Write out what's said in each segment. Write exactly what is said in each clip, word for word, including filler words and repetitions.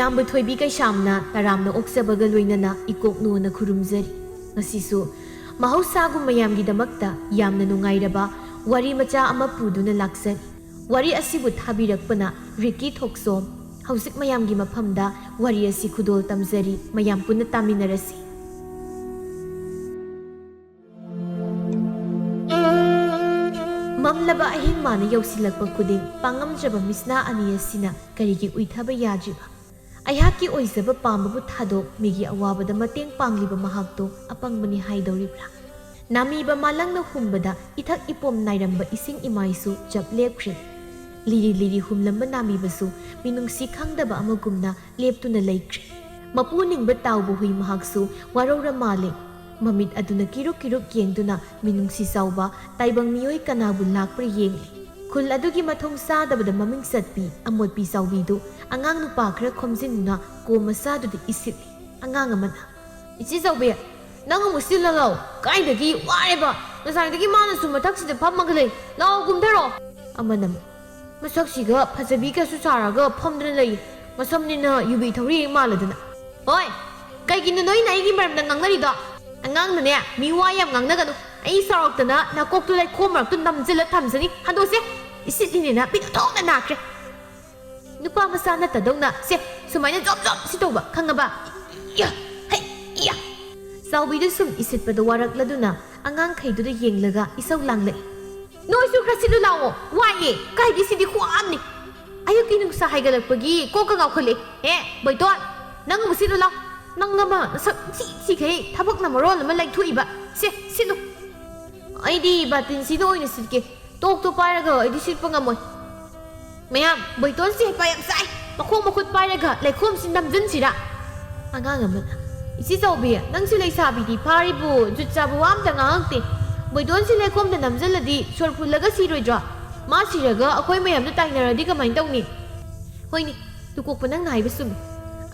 ꯏꯌꯥꯝꯕ ꯊꯣꯏꯕꯤ ꯀꯩꯁꯥꯝꯅ ꯇꯔꯥꯝꯅ ꯑꯣꯛꯆꯕꯒ ꯂꯣꯏꯅꯅ ꯏꯀꯣꯛꯅꯣꯅ ꯈꯨꯔꯨꯝꯖꯔꯤ꯫ ꯉꯁꯤꯁꯨ ꯃꯍꯧꯁꯥꯒꯨꯝ ꯃꯌꯥꯝꯒꯤꯗꯃꯛꯇ ꯌꯥꯝꯅ ꯅꯨꯡꯉꯥꯏꯔꯕ ꯋꯥꯔꯤ ꯃꯆꯥ ꯑꯃ ꯄꯨꯗꯨꯅ ꯂꯥꯛꯆꯔꯤ꯫ ꯋꯥꯔꯤ ꯑꯁꯤꯕꯨ ꯊꯥꯕꯤꯔꯛꯄꯅ ꯔꯤꯀꯤ ꯊꯣꯛꯆꯣꯝ꯫ ꯍꯧꯖꯤꯛ ꯃꯌꯥꯝꯒꯤ ꯃꯐꯝꯗ ꯋꯥꯔꯤ ꯑꯁꯤ ꯈꯨꯗꯣꯜ ꯇꯝꯖꯔꯤ, ꯃꯌꯥꯝ ꯄꯨꯟꯅ ꯇꯥꯃꯤꯟꯅꯔꯁꯤ꯫ ꯃꯝꯂꯕ ꯑꯍꯤꯡ ꯃꯥꯅ ꯌꯧꯁꯤꯜꯂꯛꯄ ꯈꯨꯗꯤꯡ ꯄꯥꯡꯉꯝꯗ꯭ꯔꯕ ꯃꯤꯁꯅꯥ ꯑꯅꯤ ꯑꯁꯤꯅ ꯀꯔꯤꯒꯤ ꯎꯏꯊꯕ ꯌꯥꯗ꯭ꯔꯤꯕ? ꯑꯩꯍꯥꯛꯀꯤ ꯑꯣꯏꯖꯕ ꯄꯥꯝꯕꯕꯨ ꯊꯥꯗꯣꯛ, ꯃꯤꯒꯤ ꯑꯋꯥꯕꯗ ꯃꯇꯦꯡ ꯄꯥꯡꯂꯤꯕ ꯃꯍꯥꯛꯇꯣ ꯑꯄꯪꯕꯅꯤ ꯍꯥꯏꯗꯧꯔꯤꯕ꯭ꯔꯥ? ꯅꯥꯃꯤꯕ ꯃꯥꯂꯪꯅ ꯍꯨꯝꯕꯗ ꯏꯊꯛ ꯏꯄꯣꯝ ꯅꯥꯏꯔꯝꯕ ꯏꯁꯤꯡ ꯏꯃꯥꯏꯁꯨ ꯆꯞ ꯂꯦꯞꯈ꯭ꯔꯦ꯫ ꯂꯤꯔꯤ ꯂꯤꯔꯤ ꯍꯨꯝꯂꯝꯕ ꯅꯥꯃꯤꯕꯁꯨ ꯃꯤꯅꯨꯡꯁꯤ ꯈꯪꯗꯕ ꯑꯃꯒꯨꯝꯅ ꯂꯦꯞꯇꯨꯅ ꯂꯩꯈ꯭ꯔꯦ꯫ ꯃꯄꯨ ꯅꯤꯡꯕ ꯇꯥꯎꯕ ꯍꯨꯏ ꯃꯍꯥꯛꯁꯨ ꯋꯥꯔꯧꯔ ꯃꯥꯜꯂꯦ꯫ ꯃꯃꯤꯠ ꯑꯗꯨꯅ ꯀꯤꯔꯨꯛ ꯀꯤꯔꯨꯛ ꯌꯦꯡꯗꯨꯅ ꯃꯤꯅꯨꯡꯁꯤ ꯆꯥꯎꯕ ꯇꯥꯏꯕꯪ ꯃꯤꯑꯣꯏ ꯀꯅꯥꯕꯨ ꯂꯥꯛꯄ꯭ꯔꯥ ꯌꯦꯡꯂꯤ꯫ ꯈꯨꯜ ꯑꯗꯨꯒꯤ ꯃꯊꯣꯡ ꯆꯥꯗꯕꯗ ꯃꯃꯤꯡ ꯆꯠꯄꯤ ꯑꯃꯣꯠꯄꯤ ꯆꯥꯎꯕꯤꯗꯨ ꯑꯉꯥꯡ ꯅꯨꯄꯥ ꯈꯔ ꯈꯣꯝꯖꯤꯟꯗꯨꯅ ꯀꯣ ꯃꯆꯥꯗꯨꯗ ꯏꯁꯤꯠꯂꯤ꯫ ꯑꯉꯥꯡ ꯑꯃꯅ, "ꯏꯆꯦ ꯆꯥꯎꯕꯤ, ꯅꯪ ꯑꯃꯨꯛ ꯁꯤꯜꯂ ꯂꯥꯛꯑꯣ꯫ ꯀꯥꯏꯗꯒꯤ ꯋꯥꯔꯦꯕ? ꯉꯁꯥꯏꯗꯒꯤ ꯃꯥꯅꯁꯨ ꯃꯊꯛꯁꯤꯗ ꯐꯝꯃꯒ ꯂꯩ꯫ ꯂꯥꯛꯑꯣ, ꯀꯨꯝꯊꯔꯛꯑꯣ꯫" ꯑꯃꯅ ꯑꯃꯨꯛ, "ꯃꯁꯛꯁꯤꯒ ꯐꯖꯕꯤꯒꯁꯨ ꯁꯥꯔꯒ ꯐꯝꯗꯨꯅ ꯂꯩ꯫ ꯃꯁꯝꯅꯤꯅ ꯌꯨꯕꯤ ꯊꯧꯔꯤ ꯍꯦꯛ ꯃꯥꯜꯂꯗꯅ꯫" "ꯍꯣꯏ, ꯀꯩꯒꯤꯅꯣ ꯅꯣꯏꯅ ꯑꯩꯒꯤ ꯃꯔꯝꯗ ꯉꯥꯡꯅꯔꯤꯗꯣ? ꯑꯉꯥꯡꯅꯅꯦ, ꯃꯤ ꯋꯥ ꯌꯥꯝ ꯉꯥꯡꯅꯒꯅꯨ꯫ ꯑꯩ ꯁꯥꯎꯔꯛꯇꯅ ꯅꯀꯣꯛꯇꯨ ꯂꯩꯈꯣꯝ ꯃꯔꯛꯇ ꯅꯝꯖꯤꯜꯂ ꯊꯝꯖꯅꯤ꯫ ꯍꯟꯗꯣꯛꯁꯦ꯫ ꯏꯁꯤꯠꯂꯤꯅꯦꯅ ꯃꯤꯠ ꯊꯣꯡꯅ ꯅꯥꯈ꯭ꯔꯦ꯫ ꯅꯨꯄꯥ ꯃꯆꯥ ꯅꯠꯇꯗꯧꯅ꯫ ꯁꯦ, ꯁꯨꯃꯥꯏꯅ ꯖꯣꯞ ꯖꯣꯞ ꯁꯤꯠꯇꯧꯕ, ꯈꯪꯉꯕ?" ꯏꯌꯥ! ꯍꯩ! ꯏꯌꯥ! ꯆꯥꯎꯕꯤꯗꯨ ꯁꯨꯝ ꯏꯁꯤꯠꯄꯗ ꯋꯥꯔꯛꯂꯗꯨꯅ ꯑꯉꯥꯡꯈꯩꯗꯨꯗ ꯌꯦꯡꯂꯒ ꯏꯁꯧ ꯂꯥꯡꯂꯛꯏ꯫ "ꯅꯣꯏꯁꯨ ꯈꯔ ꯁꯤꯠꯂꯨ ꯂꯥꯛꯑꯣ꯫ ꯋꯥꯏꯌꯦ꯫ ꯀꯥꯏꯗꯤ ꯁꯤꯗꯤ ꯈꯨꯋꯥ ꯑꯃꯅꯤ꯫ ꯑꯌꯨꯛꯀꯤ ꯅꯨꯡꯁꯥ ꯍꯥꯏꯒꯠꯂꯛꯄꯒꯤ ꯀꯣꯛꯀ ꯉꯥꯎꯈꯠꯂꯦ꯫ ꯍꯦ, ꯕꯣꯏꯇꯣꯟ, ꯅꯪ ꯑꯃꯨꯛ ꯁꯤꯠꯂꯨ ꯂꯥꯎ꯫ ꯅꯪ ꯑꯃ ꯅꯁꯛ ꯊꯤ ꯊꯤꯈꯩ ꯊꯕꯛꯅ ꯃꯔꯣꯜ ꯑꯃ ꯂꯩꯊꯣꯛꯏꯕ꯫ ꯁꯦ, ꯁꯤꯠꯂꯨ꯫" "ꯑꯩꯗꯤ ꯕꯥꯇꯤꯟꯁꯤꯗ ꯑꯣꯏꯅ ꯁꯤꯠꯀꯦ꯫ ꯇꯣꯛꯇꯣ ꯄꯥꯏꯔꯒ ꯑꯩꯗꯤ ꯁꯤꯠꯄ ꯉꯝꯃꯣꯏ꯫" "ꯃꯌꯥꯝ, ꯕꯣꯏꯇꯣꯟꯁꯦ ꯍꯩꯄꯥ ꯌꯥꯝ ꯁꯥꯏ꯫ ꯃꯈꯣꯡ ꯃꯈꯨꯠ ꯄꯥꯏꯔꯒ ꯂꯩꯈꯣꯝꯁꯤ ꯅꯝꯖꯤꯟꯁꯤꯔꯥ?" ꯑꯉꯥꯡ ꯑꯃꯅ, "ꯏꯆꯦ ꯆꯥꯎꯕꯤ, ꯅꯪꯁꯨ ꯂꯩꯁꯥꯕꯤꯗꯤ ꯐꯥꯔꯤꯕꯨ ꯖꯨꯠ ꯆꯥꯕ ꯋꯥ ꯑꯝꯇ ꯉꯥꯡꯉꯛꯇꯦ꯫ ꯕꯣꯏꯇꯣꯟꯁꯤ ꯂꯩꯈꯣꯝꯗ ꯅꯝꯖꯤꯜꯂꯗꯤ ꯁꯣꯔ ꯐꯨꯜꯂꯒ ꯁꯤꯔꯣꯏꯗ꯭ꯔꯣ? ꯃꯥ ꯁꯤꯔꯒ ꯑꯩꯈꯣꯏ ꯃꯌꯥꯝꯗ ꯇꯥꯏꯅꯔꯗꯤ ꯀꯃꯥꯏꯅ ꯇꯧꯅꯤ?" "ꯍꯣꯏꯅꯦ, ꯇꯨꯀꯣꯛꯄ, ꯅꯪꯅ ꯍꯥꯏꯕ ꯆꯨꯝꯃꯤ꯫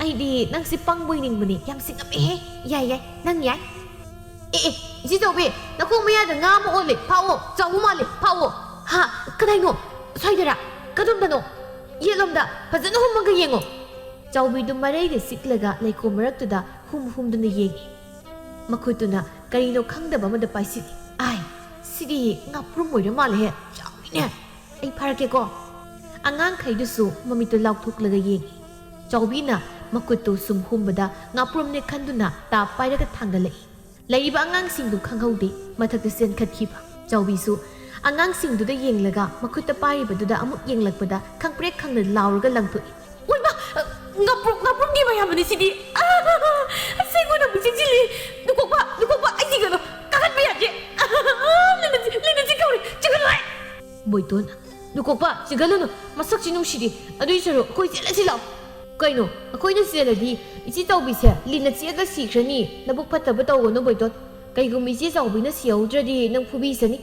ꯑꯩꯗꯤ ꯅꯪꯁꯦ ꯄꯪꯕꯣꯏ ꯅꯤꯡꯕꯅꯤ꯫ ꯌꯥꯝ ꯁꯤꯡꯉꯝꯃꯦꯍꯦ꯫ ꯌꯥꯏ, ꯌꯥꯏ, ꯅꯪ ꯌꯥꯏ꯫" "ꯑꯦ, ꯑꯦ, ꯏꯆꯦ ꯆꯥꯎꯕꯤ, ꯅꯈꯣꯡ ꯃꯌꯥꯗ ꯉꯥ ꯑꯃ ꯑꯣꯜꯂꯦ, ꯐꯥꯎꯑꯣ, ꯆꯥꯎꯕ ꯃꯥꯜꯂꯦ, ꯐꯥꯎꯑꯣ꯫" "ꯍꯥ? ꯀꯗꯥꯏꯅꯣ? ꯁ꯭ꯋꯥꯏꯗꯔꯥ? ꯀꯗꯣꯝꯗꯅꯣ?" "ꯌꯦꯠꯂꯣꯝꯗ, ꯐꯖꯅ ꯍꯨꯝꯃꯒ ꯌꯦꯡꯉꯣ꯫" ꯆꯥꯎꯕꯤꯗꯨ ꯃꯔꯩꯗ ꯆꯤꯛꯂꯒ ꯂꯩꯈꯣꯝ ꯃꯔꯛꯇꯨꯗ ꯍꯨꯝ ꯍꯨꯝꯗꯨꯅ ꯌꯦꯡꯏ꯫ ꯃꯈꯨꯠꯇꯨꯅ ꯀꯔꯤꯅꯣ ꯈꯪꯗꯕ ꯑꯃꯗ ꯄꯥꯏꯁꯤꯜꯂꯤ꯫ "ꯑꯥꯏ, ꯁꯤꯗꯤ ꯉꯥꯄ꯭ꯔꯨꯝ ꯑꯣꯏꯔ ꯃꯥꯜꯂꯦꯍꯦ, ꯆꯥꯎꯏꯅꯦ꯫ ꯑꯩ ꯐꯥꯔꯛꯀꯦꯀꯣ"꯫ ꯑꯉꯥꯡꯈꯩꯗꯨꯁꯨ ꯃꯃꯤꯠꯇꯨ ꯂꯥꯎꯊꯣꯛꯂꯒ ꯌꯦꯡꯏ꯫ ꯆꯥꯎꯕꯤꯅ ꯃꯈꯨꯠꯇꯨ ꯁꯨꯝ ꯍꯨꯝꯕꯗ ꯉꯥꯄ꯭ꯔꯨꯝꯅꯦ ꯈꯟꯗꯨꯅ ꯇꯥꯞ ꯄꯥꯏꯔꯒ ꯊꯥꯡꯒꯠꯂꯛꯏ꯫ ꯂꯩꯔꯤꯕ ꯑꯉꯥꯡꯁꯤꯡꯗꯨ ꯈꯪꯍꯧꯗꯦ, ꯃꯊꯛꯇ ꯆꯦꯟꯈꯠꯈꯤꯕ꯫ ꯆꯥꯎꯕꯤꯁꯨ ꯑꯉꯥꯡꯁꯤꯡꯗꯨꯗ ꯌꯦꯡꯂꯒ ꯃꯈꯨꯠꯇ ꯄꯥꯏꯔꯤꯕꯗꯨꯗ ꯑꯃꯨꯛ ꯌꯦꯡꯂꯛꯄꯗ ꯈꯪꯄ꯭ꯔꯦꯛ ꯈꯪꯅ ꯂꯥꯎꯔꯒ ꯂꯪꯊꯣꯛꯏ꯫ "ꯑꯣꯏꯃꯥ! ꯉꯥꯄ꯭ꯔꯨꯝ, ꯉꯥꯄ꯭ꯔꯨꯝꯒꯤ ꯃꯌꯥꯝꯕꯅꯤ ꯁꯤꯗꯤ! ꯑꯁꯦꯡꯕꯅ ꯑꯃꯨꯛ ꯆꯦꯟꯁꯤꯜꯂꯤ! ꯅꯨꯀꯣꯛꯄ, ꯅꯨꯀꯣꯛꯄ, ꯑꯩ ꯆꯤꯡꯒꯅꯨ! ꯀꯥꯈꯠꯄ ꯌꯥꯗꯦ! ꯂꯤꯟꯅ ꯆꯤ-, ꯂꯤꯟꯅ ꯆꯤꯛꯈꯧꯔꯦ! ꯆꯤꯡꯒꯅꯨ ꯍꯥꯏ!" ꯕꯣꯏꯇꯣꯟ, "ꯅꯨꯀꯣꯛꯄ, ꯆꯤꯡꯒꯜꯂꯨꯅꯨ, ꯃꯁꯛꯁꯤ ꯅꯨꯡꯁꯤꯗꯦ, ꯑꯗꯨꯏ ꯁꯔꯨꯛ ꯑꯩꯈꯣꯏ ꯆꯦꯜꯂꯁꯤ ꯂꯥꯛꯑꯣ"꯫ "ꯀꯩꯅꯣ, ꯑꯩꯈꯣꯏꯅ ꯆꯦꯜꯂꯗꯤ ꯏꯆꯦ ꯆꯥꯎꯕꯤꯁꯦ ꯂꯤꯟꯅ ꯆꯤꯛꯑꯒ ꯁꯤꯈ꯭ꯔꯅꯤ, ꯅꯕꯨꯛ ꯐꯠꯇꯕ ꯇꯧꯒꯅꯨ ꯕꯣꯏꯇꯣꯟ꯫ ꯀꯩꯒꯨꯝꯕ ꯏꯆꯦ ꯆꯥꯎꯕꯤꯅ ꯁꯤꯍꯧꯗ꯭ꯔꯗꯤ ꯅꯪ ꯐꯨꯕꯤꯁꯅꯤ"꯫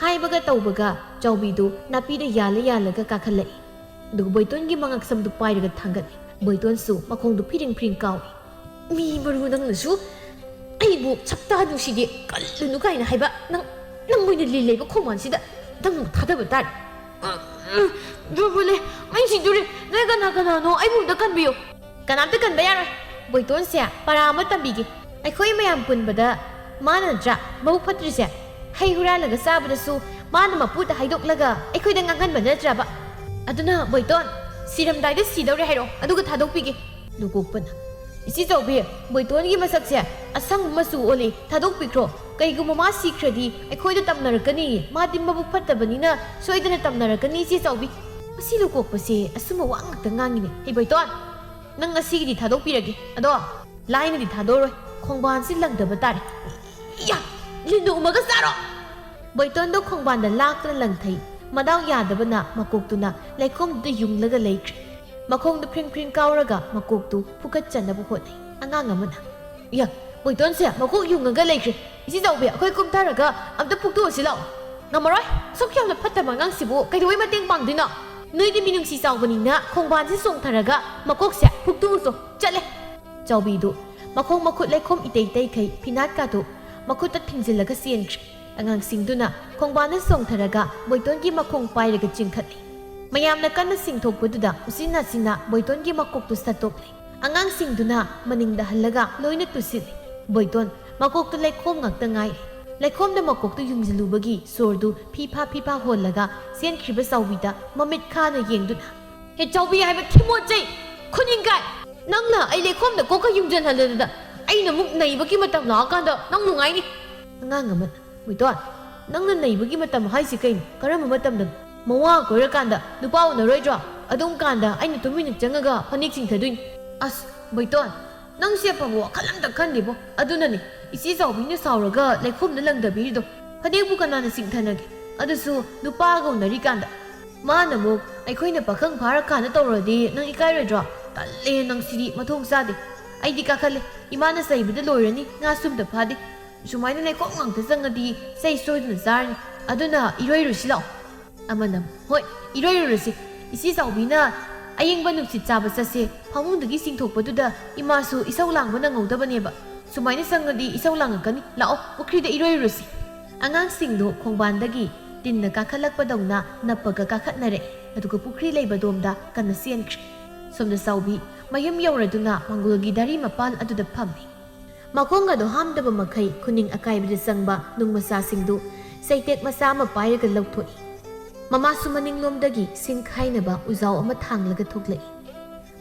ꯍꯥꯏꯕꯒ ꯇꯧꯕꯒ ꯆꯥꯎꯕꯤꯗꯨ ꯅꯥꯄꯤꯗ ꯌꯥꯜꯂ ꯌꯥꯜꯂꯒ ꯀꯥꯈꯠꯂꯛꯏ꯫ ꯑꯗꯨꯒ ꯕꯣꯏꯇꯣꯟꯒꯤ ꯃꯉꯛꯁꯝꯗꯨ ꯄꯥꯏꯔꯒ ꯊꯥꯡꯒꯠꯂꯤ꯫ ꯕꯣꯏꯇꯣꯟꯁꯨ ꯃꯈꯣꯡꯗꯨ ꯐꯤꯔꯤꯡ ꯐꯤꯔꯤꯡ ꯀꯥꯎꯏ꯫ "ꯃꯤ ꯃꯔꯨ ꯅꯪꯅꯁꯨ ꯑꯩꯕꯨ ꯁꯛꯇꯥ ꯅꯨꯡꯁꯤꯗꯦ, ꯀꯜꯂꯨꯅꯨ ꯀꯥꯏꯅ ꯍꯥꯏꯕ, ꯅꯪ, ꯅꯪ ꯑꯣꯏꯅ ꯂꯤꯜ ꯂꯩꯕ ꯈꯣꯡꯕꯥꯟꯁꯤꯗ ꯅꯪꯕꯨ ꯊꯥꯗꯕ ꯇꯥꯔꯦ꯫ ꯎꯝ, ꯎꯝ, ꯖꯨꯕꯨꯂꯦ, ꯑꯩ ꯁꯤꯗꯣꯔꯦ꯫ ꯅꯣꯏ ꯀꯅꯥ ꯀꯅꯥꯅꯣ ꯑꯩꯕꯨ ꯑꯝꯇ ꯀꯟꯕꯤꯌꯨ"꯫ "ꯀꯅꯥꯝꯇ ꯀꯟꯕ ꯌꯥꯔꯣꯏ꯫ ꯕꯣꯏꯇꯣꯟꯁꯦ ꯄꯔꯥ ꯑꯃ ꯇꯝꯕꯤꯒꯦ꯫ ꯑꯩꯈꯣꯏ ꯃꯌꯥꯝ ꯄꯨꯟꯕꯗ ꯃꯥꯅ ꯅꯠꯇ꯭ꯔꯥ ꯃꯕꯨꯛ ꯐꯠꯇ꯭ꯔꯤꯁꯦ? ꯍꯩ ꯍꯨꯔꯥꯜꯂꯒ ꯆꯥꯕꯗꯁꯨ ꯃꯥꯅ ꯃꯄꯨꯗ ꯍꯥꯏꯗꯣꯛꯂꯒ ꯑꯩꯈꯣꯏꯗ ꯉꯥꯡꯍꯟꯕ ꯅꯠꯇ꯭ꯔꯕ? ꯑꯗꯨꯅ ꯕꯣꯏꯇꯣꯟ, ꯁꯤꯔꯝꯗꯥꯏꯗ ꯁꯤꯗꯧꯔꯦ ꯍꯥꯏꯔꯣ, ꯑꯗꯨꯒ ꯊꯥꯗꯣꯛꯄꯤꯒꯦ"꯫ ꯅꯨꯀꯣꯛꯄꯅ, "ꯏꯆꯦ ꯆꯥꯎꯕꯤ, ꯕꯣꯏꯇꯣꯟꯒꯤ ꯃꯁꯛꯁꯦ ꯑꯁꯪꯕ ꯃꯆꯨ ꯑꯣꯜꯂꯤ, ꯊꯥꯗꯣꯛꯄꯤꯈ꯭ꯔꯣ꯫ ꯀꯩꯒꯨꯝꯕ ꯃꯥ ꯁꯤꯈ꯭ꯔꯗꯤ ꯑꯩꯈꯣꯏꯗ ꯇꯝꯅꯔꯛꯀꯅꯤ, ꯃꯥꯗꯤ ꯃꯕꯨꯛ ꯐꯠꯇꯕꯅꯤꯅ ꯁꯣꯏꯗꯅ ꯇꯝꯅꯔꯛꯀꯅꯤ ꯏꯆꯦ ꯆꯥꯎꯕꯤ"꯫ ꯃꯁꯤ ꯅꯨꯀꯣꯛꯄꯁꯦ ꯑꯆꯨꯝꯕ ꯋꯥ ꯉꯥꯛꯇ ꯉꯥꯡꯉꯤꯅꯦ꯫ "ꯍꯦ ꯕꯣꯏꯇꯣꯟ, ꯅꯪ ꯉꯁꯤꯒꯤꯗꯤ ꯊꯥꯗꯣꯛꯄꯤꯔꯒꯦ, ꯑꯗꯣ ꯂꯥꯏꯅꯗꯤ ꯊꯥꯗꯣꯛꯑꯔꯣꯏ, ꯈꯣꯡꯕꯥꯟꯁꯤ ꯂꯪꯗꯕ ꯇꯥꯔꯦ"꯫ "ꯏꯌꯥ! ꯂꯤꯟꯗꯨ ꯎꯃꯒ ꯆꯥꯔꯣ!" ꯕꯣꯏꯇꯣꯟꯗꯣ ꯈꯣꯡꯕꯥꯟꯗ ꯂꯥꯛꯇꯨꯅ ꯂꯪꯊꯩ꯫ ꯃꯗꯥꯎ ꯌꯥꯗꯕꯅ ꯃꯀꯣꯛꯇꯨꯅ ꯂꯩꯈꯣꯝꯗꯨꯗ ꯌꯨꯡꯂꯒ ꯂꯩꯈ꯭ꯔꯦ꯫ ꯃꯈꯣꯡꯗꯨ ꯐ꯭ꯔꯤꯡ ꯐ꯭ꯔꯤꯡ ꯀꯥꯎꯔꯒ ꯃꯀꯣꯛꯇꯨ ꯐꯨꯀꯠꯆꯅꯕ ꯍꯣꯠꯅꯩ꯫ ꯑꯉꯥꯡ ꯑꯃꯅ, "ꯏꯌꯥ! ꯕꯣꯏꯇꯣꯟꯁꯦ ꯃꯀꯣꯛ ꯌꯨꯡꯉꯒ ꯂꯩꯈ꯭ꯔꯦ꯫ ꯏꯆꯦ ꯆꯥꯎꯕꯤ, ꯑꯩꯈꯣꯏ ꯀꯨꯝꯊꯔꯒ ꯑꯝꯇ ꯐꯨꯛꯇꯣꯛꯑꯁꯤ ꯂꯥꯛꯑꯣ"꯫ "ꯉꯝꯃꯔꯣꯏ! ꯑꯁꯨꯛ ꯌꯥꯝꯅ ꯐꯠꯇꯕ ꯑꯉꯥꯡꯁꯤꯕꯨ ꯀꯩꯗꯧꯕꯩ ꯃꯇꯦꯡ ꯄꯥꯡꯗꯣꯏꯅꯣ? ꯅꯣꯏꯗꯤ ꯃꯤꯅꯨꯡꯁꯤ ꯆꯥꯎꯕꯅꯤꯅ ꯈꯣꯡꯕꯥꯟꯁꯤ ꯆꯣꯡꯊꯔꯒ ꯃꯀꯣꯛꯁꯦ ꯐꯨꯛꯇꯣꯛꯎꯆꯣ꯫ ꯆꯠꯂꯦ"꯫ ꯆꯥꯎꯕꯤꯗꯨ ꯃꯈꯣꯡ ꯃꯈꯨꯠ ꯂꯩꯈꯣꯝ ꯏꯇꯩ ꯇꯩꯈꯩ ꯐꯤꯅꯥꯠꯀꯥꯗꯨ ꯃꯈꯨꯠꯇ ꯊꯤꯡꯖꯤꯜꯂꯒ ꯆꯦꯟꯈ꯭ꯔꯦ꯫ ꯑꯉꯥꯡꯁꯤꯡꯗꯨꯅ ꯈꯣꯡꯕꯥꯟꯗ ꯆꯣꯡꯊꯔꯒ ꯕꯣꯏꯇꯣꯟꯒꯤ ꯃꯈꯣꯡ ꯄꯥꯏꯔꯒ ꯆꯤꯡꯈꯠꯂꯤ꯫ ꯃꯌꯥꯝꯅ ꯀꯟꯅ ꯁꯤꯡꯊꯣꯛꯄꯗꯨꯗ ꯎꯆꯤꯟ ꯅꯥꯆꯤꯟꯅ ꯕꯣꯏꯇꯣꯟꯒꯤ ꯃꯀꯣꯛꯇꯨ ꯁꯠꯇꯣꯛꯂꯦ꯫ ꯑꯉꯥꯡꯁꯤꯡꯗꯨꯅ ꯃꯅꯤꯡꯗ ꯍꯜꯂꯒ ꯂꯣꯏꯅ ꯇꯨꯁꯤꯜꯂꯤ꯫ ꯕꯣꯏꯇꯣꯟ ꯃꯀꯣꯛꯇ ꯂꯩꯈꯣꯝ ꯉꯥꯛꯇ ꯉꯥꯏꯔꯦ꯫ ꯂꯩꯈꯣꯝꯗ ꯃꯀꯣꯛꯇꯨ ꯌꯨꯡꯁꯤꯜꯂꯨꯕꯒꯤ ꯁꯣꯔꯗꯨ ꯐꯤꯐꯥ ꯐꯤꯐꯥ ꯍꯣꯜꯂꯒ ꯆꯦꯟꯈ꯭ꯔꯤꯕ ꯆꯥꯎꯕꯤꯗ ꯃꯃꯤꯠ ꯈꯥꯅ ꯌꯦꯡꯗꯨꯅ, "ꯍꯦ ꯆꯥꯎꯕꯤ ꯍꯥꯏꯕ ꯊꯤꯃꯣꯠꯆꯩ! ꯈꯨꯅꯤꯡ ꯀꯥꯏ! ꯅꯪꯅ ꯑꯩ ꯂꯩꯈꯣꯝꯗ ꯀꯣꯛꯀ ꯌꯨꯡꯁꯤꯟꯍꯜꯂꯗꯅ ꯑꯩꯅ ꯑꯃꯨꯛ ꯅꯩꯕꯒꯤ ꯃꯇꯝ ꯂꯥꯛꯑꯀꯥꯟꯗ ꯅꯪ ꯅꯨꯡꯉꯥꯏꯅꯤ!" ꯑꯉꯥꯡ ꯑꯃꯅ, "ꯕꯣꯏꯇꯣꯟ, ꯅꯪꯅ ꯅꯩꯕꯒꯤ ꯃꯇꯝ ꯍꯥꯏꯁꯤ ꯀꯩꯅꯣ? ꯀꯔꯝꯕ ꯃꯇꯝꯗꯅꯣ? ꯃꯋꯥ ꯀꯣꯏꯔꯀꯥꯟꯗ ꯅꯨꯄꯥ ꯎꯅꯔꯣꯏꯗ꯭ꯔꯣ? ꯑꯗꯨꯝ ꯀꯥꯟꯗ ꯑꯩꯅ ꯇꯨꯃꯤꯟꯅ ꯆꯪꯉꯒ ꯐꯅꯦꯛ ꯆꯤꯡꯊꯗꯣꯏꯅꯤ꯫" "ꯑꯁ, ꯕꯣꯏꯇꯣꯟ, ꯅꯪꯁꯦ ꯑꯐꯕ ꯋꯥꯈꯜ ꯑꯝꯇ ꯈꯟꯗꯦꯕꯣ꯫ ꯑꯗꯨꯅꯅꯦ ꯏꯆꯦ ꯆꯥꯎꯕꯤꯅ ꯁꯥꯎꯔꯒ ꯂꯩꯈꯣꯝꯗ ꯂꯪꯗꯕꯤꯔꯤꯗꯣ꯫ ꯐꯅꯦꯛꯄꯨ ꯀꯅꯥꯅ ꯆꯤꯡꯊꯅꯒꯦ? ꯑꯗꯨꯁꯨ ꯅꯨꯄꯥꯒ ꯎꯅꯔꯤꯀꯥꯟꯗ꯫ ꯃꯥꯅ ꯑꯃꯨꯛ ꯑꯩꯈꯣꯏꯅ ꯄꯥꯈꯪ ꯐꯥꯔꯀꯥꯟꯗ ꯇꯧꯔꯗꯤ ꯅꯪ ꯏꯀꯥꯏꯔꯣꯏꯗ꯭ꯔꯣ? ꯇꯜꯂꯦ, ꯅꯪ ꯁꯤꯗꯤ ꯃꯊꯣꯡ ꯆꯥꯗꯦ꯫ ꯑꯩꯗꯤ ꯀꯥꯈꯠꯂꯦ꯫ ꯏꯃꯥꯅ ꯆꯩꯕꯗ ꯂꯣꯏꯔꯅꯤ꯫ ꯉꯥꯁꯨ ꯑꯝꯇ ꯐꯥꯗꯦ꯫ ꯁꯨꯃꯥꯏꯅ ꯂꯩꯈꯣꯝ ꯉꯥꯛꯇ ꯆꯪꯉꯗꯤ ꯆꯩ ꯁꯣꯏꯗꯅ ꯆꯥꯔꯅꯤ꯫ ꯑꯗꯨꯅ ꯏꯔꯣꯏꯔꯨꯁꯤ ꯂꯥꯛꯑꯣ꯫" ꯑꯃꯅ, "ꯍꯣꯏ, ꯏꯔꯣꯏꯔꯨꯔꯁꯤ꯫ ꯏꯆꯦ ꯆꯥꯎꯕꯤꯅ ꯑꯌꯤꯡꯕ ꯅꯨꯡꯁꯤꯠ ꯆꯥꯕ ꯆꯠꯁꯦ꯫ ꯐꯃꯨꯡꯗꯒꯤ ꯆꯤꯡꯊꯣꯛꯄꯗꯨꯗ ꯏꯃꯥꯁꯨ ꯏꯁꯧ ꯂꯥꯡꯕ ꯅꯪꯍꯧꯗꯕꯅꯦꯕ꯫ ꯁꯨꯃꯥꯏꯅ ꯆꯪꯉꯗꯤ ꯏꯁꯧ ꯂꯥꯡꯉꯛꯀꯅꯤ꯫ ꯂꯥꯛꯑꯣ, ꯄꯨꯈ꯭ꯔꯤꯗ ꯏꯔꯣꯏꯔꯨꯔꯁꯤ꯫" ꯑꯉꯥꯡꯁꯤꯡꯗꯨ ꯈꯣꯡꯕꯥꯟꯗꯒꯤ ꯇꯤꯟꯅ ꯀꯥꯈꯠꯂꯛꯄꯗꯧꯅ ꯅꯞꯄꯒ ꯀꯥꯈꯠꯅꯔꯦ꯫ ꯑꯗꯨꯒ ꯄꯨꯈ꯭ꯔꯤ ꯂꯩꯕꯗꯣꯝꯗ ꯀꯟꯅ ꯆꯦꯟꯈ꯭ꯔꯦ꯫ ꯁꯣꯝꯗ ꯆꯥꯎꯕꯤ ꯃꯌꯨꯝ ꯌꯧꯔꯗꯨꯅ ꯃꯪꯒꯣꯜꯒꯤ ꯗꯥꯔꯤ ꯃꯄꯥꯟ ꯑꯗꯨꯗ ꯐꯝꯃꯤ꯫ ꯃꯈꯣꯡ ꯑꯗꯨ ꯍꯥꯝꯗꯕ ꯃꯈꯩ ꯈꯨꯅꯤꯡ ꯑꯀꯥꯏꯕꯗ ꯆꯪꯕ ꯅꯨꯡ ꯃꯆꯥꯁꯤꯡꯗꯨ ꯆꯩꯇꯦꯛ ꯃꯆꯥ ꯑꯃ ꯄꯥꯏꯔꯒ ꯂꯧꯊꯣꯛꯏ꯫ ꯃꯃꯥꯁꯨ ꯃꯅꯤꯡꯂꯣꯝꯗꯒꯤ ꯁꯤꯡ ꯈꯥꯏꯅꯕ ꯎꯖꯥꯎ ꯑꯃ ꯊꯥꯡꯂꯒ ꯊꯣꯛꯂꯛꯏ꯫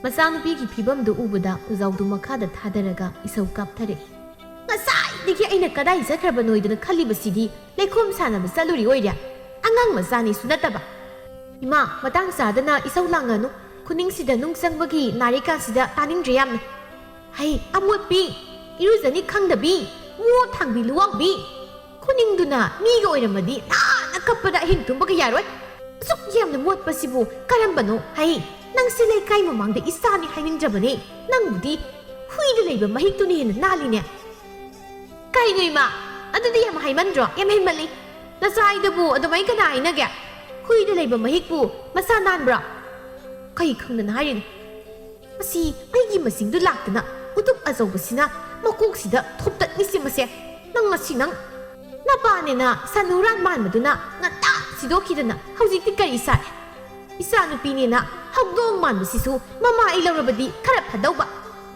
ꯃꯆꯥꯅꯨꯄꯤꯒꯤ ꯐꯤꯕꯝꯗꯨ ꯎꯕꯗ ꯎꯖꯥꯎꯗꯨ ꯃꯈꯥꯗ ꯊꯥꯗꯔꯒ ꯏꯁꯧ ꯀꯥꯞꯊꯔꯛꯏ꯫ "ꯉꯁꯥꯏꯗꯒꯤ ꯑꯩꯅ ꯀꯗꯥꯏ ꯆꯠꯈ꯭ꯔꯕꯅꯣꯏꯗꯅ ꯈꯜꯂꯤꯕꯁꯤꯗꯤ ꯂꯩꯈꯣꯝ ꯁꯥꯟꯅꯕ ꯆꯠꯂꯨꯔꯤ ꯑꯣꯏꯔꯦ꯫ ꯑꯉꯥꯡ ꯃꯆꯥꯅꯤꯁꯨ ꯅꯠꯇꯕ꯫" "ꯏꯃꯥ, ꯃꯇꯥꯡ ꯆꯥꯗꯅ ꯏꯁꯧ ꯂꯥꯡꯉꯅꯨ꯫ ꯈꯨꯅꯤꯡꯁꯤꯗ ꯅꯨꯡ ꯆꯪꯕꯒꯤ ꯅꯥꯔꯤꯀꯥꯟꯁꯤꯗ ꯇꯥꯅꯤꯡꯗ꯭ꯔꯦ ꯌꯥꯝꯅ꯫ ꯍꯩ ꯑꯃꯣꯠꯄꯤ, ꯏꯔꯨꯖꯅꯤ ꯈꯪꯗꯕꯤ, ꯃꯣꯠ ꯊꯥꯡꯕꯤ ꯂꯨꯋꯥꯡꯕꯤ꯫ ꯈꯨꯅꯤꯡꯗꯨꯅ ꯃꯤꯒ ꯑꯣꯏꯔꯝꯃꯗꯤ ꯅꯥꯟꯅ ꯀꯞꯄꯗ ꯑꯍꯤꯡ ꯇꯨꯝꯕꯒ ꯌꯥꯔꯣꯏ꯫ ꯑꯁꯨꯛ ꯌꯥꯝꯅ ꯃꯣꯠꯄꯁꯤꯕꯨ ꯀꯔꯝꯕꯅꯣ? ꯍꯩ, ꯅꯪꯁꯦ ꯂꯩꯀꯥꯏ ꯃꯃꯥꯡꯗ ꯏꯆꯥꯅꯤ ꯍꯥꯏꯅꯤꯡꯗ꯭ꯔꯕꯅꯦ꯫ ꯅꯪꯕꯨꯗꯤ ꯍꯨꯏꯗ ꯂꯩꯕ ꯃꯍꯤꯛꯇꯨꯅ ꯍꯦꯟꯅ ꯅꯥꯜꯂꯤꯅꯦ꯫" "ꯀꯩꯅꯣ ꯏꯃꯥ, ꯑꯗꯨꯗꯤ ꯌꯥꯝ ꯍꯥꯏꯃꯟꯗ꯭ꯔꯣ? ꯌꯥꯝ ꯍꯦꯟꯃꯜꯂꯤ꯫ ꯅꯆꯥ ꯑꯩꯗꯕꯨ ꯑꯗꯨꯃꯥꯏ ꯀꯅꯥ ꯍꯥꯏꯅꯒꯦ? ꯍꯨꯏꯗ ꯂꯩꯕ ꯃꯍꯤꯛꯄꯨ ꯃꯁꯥ ꯅꯥꯟꯕ꯭ꯔꯣ?" "ꯀꯩ ꯈꯪꯗꯅ ꯍꯥꯏꯔꯤꯅꯣ? ꯃꯁꯤ ꯃꯩꯒꯤ ꯃꯁꯤꯡꯗꯨ ꯂꯥꯛꯇꯅ ꯎꯇꯨꯞ ꯑꯆꯧꯕꯁꯤꯅ ꯃꯀꯣꯛꯁꯤꯗ ꯊꯣꯞꯇꯠꯂꯤꯁꯤ ꯃꯁꯦ꯫ ꯅꯪ ꯉꯁꯤ ꯅꯪ ꯅꯄꯥꯅꯦꯅ ꯁꯟ ꯍꯨꯔꯥꯟ ꯃꯥꯟꯕꯗꯨꯅ ꯉꯟꯇꯥ ꯁꯤꯗꯣꯛꯈꯤꯗꯅ ꯍꯧꯖꯤꯛꯇꯤ ꯀꯔꯤ ꯁꯥꯏ?" ꯏꯆꯥꯅꯨꯄꯤꯅꯦꯅ ꯍꯧꯗꯣꯡ ꯃꯥꯟꯕꯁꯤꯁꯨ ꯃꯃꯥ ꯑꯩ ꯂꯧꯔꯕꯗꯤ ꯈꯔ ꯐꯗꯧꯕ꯫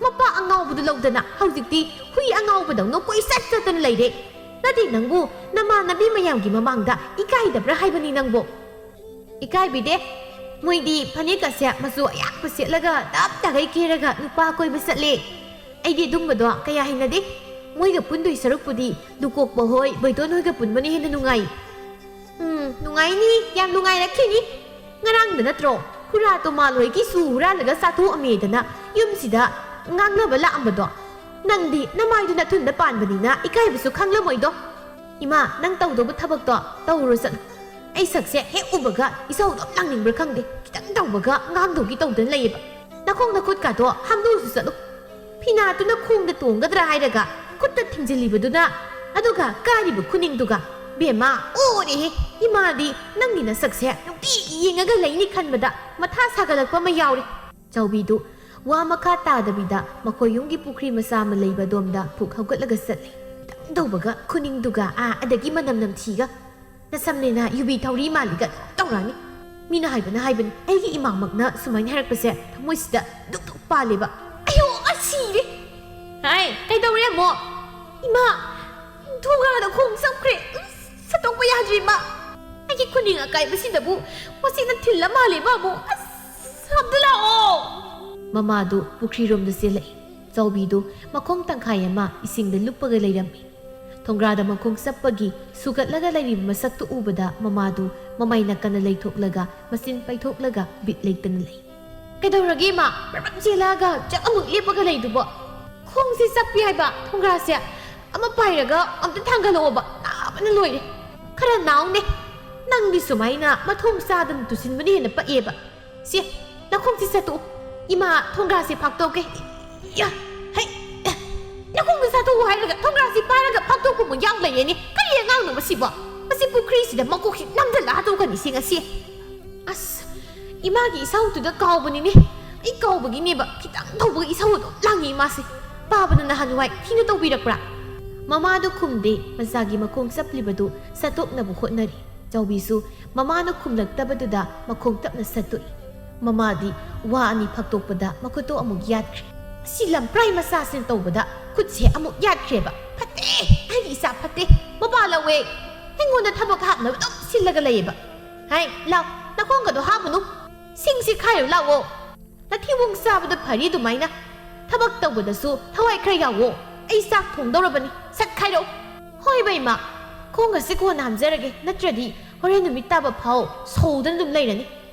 ꯃꯄꯥ ꯑꯉꯥꯎꯕꯗꯨ ꯂꯧꯗꯅ ꯍꯧꯖꯤꯛꯇꯤ ꯍꯨꯏ ꯑꯉꯥꯎꯕꯗꯧꯅ ꯀꯣꯏꯆꯠ ꯆꯠꯇꯅ ꯂꯩꯔꯦ꯫ ꯅꯠꯇꯦ ꯅꯪꯕꯨ, ꯅꯃꯥꯟꯅꯕꯤ ꯃꯌꯥꯝꯒꯤ ꯃꯃꯥꯡꯗ ꯏꯀꯥꯏꯗꯕ꯭ꯔꯥ ꯍꯥꯏꯕꯅꯤ ꯅꯪꯕꯨ꯫ ꯏꯀꯥꯏꯕꯤꯗꯦ꯫ ꯃꯣꯏꯗꯤ ꯐꯅꯦꯛꯀꯁꯦ ꯃꯆꯨ ꯑꯌꯥꯛꯄ ꯁꯦꯠꯂꯒ ꯇꯞ ꯇꯥꯒꯩ ꯀꯦꯔꯒ ꯅꯨꯄꯥ ꯀꯣꯏꯕ ꯆꯠꯂꯦ꯫ ꯑꯩꯗꯤ ꯑꯗꯨꯝꯕꯗꯣ ꯀꯌꯥ ꯍꯩꯅꯗꯦ꯫ ꯃꯣꯏꯒ ꯄꯨꯟꯗꯣꯏ ꯁꯔꯨꯛꯄꯨꯗꯤ ꯂꯨꯀꯣꯛꯄ ꯍꯣꯏ, ꯕꯣꯏꯇꯣꯟ ꯍꯣꯏꯒ ꯄꯨꯟꯕꯅ ꯍꯦꯟꯅ ꯅꯨꯡꯉꯥꯏ꯫ ꯎꯝ, ꯅꯨꯡꯉꯥꯏꯅꯤ, ꯌꯥꯝ ꯅꯨꯡꯉꯥꯏꯔꯛꯈꯤꯅꯤ꯫ ꯉꯔꯥꯡꯗ ꯅꯠꯇ꯭ꯔꯣ ꯈꯨꯔꯥ ꯇꯣꯃꯥꯜ ꯍꯣꯏꯒꯤ ꯁꯨ ꯍꯨꯔꯥꯜꯂꯒ ꯆꯥꯊꯣꯛꯑꯝꯃꯦꯗꯅ ꯌꯨꯝꯁꯤꯗ ꯉꯥꯡꯅꯕ ꯂꯥꯛꯑꯝꯕꯗꯣ? ꯅꯪꯗꯤ ꯅꯃꯥꯏꯗꯨ ꯅꯊꯨꯟꯗ ꯄꯥꯟꯕꯅꯤꯅ ꯏꯀꯥꯏꯕꯁꯨ ꯈꯪꯂꯝꯃꯣꯏꯗꯣ꯫ ꯏꯃꯥ, ꯅꯪ ꯇꯧꯗꯧꯕ ꯊꯕꯛꯇꯣ ꯇꯧꯔꯨꯔꯣ ꯆꯠꯂꯨ꯫ ꯑꯩ ꯁꯛꯁꯦ ꯍꯦꯛ ꯎꯕꯒ ꯏꯁꯧ ꯑꯗꯨꯝ ꯂꯥꯡꯅꯤꯡꯕ꯭ꯔꯥ ꯈꯪꯗꯦ, ꯈꯤꯇꯪ ꯇꯧꯕꯒ ꯉꯥꯡꯗꯧꯒꯤ ꯇꯧꯗꯅ ꯂꯩꯌꯦꯕ꯫ ꯅꯈꯣꯡ ꯅꯈꯨꯠꯀꯥꯗꯣ ꯍꯥꯝꯗꯣꯛꯎꯁꯨ ꯆꯠꯂꯨ꯫ ꯐꯤꯅꯥꯠꯇꯨꯅ ꯈꯣꯡꯗ ꯇꯣꯡꯒꯗ꯭ꯔꯥ ꯍꯥꯏꯔꯒ ꯈꯨꯠꯇ ꯊꯤꯡꯖꯤꯜꯂꯤꯕꯗꯨꯅ, ꯑꯗꯨꯒ ꯀꯥꯔꯤꯕ ꯈꯨꯅꯤꯡꯗꯨꯒ꯫ ꯕꯦꯝꯃ, ꯑꯣꯔꯦꯍꯦ! ꯏꯃꯥꯗꯤ ꯅꯪꯒꯤ ꯅꯁꯛꯁꯦ ꯅꯨꯡꯇꯤꯒꯤ ꯌꯦꯡꯉꯒ ꯂꯩꯅꯤ ꯈꯟꯕꯗ ꯃꯊꯥ ꯁꯥꯒꯠꯂꯛꯄ ꯑꯃ ꯌꯥꯎꯔꯦ꯫ ꯆꯥꯎꯕꯤꯗꯨ ꯋꯥ ꯃꯈꯥ ꯇꯥꯗꯕꯤꯗ ꯃꯈꯣꯏ ꯌꯨꯝꯒꯤ ꯄꯨꯈ꯭ꯔꯤ ꯃꯆꯥ ꯑꯃ ꯂꯩꯕ ꯑꯗꯣꯝꯗ ꯐꯨꯛ ꯍꯧꯒꯠꯂꯒ ꯆꯠꯂꯤ꯫ ꯈꯤꯇꯪ ꯇꯧꯕꯒ ꯈꯨꯅꯤꯡꯗꯨꯒ ꯑꯥ ꯑꯗꯒꯤ ꯃꯅꯝ ꯅꯝꯊꯤꯒ꯫ ꯅꯁꯝꯅꯦꯅ ꯌꯨꯕꯤ ꯊꯧꯔꯤ ꯃꯥꯜꯂꯤꯒ ꯑꯗꯨꯝ ꯇꯧꯔꯛꯑꯅꯤ꯫ ꯃꯤꯅ ꯍꯥꯏꯕꯅ ꯍꯥꯏꯕꯅꯤ, ꯑꯩꯒꯤ ꯏꯃꯥꯃꯛꯅ ꯁꯨꯃꯥꯏꯅ ꯍꯥꯏꯔꯛꯄꯁꯦ ꯊꯃꯣꯏꯁꯤꯗ ꯗꯨꯛ ꯗꯨꯛ ꯄꯥꯜꯂꯦꯕ꯫ ꯑꯌꯣ, ꯑ, ꯁꯤꯔꯦ! ꯍꯥꯏ, ꯀꯩꯗꯧꯔꯦ ꯑꯃꯨꯛ? ꯏꯃꯥ, ꯊꯣꯡꯒꯥꯗ ꯈꯣꯡ ꯆꯞꯈ꯭ꯔꯦ꯫ ꯎꯝ, ꯁꯠꯇꯣꯛꯄ ꯌꯥꯗ꯭ꯔꯦ, ꯏꯃꯥ꯫ ꯑꯩꯒꯤ ꯈꯨꯅꯤꯡ ꯑꯀꯥꯏꯕꯁꯤꯗꯕꯨ ꯃꯁꯤꯅ ꯊꯤꯜꯂ ꯃꯥꯜꯂꯦꯕ ꯑꯃꯨꯛ꯫ ꯑꯁ, ꯑꯝꯇ ꯂꯥꯛꯑꯣ! ꯃꯃꯥꯗꯨ ꯄꯨꯈ꯭ꯔꯤꯔꯣꯝꯗ ꯆꯦꯜꯂꯛꯏ꯫ ꯆꯥꯎꯕꯤꯗꯨ ꯃꯈꯣꯡ ꯇꯪꯈꯥꯏ ꯑꯃ ꯏꯁꯤꯡꯗ ꯂꯨꯞꯄꯒ ꯂꯩꯔꯝꯃꯤ꯫ ꯊꯣꯡꯒ꯭ꯔꯥꯗ ꯃꯈꯣꯡ ꯆꯞꯄꯒꯤ ꯁꯨꯒꯠꯂꯒ ꯂꯩꯔꯤꯕ ꯃꯁꯛꯇꯨ ꯎꯕꯗ ꯃꯃꯥꯗꯨ ꯃꯃꯥꯏ ꯅꯥꯀꯟꯗ ꯂꯩꯊꯣꯛꯂꯒ ꯃꯆꯤꯟ ꯄꯩꯊꯣꯛꯂꯒ ꯕꯤꯠ ꯂꯩꯇꯅ ꯂꯩ꯫ ꯀꯩꯗꯧꯔꯒꯦ ꯏꯃꯥ? ꯕ꯭ꯔꯕ꯭ꯔꯞ ꯆꯦꯜꯂꯛꯑꯒ ꯆꯞ ꯑꯃꯨꯛ ꯂꯦꯞꯄꯒ ꯂꯩꯗꯨꯕꯣ? ꯈꯣꯡꯁꯦ ꯆꯞꯄꯤ ꯍꯥꯏꯕ, ꯊꯣꯡꯒ꯭ꯔꯥꯁꯦ ꯑꯃ ꯄꯥꯏꯔꯒ ꯑꯝꯇ ꯊꯥꯡꯒꯠꯂꯛꯑꯣꯕ, ꯅꯥꯕꯅ ꯂꯣꯏꯔꯦ꯫ ꯈꯔ ꯅꯥꯎꯅꯦ, ꯅꯪꯗꯤ ꯁꯨꯃꯥꯏꯅ ꯃꯊꯣꯡ ꯆꯥꯗꯅ ꯇꯨꯁꯤꯟꯕꯅ ꯍꯦꯟꯅ ꯄꯛꯑꯦꯕ꯫ ꯁꯦ, ꯅꯈꯣꯡꯁꯤ ꯆꯠꯇꯣꯛꯎ꯫ ꯏꯃꯥ, ꯊꯣꯡꯒ꯭ꯔꯥꯁꯦ ꯐꯥꯛꯇꯣꯛꯀꯦ꯫ ꯏꯌꯥ, ꯍꯩ, ꯅꯈꯣꯡꯗ ꯆꯠꯇꯣꯛꯎ ꯍꯥꯏꯔꯒ ꯊꯣꯡꯒ꯭ꯔꯥꯁꯤ ꯄꯥꯏꯔꯒ ꯐꯥꯛꯇꯣꯛꯄ ꯑꯃꯨꯛ ꯌꯥꯎ ꯂꯩꯔꯦꯅꯦ꯫ ꯀꯔꯤ ꯑꯉꯥꯡꯅꯣ ꯃꯁꯤꯕꯣ? ꯃꯁꯤ ꯄꯨꯈ꯭ꯔꯤꯁꯤꯗ ꯃꯀꯣꯛꯁꯤ ꯅꯝꯗ ꯂꯥꯛꯑꯗꯧꯒꯅꯤ ꯁꯤ ꯉꯁꯤ꯫ ꯑꯁ, ꯏꯃꯥꯒꯤ ꯏꯁꯧꯗꯨꯗ ꯀꯥꯎꯕꯅꯤꯅꯦ꯫ ꯑꯩ ꯀꯥꯎꯕꯒꯤꯅꯦꯕ꯫ ꯈꯤꯇꯪ ꯇꯧꯕꯒ ꯏꯁꯧ ꯑꯗꯨꯝ ꯂꯥꯡꯉꯤ ꯏꯃꯥꯁꯦ꯫ ꯄꯥꯕꯅ ꯅꯍꯥꯟꯋꯥꯏ ꯊꯤꯅ ꯇꯧꯕꯤꯔꯛꯄ꯭ꯔꯥ? ꯃꯃꯥꯗꯨ ꯈꯨꯝꯗꯦ, ꯃꯆꯥꯒꯤ ꯃꯈꯣꯡ ꯆꯞꯂꯤꯕꯗꯨ ꯁꯠꯇꯣꯛꯅꯕ ꯍꯣꯠꯅꯔꯤ꯫ ꯆꯥꯎꯕꯤꯁꯨ ꯃꯃꯥꯅ ꯈꯨꯝꯂꯛꯇꯕꯗꯨꯗ ꯃꯈꯣꯡ ꯇꯞꯅ ꯁꯠꯇꯣꯛꯏ꯫ ꯃꯃꯥꯗꯤ ꯋꯥ ꯑꯅꯤ ꯐꯛꯇꯣꯛꯄꯗ ꯃꯈꯨꯠꯇꯣ ꯑꯃꯨꯛ ꯌꯥꯠꯈ꯭ꯔꯦ꯫ "ꯑꯁꯤ ꯂꯝꯄ꯭ꯔꯥꯏ ꯃꯆꯥꯁꯤꯅ ꯇꯧꯕꯗ ꯈꯨꯠꯁꯦ ꯑꯃꯨꯛ ꯌꯥꯠꯈ꯭ꯔꯦꯕ꯫ ꯐꯠꯇꯦ! ꯑꯩꯒꯤ ꯏꯆꯥ ꯐꯠꯇꯦ! ꯃꯄꯥ ꯂꯧꯋꯦ! ꯑꯩꯉꯣꯟꯗ ꯊꯕꯛ ꯍꯥꯞꯅꯕ ꯑꯗꯨꯝ ꯁꯤꯜꯂꯒ ꯂꯩꯌꯦꯕ꯫ ꯍꯥꯏ, ꯂꯥꯎ, ꯅꯈꯣꯡꯒꯗꯣ ꯍꯥꯝꯃꯨꯅꯨ! ꯁꯤꯡꯁꯤ ꯈꯥꯏꯔꯨ ꯂꯥꯛꯑꯣ! ꯅꯊꯤꯕꯣꯡ ꯆꯥꯕꯗ ꯐꯔꯤ ꯑꯗꯨꯃꯥꯏꯅ꯫ ꯊꯕꯛ ꯇꯧꯕꯗꯁꯨ ꯊꯋꯥꯏ ꯈꯔ ꯌꯥꯎꯋꯣ꯫ ꯑꯩ ꯆꯥꯛ ꯊꯣꯡꯗꯧꯔꯕꯅꯤ꯫ ꯁꯠ ꯈꯥꯏꯔꯛꯑꯣ!" "ꯍꯣꯏꯕ ꯏꯃꯥ, ꯈꯣꯡꯒꯁꯦ ꯀꯣꯟꯅ ꯍꯥꯝꯖꯔꯒꯦ, ꯅꯠꯇ꯭ꯔꯗꯤ ꯍꯣꯔꯦꯟ ꯅꯨꯃꯤꯠ ꯇꯥꯕ ꯐꯥꯎ ꯁꯧꯗꯅ ꯑꯗꯨꯝ ꯂꯩꯔꯅꯤ꯫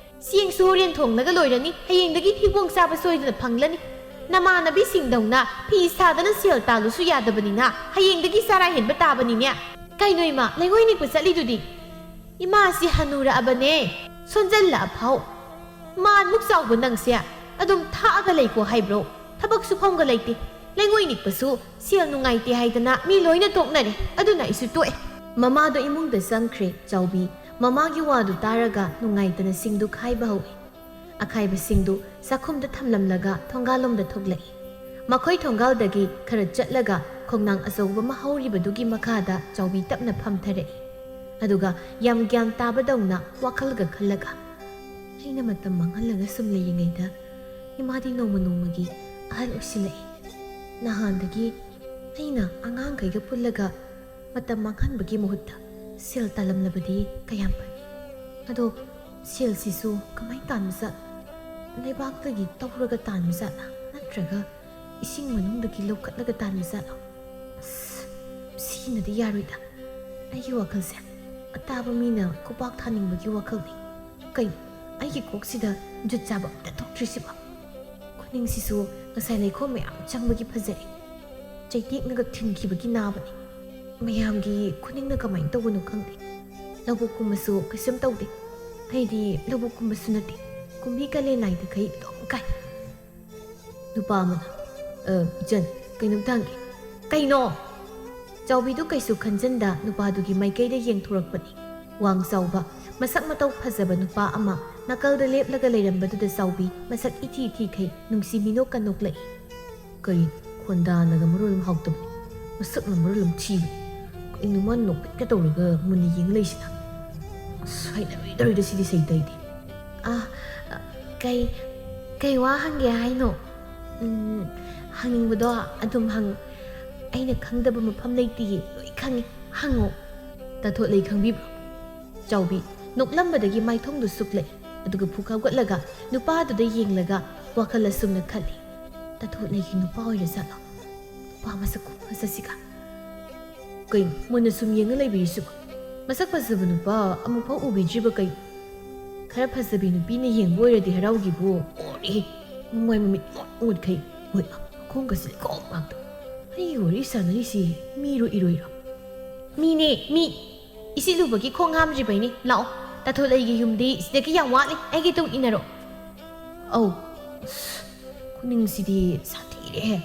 ꯆꯦꯡꯁꯨ ꯍꯣꯔꯦꯟ ꯊꯣꯡꯂꯒ ꯂꯣꯏꯔꯅꯤ, ꯍꯌꯦꯡꯗꯒꯤ ꯊꯤꯕꯣꯡ ꯆꯥꯕ ꯁꯣꯏꯗꯅ ꯐꯪꯂꯅꯤ꯫ ꯅꯃꯥꯟꯅꯕꯤꯁꯤꯡꯗꯧꯅ ꯐꯤ ꯁꯥꯗꯅ ꯁꯦꯜ ꯇꯥꯜꯂꯨꯁꯨ ꯌꯥꯗꯕꯅꯤꯅ ꯍꯌꯦꯡꯗꯒꯤ ꯆꯔꯥ ꯍꯦꯟꯕ ꯇꯥꯕꯅꯤꯅꯦ꯫ ꯀꯩꯅꯣ ꯏꯃꯥ, ꯂꯩꯉꯣꯏ ꯅꯤꯛꯄ ꯆꯠꯂꯤꯗꯨꯗꯤ?" "ꯏꯃꯥꯁꯤ ꯍꯅꯨꯔꯛꯑꯕꯅꯦ, ꯁꯣꯟꯖꯜꯂꯛꯑ ꯐꯥꯎ꯫ ꯃꯥꯟꯃꯨꯛ ꯆꯥꯎꯕ ꯅꯪꯁꯦ ꯑꯗꯨꯝ ꯊꯥꯛꯑꯒ ꯂꯩꯀꯣ ꯍꯥꯏꯕ꯭ꯔꯣ? ꯊꯕꯛ ꯁꯨꯐꯝꯒ ꯂꯩꯇꯦ꯫ ꯂꯩꯉꯣꯏ ꯅꯤꯛꯄꯁꯨ ꯁꯦꯜ ꯅꯨꯡꯉꯥꯏꯇꯦ ꯍꯥꯏꯗꯅ ꯃꯤ ꯂꯣꯏꯅ ꯇꯣꯛꯅꯔꯦ꯫ ꯑꯗꯨꯅ ꯑꯩꯁꯨ ꯇꯣꯛꯑꯦ꯫" ꯃꯃꯥꯗꯣ ꯏꯃꯨꯡꯗ ꯆꯪꯈ꯭ꯔꯦ꯫ ꯆꯥꯎꯕꯤ ꯃꯃꯥꯒꯤ ꯋꯥꯗꯨ ꯇꯥꯔꯒ ꯅꯨꯡꯉꯥꯏꯇꯅ ꯁꯤꯡꯗꯨ ꯈꯥꯏꯕ ꯍꯧꯏ꯫ ꯑꯈꯥꯏꯕꯁꯤꯡꯗꯨ ꯆꯥꯛꯈꯨꯝꯗ ꯊꯝꯂꯝꯂꯒ ꯊꯣꯡꯒꯥꯜꯂꯣꯝꯗ ꯊꯣꯛꯂꯛꯏ꯫ ꯃꯈꯣꯏ ꯊꯣꯡꯒꯥꯜꯗꯒꯤ ꯈꯔ ꯆꯠꯂꯒ ꯈꯣꯡꯅꯥꯡ ꯑꯆꯧꯕ ꯑꯃ ꯍꯧꯔꯤꯕꯗꯨꯒꯤ ꯃꯈꯥꯗ ꯆꯥꯎꯕꯤ ꯇꯞꯅ ꯐꯝꯊꯔꯛꯏ꯫ ꯑꯗꯨꯒ ꯌꯥꯝ ꯒ꯭ꯌꯥꯟ ꯇꯥꯕꯗꯧꯅ ꯋꯥꯈꯜꯒ ꯈꯜꯂꯒ, "ꯑꯩꯅ ꯃꯇꯝ ꯃꯥꯡꯍꯜꯂꯒ ꯁꯨꯝ ꯂꯩꯔꯤꯉꯩꯗ ꯏꯃꯥꯗꯤ ꯅꯣꯡꯃ ꯅꯣꯡꯃꯒꯤ ꯑꯍꯜ ꯑꯣꯏꯁꯤꯜꯂꯛꯏ꯫ ꯅꯍꯥꯟꯗꯒꯤ ꯑꯩꯅ ꯑꯉꯥꯡꯈꯩꯒ ꯄꯨꯜꯂꯒ ꯃꯇꯝ ꯃꯥꯡꯍꯟꯕꯒꯤ ꯃꯍꯨꯠꯇ ꯁꯦꯜ ꯇꯥꯜꯂꯝꯂꯕꯗꯤ ꯀꯌꯥꯝ ꯐꯅꯤ꯫ ꯑꯗꯣ ꯁꯦꯜꯁꯤꯁꯨ ꯀꯃꯥꯏꯅ ꯇꯥꯟꯕ ꯖꯥꯠꯅꯣ? ꯂꯩꯕꯥꯛꯇꯒꯤ ꯇꯧꯔꯒ ꯇꯥꯟꯕ ꯖꯥꯠꯂꯥ? ꯅꯠꯇ꯭ꯔꯒ ꯏꯁꯤꯡ ꯃꯅꯨꯡꯗꯒꯤ ꯂꯧꯈꯠꯂꯒ ꯇꯥꯟꯕ ꯖꯥꯠꯂꯣ? ꯑꯁ, ꯁꯤꯅꯗꯤ ꯌꯥꯔꯣꯏꯗ꯫ ꯑꯩꯒꯤ ꯋꯥꯈꯜꯁꯦ ꯑꯇꯥꯕ ꯃꯤꯅ ꯈꯨꯄꯥꯛ ꯊꯥꯅꯤꯡꯕꯒꯤ ꯋꯥꯈꯜꯅꯤ꯫ ꯀꯩꯅꯣ, ꯑꯩꯒꯤ ꯀꯣꯛꯁꯤꯗ ꯖꯨꯠ ꯆꯥꯕ ꯑꯝꯇ ꯊꯣꯛꯇ꯭ꯔꯤꯁꯤꯕꯣ?" ꯈꯨꯅꯤꯡꯁꯤꯁꯨ ꯉꯁꯥꯏ ꯂꯩꯈꯣꯝ ꯃꯌꯥꯝ ꯆꯪꯕꯒꯤ ꯐꯖꯔꯦ꯫ ꯆꯩꯇꯦꯛꯅꯒ ꯊꯤꯟꯈꯤꯕꯒꯤ ꯅꯥꯕꯅꯤ꯫ ꯃꯌꯥꯝꯒꯤ ꯈꯨꯅꯤꯡꯅ ꯀꯃꯥꯏꯅ ꯇꯧꯕꯅꯣ ꯈꯪꯗꯦ꯫ ꯂꯧꯕꯨꯛ ꯀꯨꯝꯕꯁꯨ ꯀꯩꯁꯨꯝ ꯇꯧꯗꯦ꯫ ꯑꯩꯗꯤ ꯂꯧꯕꯨꯛ ꯀꯨꯝꯕꯁꯨ ꯅꯠꯇꯦ꯫ ꯀꯨꯝꯕꯤ ꯀꯥꯂꯦꯟ ꯅꯥꯏꯗꯈꯩ ꯑꯗꯨꯝ ꯀꯥꯏ꯫ ꯅꯨꯄꯥ ꯑꯃꯅ, "ꯑ, ꯏꯆꯟ, ꯀꯩꯅꯣꯝꯇ ꯍꯪꯒꯦ꯫" "ꯀꯩꯅꯣ?" ꯆꯥꯎꯕꯤꯗꯨ ꯀꯩꯁꯨ ꯈꯟꯖꯟꯗ ꯅꯨꯄꯥꯗꯨꯒꯤ ꯃꯥꯏꯀꯩꯗ ꯌꯦꯡꯊꯣꯔꯛꯄꯅꯤ꯫ ꯋꯥꯡ ꯆꯥꯎꯕ, ꯃꯁꯛ ꯃꯇꯧ ꯐꯖꯕ ꯅꯨꯄꯥ ꯑꯃ ꯅꯥꯀꯜꯗ ꯂꯦꯞꯂꯒ ꯂꯩꯔꯝꯕꯗꯨꯗ ꯆꯥꯎꯕꯤ ꯃꯁꯛ ꯏꯊꯤ ꯊꯤꯈꯩ ꯅꯨꯡꯁꯤ ꯃꯤꯅꯣꯛꯀ ꯅꯣꯛꯂꯛꯏ꯫ "ꯀꯔꯤ, ꯈꯣꯟꯗꯥꯅꯒ ꯃꯔꯣꯜ ꯑꯃ ꯍꯥꯎꯇꯕꯅꯤ, ꯃꯁꯛꯅ ꯃꯔꯣꯜ ꯑꯃ ꯊꯤꯕꯅꯤ꯫ ꯀꯩꯅꯣ ꯃꯥ ꯅꯣꯛꯐꯦꯠꯀ ꯇꯧꯔꯒ ꯃꯨꯟꯅ ꯌꯦꯡ ꯂꯩꯁꯤꯅ?" ꯑꯁ, ꯍꯩꯅꯔꯣꯏꯗꯧꯔꯤꯗ ꯁꯤꯗꯤ ꯁꯩꯇꯩꯗꯤ꯫ ꯑ, ꯑ, ꯀꯩ, ꯀꯩ ꯋꯥ ꯍꯪꯒꯦ ꯍꯥꯏꯅꯣ? ꯎꯝ, ꯍꯪꯅꯤꯡꯕꯗꯣ ꯑꯗꯨꯝ ꯍꯪꯉꯨ꯫ ꯑꯩꯅ ꯈꯪꯗꯕ ꯃꯐꯝ ꯂꯩꯇꯤꯌꯦ, ꯂꯣꯏ ꯈꯪꯉꯤ, ꯍꯪꯉꯣ꯫ ꯇꯥꯊꯣꯠꯂꯩ ꯈꯪꯕꯤꯕ꯭ꯔꯣ? ꯆꯥꯎꯕꯤ ꯅꯣꯛꯂꯝꯕꯗꯒꯤ ꯃꯥꯏꯊꯣꯡꯗꯨ ꯁꯨꯛꯂꯦ, ꯑꯗꯨꯒ ꯐꯨꯛ ꯍꯧꯒꯠꯂꯒ ꯅꯨꯄꯥꯗꯨꯗ ꯌꯦꯡꯂꯒ ꯋꯥꯈꯜ ꯑꯁꯨꯝꯅ ꯈꯜꯂꯤ, "ꯇꯥꯊꯣꯠꯂꯩꯒꯤ ꯅꯨꯄꯥ ꯑꯣꯏꯔꯖꯥꯠꯂꯣ? ꯅꯨꯄꯥ ꯃꯁꯛ ꯈꯨꯐꯖꯁꯤꯒ!" ꯀꯩꯅꯣ ꯃꯨꯟꯅ ꯁꯨꯝ ꯌꯦꯡꯉ ꯂꯩꯕꯤꯔꯤꯁꯤꯕꯣ? ꯃꯁꯛ ꯐꯖꯕ ꯅꯨꯄꯥ ꯑꯃꯨꯛꯐꯥꯎ ꯎꯕꯤꯗ꯭ꯔꯤꯕ ꯀꯩꯅꯣ? ꯈꯔ ꯐꯖꯕꯤ ꯅꯨꯄꯤꯅ ꯌꯦꯡꯕ ꯑꯣꯏꯔꯗꯤ ꯍꯔꯥꯎꯈꯤꯕꯨ ꯑꯣꯔꯦ꯫ ꯃꯃꯥꯏ ꯃꯃꯤꯠ ꯂꯣꯏ ꯃꯨꯠꯈꯩ꯫ ꯍꯣꯏ, ꯃꯈꯣꯡꯒꯁꯤ ꯂꯩꯈꯣꯝ ꯉꯥꯛꯇ꯫ ꯑꯩꯒꯤ ꯋꯥꯔꯤ ꯁꯥꯟꯅꯔꯤꯁꯤ ꯃꯤꯔꯣ ꯏꯔꯣꯏꯔꯣ? ꯃꯤꯅꯦ, ꯃꯤ꯫ ꯏꯁꯤꯠꯂꯨꯕꯒꯤ ꯈꯣꯡ ꯍꯥꯝꯗ꯭ꯔꯤꯕꯩꯅꯦ꯫ ꯂꯥꯛꯑꯣ, ꯇꯥꯊꯣꯠꯂꯩꯒꯤ ꯌꯨꯝꯗꯤ ꯁꯤꯗꯒꯤ ꯌꯥꯝ ꯋꯥꯠꯂꯤ꯫ ꯑꯩꯒꯤ ꯇꯨꯡ ꯏꯟꯅꯔꯣ꯫ ꯑꯧ, ꯑꯁ, ꯈꯨꯅꯤꯡꯁꯤꯗꯤ ꯁꯥꯊꯤꯔꯦꯍꯦ꯫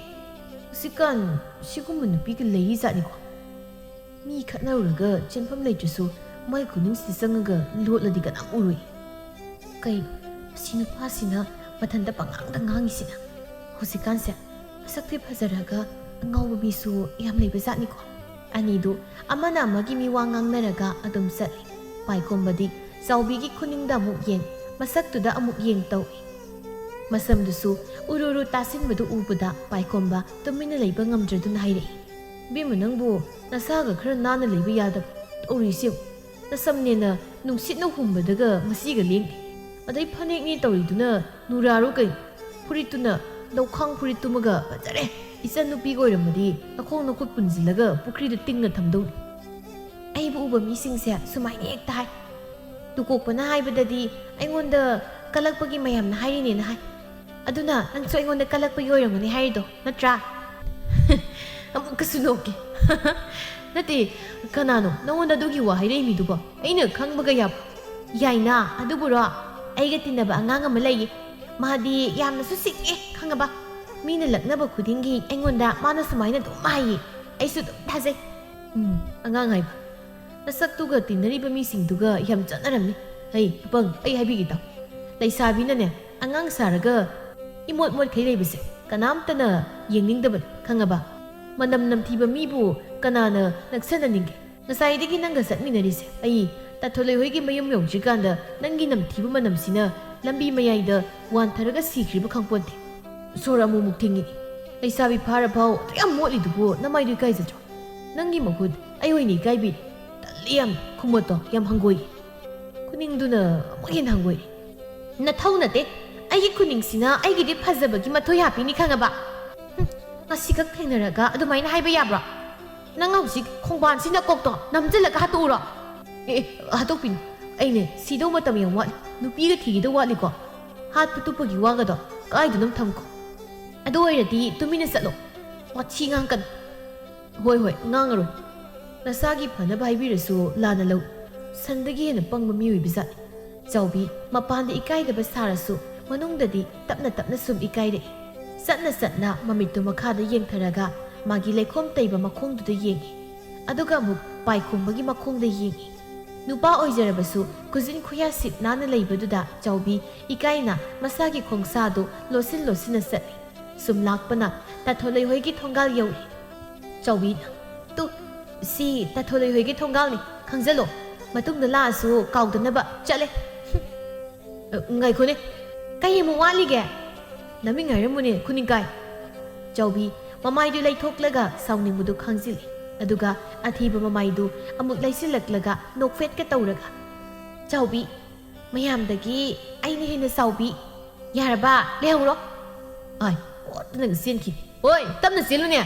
ꯍꯧꯖꯤꯛꯀꯥꯟ ꯁꯤꯒꯨꯝꯕ ꯅꯨꯄꯤꯒ ꯂꯩꯔꯤꯖꯥꯠꯅꯤꯀꯣ꯫ ꯃꯤ ꯈꯠꯅꯔꯨꯔꯒ ꯆꯦꯟꯐꯝ ꯂꯩꯇ꯭ꯔꯁꯨ ꯃꯥꯏ ꯈꯨꯅꯤꯡꯁꯤꯗ ꯆꯪꯉꯒ ꯂꯣꯠꯂꯗꯤ ꯀꯅꯥꯝ ꯎꯔꯣꯏ꯫ ꯀꯩꯅꯣ, ꯃꯁꯤ ꯅꯨꯄꯥꯁꯤꯅ ꯃꯊꯟꯇ ꯄꯉꯥꯡꯗ ꯉꯥꯡꯉꯤꯁꯤꯅ? ꯍꯧꯖꯤꯛꯀꯥꯟꯁꯦ ꯃꯁꯛꯇꯤ ꯐꯖꯔꯒ ꯑꯉꯥꯎꯕ ꯃꯤꯁꯨ ꯌꯥꯝ ꯂꯩꯕꯖꯥꯠꯅꯤꯀꯣ꯫ ꯑꯅꯤꯗꯨ ꯑꯃꯅ ꯑꯃꯒꯤ ꯃꯤꯋꯥ ꯉꯥꯡꯅꯔꯒ ꯑꯗꯨꯝ ꯆꯠꯂꯤ꯫ ꯄꯥꯏꯈꯣꯝꯕꯗꯤ ꯆꯥꯎꯕꯤꯒꯤ ꯈꯨꯅꯤꯡꯗ ꯑꯃꯨꯛ ꯌꯦꯡ, ꯃꯁꯛꯇꯨꯗ ꯑꯃꯨꯛ ꯌꯦꯡ ꯇꯧꯏ꯫ ꯃꯁꯝꯗꯨꯁꯨ ꯎꯔꯨ ꯎꯔꯨ ꯇꯥꯁꯤꯟꯕꯗꯨ ꯎꯕꯗ ꯄꯥꯏꯈꯣꯝꯕ ꯇꯨꯃꯤꯟꯅ ꯂꯩꯕ ꯉꯝꯗ꯭ꯔꯗꯨꯅ ꯍꯥꯏꯔꯛꯏ, "ꯏꯕꯦꯝꯃ, ꯅꯪꯕꯨ ꯅꯁꯥꯒ ꯈꯔ ꯅꯥꯟꯅ ꯂꯩꯕ ꯌꯥꯗꯕ? ꯇꯧꯔꯤꯁꯤ ꯌꯦꯡꯉꯨ꯫ ꯅꯁꯝꯅꯦꯅ ꯅꯨꯡꯁꯤꯠꯅ ꯍꯨꯝꯕꯗꯒ ꯃꯁꯤꯒ ꯂꯦꯡꯗꯦ꯫ ꯑꯗꯩ ꯐꯅꯦꯛꯅꯦ ꯇꯧꯔꯤꯗꯨꯅ ꯅꯨꯔꯥꯔꯣ ꯀꯩꯅꯣ? ꯐꯨꯔꯤꯠꯇꯨꯅ ꯂꯧꯈꯥꯡ ꯐꯨꯔꯤꯠꯇꯨꯃꯒ ꯐꯖꯔꯦ꯫ ꯏꯆꯟ ꯅꯨꯄꯤꯒ ꯑꯣꯏꯔꯝꯃꯗꯤ ꯅꯈꯣꯡ ꯅꯈꯨꯠ ꯄꯨꯟꯁꯤꯜꯂꯒ ꯄꯨꯈ꯭ꯔꯤꯗ ꯇꯤꯡꯅ ꯊꯝꯗꯧꯅꯤ꯫ ꯑꯩꯕꯨ ꯎꯕ ꯃꯤꯁꯤꯡꯁꯦ ꯁꯨꯃꯥꯏꯅ ꯍꯦꯛꯇ ꯍꯥꯏ꯫ ꯇꯨꯀꯣꯛꯄꯅ ꯍꯥꯏꯕꯗꯗꯤ ꯑꯩꯉꯣꯟꯗ ꯀꯂꯛꯄꯒꯤ ꯃꯌꯥꯝꯅ ꯍꯥꯏꯔꯤꯅꯦꯅ ꯍꯥꯏ꯫ ꯑꯗꯨꯅ ꯅꯪꯁꯨ ꯑꯩꯉꯣꯟꯗ ꯀꯂꯛꯄꯒꯤ ꯑꯣꯏꯔꯝꯒꯅꯤ ꯍꯥꯏꯔꯤꯗꯣ, ꯅꯠꯇ꯭ꯔꯥ?" ꯑꯃꯨꯛꯀꯁꯨ ꯅꯣꯛꯀꯦ꯫ "ꯅꯠꯇꯦ, ꯀꯅꯥꯅꯣ ꯅꯉꯣꯟꯗ ꯑꯗꯨꯒꯤ ꯋꯥ ꯍꯥꯏꯔꯛꯏ ꯃꯤꯗꯨꯕꯣ? ꯑꯩꯅ ꯈꯪꯕꯒ ꯌꯥꯕ?" "ꯌꯥꯏꯅ, ꯑꯗꯨꯕꯨꯔꯣ? ꯑꯩꯒ ꯇꯤꯟꯅꯕ ꯑꯉꯥꯡ ꯑꯃ ꯂꯩꯌꯦ꯫ ꯃꯥꯗꯤ ꯌꯥꯝꯅꯁꯨ ꯁꯤꯡꯉꯦ, ꯈꯪꯉꯕ? ꯃꯤꯅ ꯂꯛꯅꯕ ꯈꯨꯗꯤꯡꯒꯤ ꯑꯩꯉꯣꯟꯗ ꯃꯥꯅ ꯁꯨꯃꯥꯏꯅ ꯑꯗꯨꯝ ꯍꯥꯏꯌꯦ꯫ ꯑꯩꯁꯨ ꯑꯗꯨꯝ ꯊꯥꯖꯩ꯫" "ꯎꯝ, ꯑꯉꯥꯡ ꯍꯥꯏꯕ꯫ ꯅꯁꯛꯇꯨꯒ ꯇꯤꯟꯅꯔꯤꯕ ꯃꯤꯁꯤꯡꯗꯨꯒ ꯌꯥꯝ ꯆꯥꯟꯅꯔꯝꯅꯤ꯫ ꯍꯩ, ꯑꯄꯪ, ꯑꯩ ꯍꯥꯏꯕꯤꯒꯦ ꯇꯥꯎ꯫ ꯂꯩꯁꯥꯕꯤꯅꯅꯦ, ꯑꯉꯥꯡ ꯁꯥꯔꯒ ꯏꯃꯣꯠ ꯃꯣꯠꯈꯩ ꯂꯩꯕꯁꯦ ꯀꯅꯥꯝꯇꯅ ꯌꯦꯡꯅꯤꯡꯗꯕꯅꯤ, ꯈꯪꯉꯕ? ꯃꯅꯝ ꯅꯝꯊꯤꯕ ꯃꯤꯕꯨ ꯀꯅꯥꯅ ꯅꯛꯁꯟꯅꯅꯤꯡꯒꯦ? ꯉꯁꯥꯏꯗꯒꯤ ꯅꯪꯒ ꯆꯠꯃꯤꯟꯅꯔꯤꯁꯦ ꯑꯩ ꯇꯥꯊꯣꯂꯩ ꯍꯣꯏꯒꯤ ꯃꯌꯨꯝ ꯌꯧꯗ꯭ꯔꯤꯀꯥꯟꯗ ꯅꯪꯒꯤ ꯅꯝꯊꯤꯕ ꯃꯅꯝꯁꯤꯅ ꯂꯝꯕꯤ ꯃꯌꯥꯏꯗ ꯋꯥꯟꯊꯔꯒ ꯁꯤꯈ꯭ꯔꯤꯕ ꯈꯪꯄꯣꯟꯇꯦ꯫ ꯁꯣꯔ ꯑꯃꯨꯛꯃꯨꯛ ꯊꯤꯡꯉꯤ꯫ ꯂꯩꯁꯥꯕꯤ ꯐꯥꯔꯐꯥꯎ ꯑꯗꯨ ꯌꯥꯝ ꯃꯣꯠꯂꯤꯗꯨꯕꯨ ꯅꯃꯥꯏꯗꯨ ꯏꯀꯥꯏꯖꯗ꯭ꯔꯣ? ꯅꯪꯒꯤ ꯃꯍꯨꯠ ꯑꯩ ꯑꯣꯏꯅ ꯏꯀꯥꯏꯕꯤꯔꯦ꯫ ꯇꯜꯂꯤ ꯌꯥꯝ꯫ ꯈꯨꯃꯣꯠꯇꯣ ꯌꯥꯝ ꯍꯪꯒꯣꯏ꯫ ꯈꯨꯅꯤꯡꯗꯨꯅ ꯑꯃꯨꯛ ꯍꯦꯟꯅ ꯍꯪꯒꯣꯏꯔꯦ꯫ ꯅꯊꯧ ꯅꯠꯇꯦ꯫ ꯑꯩꯒꯤ ꯈꯨꯅꯤꯡꯁꯤꯅ ꯑꯩꯒꯤꯗꯤ ꯐꯖꯕꯒꯤ ꯃꯊꯣꯏ ꯍꯥꯞꯄꯤꯅꯤ ꯈꯪꯉꯕ? ꯍꯨꯝ, ꯉꯁꯤꯈꯛ ꯊꯦꯡꯅꯔꯒ ꯑꯗꯨꯃꯥꯏꯅ ꯍꯥꯏꯕ ꯌꯥꯕ꯭ꯔꯣ? ꯅꯪ ꯍꯧꯖꯤꯛ ꯈꯣꯡꯕꯥꯟꯁꯤ ꯅꯀꯣꯛꯇꯣ ꯅꯝꯁꯤꯜꯂꯒ ꯍꯥꯠꯇꯣꯛꯎꯔꯣ꯫ ꯑꯦ, ꯑꯦ, ꯍꯥꯠꯇꯣꯛꯄꯤꯅꯨ꯫ ꯑꯩꯅꯦ ꯁꯤꯗꯧ ꯃꯇꯝ ꯌꯥꯝ ꯋꯥꯠꯂꯤ꯫ ꯅꯨꯄꯤꯒ ꯊꯤꯒꯗꯧ ꯋꯥꯠꯂꯤꯀꯣ꯫ ꯍꯥꯠꯄ ꯇꯨꯞꯄꯒꯤ ꯋꯥꯒꯗꯣ ꯀꯥꯏꯗꯅꯣꯝ ꯊꯝꯈꯣ꯫ ꯑꯗꯨ ꯑꯣꯏꯔꯗꯤ ꯇꯨꯃꯤꯟꯅ ꯆꯠꯂꯣ꯫ ꯋꯥꯊꯤ ꯉꯥꯡꯀꯅꯨ꯫ ꯍꯣꯏ, ꯍꯣꯏ, ꯉꯥꯡꯉꯔꯣꯏ꯫ ꯅꯁꯥꯒꯤ ꯐꯅꯕ ꯍꯥꯏꯕꯤꯔꯁꯨ ꯂꯥꯟꯅ ꯂꯧ꯫ ꯁꯟꯗꯒꯤ ꯍꯦꯟꯅ ꯄꯪꯕ ꯃꯤꯑꯣꯏꯕ ꯖꯥꯠꯅꯤ꯫ ꯆꯥꯎꯕꯤ ꯃꯄꯥꯟꯗ ꯏꯀꯥꯏꯗꯕ ꯁꯥꯔꯁꯨ ꯃꯅꯨꯡꯗꯗꯤ ꯇꯞꯅ ꯇꯞꯅ ꯁꯨꯝ ꯏꯀꯥꯏꯔꯛꯏ꯫ ꯆꯠꯅ ꯆꯠꯅ ꯃꯃꯤꯠꯇꯨ ꯃꯈꯥꯗ ꯌꯦꯡꯊꯔꯒ ꯃꯥꯒꯤ ꯂꯩꯈꯣꯝ ꯇꯩꯕ ꯃꯈꯣꯡꯗꯨꯗ ꯌꯦꯡꯉꯤ꯫ ꯑꯗꯨꯒ ꯑꯃꯨꯛ ꯄꯥꯏꯈꯣꯝꯕꯒꯤ ꯃꯈꯣꯡꯗ ꯌꯦꯡꯉꯤ꯫ ꯅꯨꯄꯥ ꯑꯣꯏꯖꯔꯕꯁꯨ ꯈꯨꯖꯤꯟ ꯈꯨꯌꯥ ꯁꯤꯠ ꯅꯥꯟꯅ ꯂꯩꯕꯗꯨꯗ ꯆꯥꯎꯕꯤ ꯏꯀꯥꯏꯅ ꯃꯁꯥꯒꯤ ꯈꯣꯡꯁꯥꯗꯨ ꯂꯣꯠꯁꯤꯟ ꯂꯣꯠꯁꯤꯟꯅ ꯆꯠꯂꯤ꯫ ꯁꯨꯝ ꯂꯥꯛꯄꯅ ꯇꯥꯊꯣꯂꯩ ꯍꯣꯏꯒꯤ ꯊꯣꯡꯒꯥꯜ ꯌꯧꯏ꯫ ꯆꯥꯎꯕꯤꯅ, "ꯇꯨ, ꯁꯤ ꯇꯥꯊꯣꯂꯩ ꯍꯣꯏꯒꯤ ꯊꯣꯡꯒꯥꯜꯅꯤ, ꯈꯪꯖꯜꯂꯣ꯫ ꯃꯇꯨꯡꯗ ꯂꯥꯛꯑꯁꯨ ꯀꯥꯎꯗꯅꯕ꯫ ꯆꯠꯂꯦ꯫" "ꯑ, ꯉꯥꯏꯈꯣꯅꯦ, ꯀꯩ ꯑꯃꯨꯛ ꯋꯥꯠꯂꯤꯒꯦ? ꯅꯃꯤꯡ ꯍꯥꯏꯔꯝꯃꯨꯅꯦ, ꯈꯨꯅꯤꯡꯀꯥꯏ꯫" ꯆꯥꯎꯕꯤ ꯃꯃꯥꯏꯗꯨ ꯂꯩꯊꯣꯛꯂꯒ ꯁꯥꯎꯅꯤꯡꯕꯗꯨ ꯈꯪꯖꯤꯜꯂꯤ꯫ ꯑꯗꯨꯒ ꯑꯊꯤꯕ ꯃꯃꯥꯏꯗꯨ ꯑꯃꯨꯛ ꯂꯩꯁꯤꯜꯂꯛꯂꯒ ꯅꯣꯛꯐꯦꯠꯀ ꯇꯧꯔꯒ, "ꯆꯥꯎꯕꯤ, ꯃꯌꯥꯝꯗꯒꯤ ꯑꯩꯅ ꯍꯦꯟꯅ ꯆꯥꯎꯕꯤ꯫ ꯌꯥꯔꯕ? ꯂꯩꯍꯧꯔꯣ꯫" ꯑꯥꯏ, ꯑꯣꯠꯇꯅꯒ ꯆꯦꯟꯈꯤ꯫ "ꯍꯣꯏ, ꯇꯞꯅ ꯆꯦꯜꯂꯨꯅꯦ꯫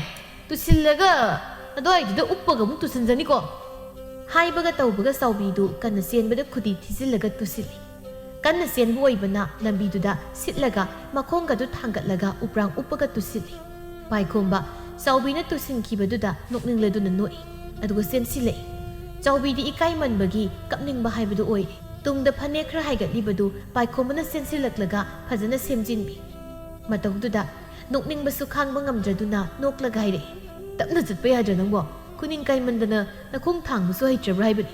ꯇꯨꯁꯤꯜꯂꯒ ꯑꯗꯨꯋꯥꯏꯗꯨꯗ ꯎꯞꯄꯒ ꯑꯃꯨꯛ ꯇꯨꯁꯤꯟꯖꯅꯤꯀꯣ꯫" ꯍꯥꯏꯕꯒ ꯇꯧꯕꯒ ꯆꯥꯎꯕꯤꯗꯨ ꯀꯟꯅ ꯆꯦꯟꯕꯗ ꯈꯨꯗꯤ ꯊꯤꯖꯤꯜꯂꯒ ꯇꯨꯁꯤꯜꯂꯤ꯫ ꯀꯟꯅ ꯆꯦꯟꯕ ꯑꯣꯏꯕꯅ ꯂꯝꯕꯤꯗꯨꯗ ꯁꯤꯠꯂꯒ ꯃꯈꯣꯡꯒꯗꯨ ꯊꯥꯡꯒꯠꯂꯒ ꯎꯄ꯭ꯔꯥꯡ ꯎꯞꯄꯒ ꯇꯨꯁꯤꯜꯂꯤ꯫ ꯄꯥꯏꯈꯣꯝꯕ ꯆꯥꯎꯕꯤꯅ ꯇꯨꯁꯤꯟꯈꯤꯕꯗꯨꯗ ꯅꯣꯛꯅꯤꯡꯂꯗꯨꯅ ꯅꯣꯛꯏ, ꯑꯗꯨꯒ ꯆꯦꯟꯁꯤꯜꯂꯛꯏ꯫ ꯆꯥꯎꯕꯤꯗꯤ ꯏꯀꯥꯏꯃꯟꯕꯒꯤ ꯀꯞꯅꯤꯡꯕ ꯍꯥꯏꯕꯗꯨ ꯑꯣꯏꯔꯦ꯫ ꯇꯨꯡꯗ ꯐꯅꯦꯛ ꯈꯔ ꯍꯥꯏꯒꯠꯂꯤꯕꯗꯨ ꯄꯥꯏꯈꯣꯝꯕꯅ ꯆꯦꯟꯁꯤꯜꯂꯛꯂꯒ ꯐꯖꯅ ꯁꯦꯝꯖꯤꯟꯕꯤ꯫ ꯃꯇꯧꯗꯨꯗ ꯅꯣꯛꯅꯤꯡꯕꯁꯨ ꯈꯥꯡꯕ ꯉꯝꯗ꯭ꯔꯗꯨꯅ ꯅꯣꯛꯂꯒ ꯍꯥꯏꯔꯛꯏ, "ꯇꯞꯅ ꯆꯠꯄ ꯌꯥꯗ꯭ꯔꯥ ꯅꯪꯕꯣ? ꯈꯨꯅꯤꯡ ꯀꯥꯏꯃꯟꯗꯅ ꯅꯈꯣꯡ ꯊꯥꯡꯕꯁꯨ ꯍꯩꯇ꯭ꯔꯕ꯭ꯔꯥ ꯍꯥꯏꯕꯅꯤ?"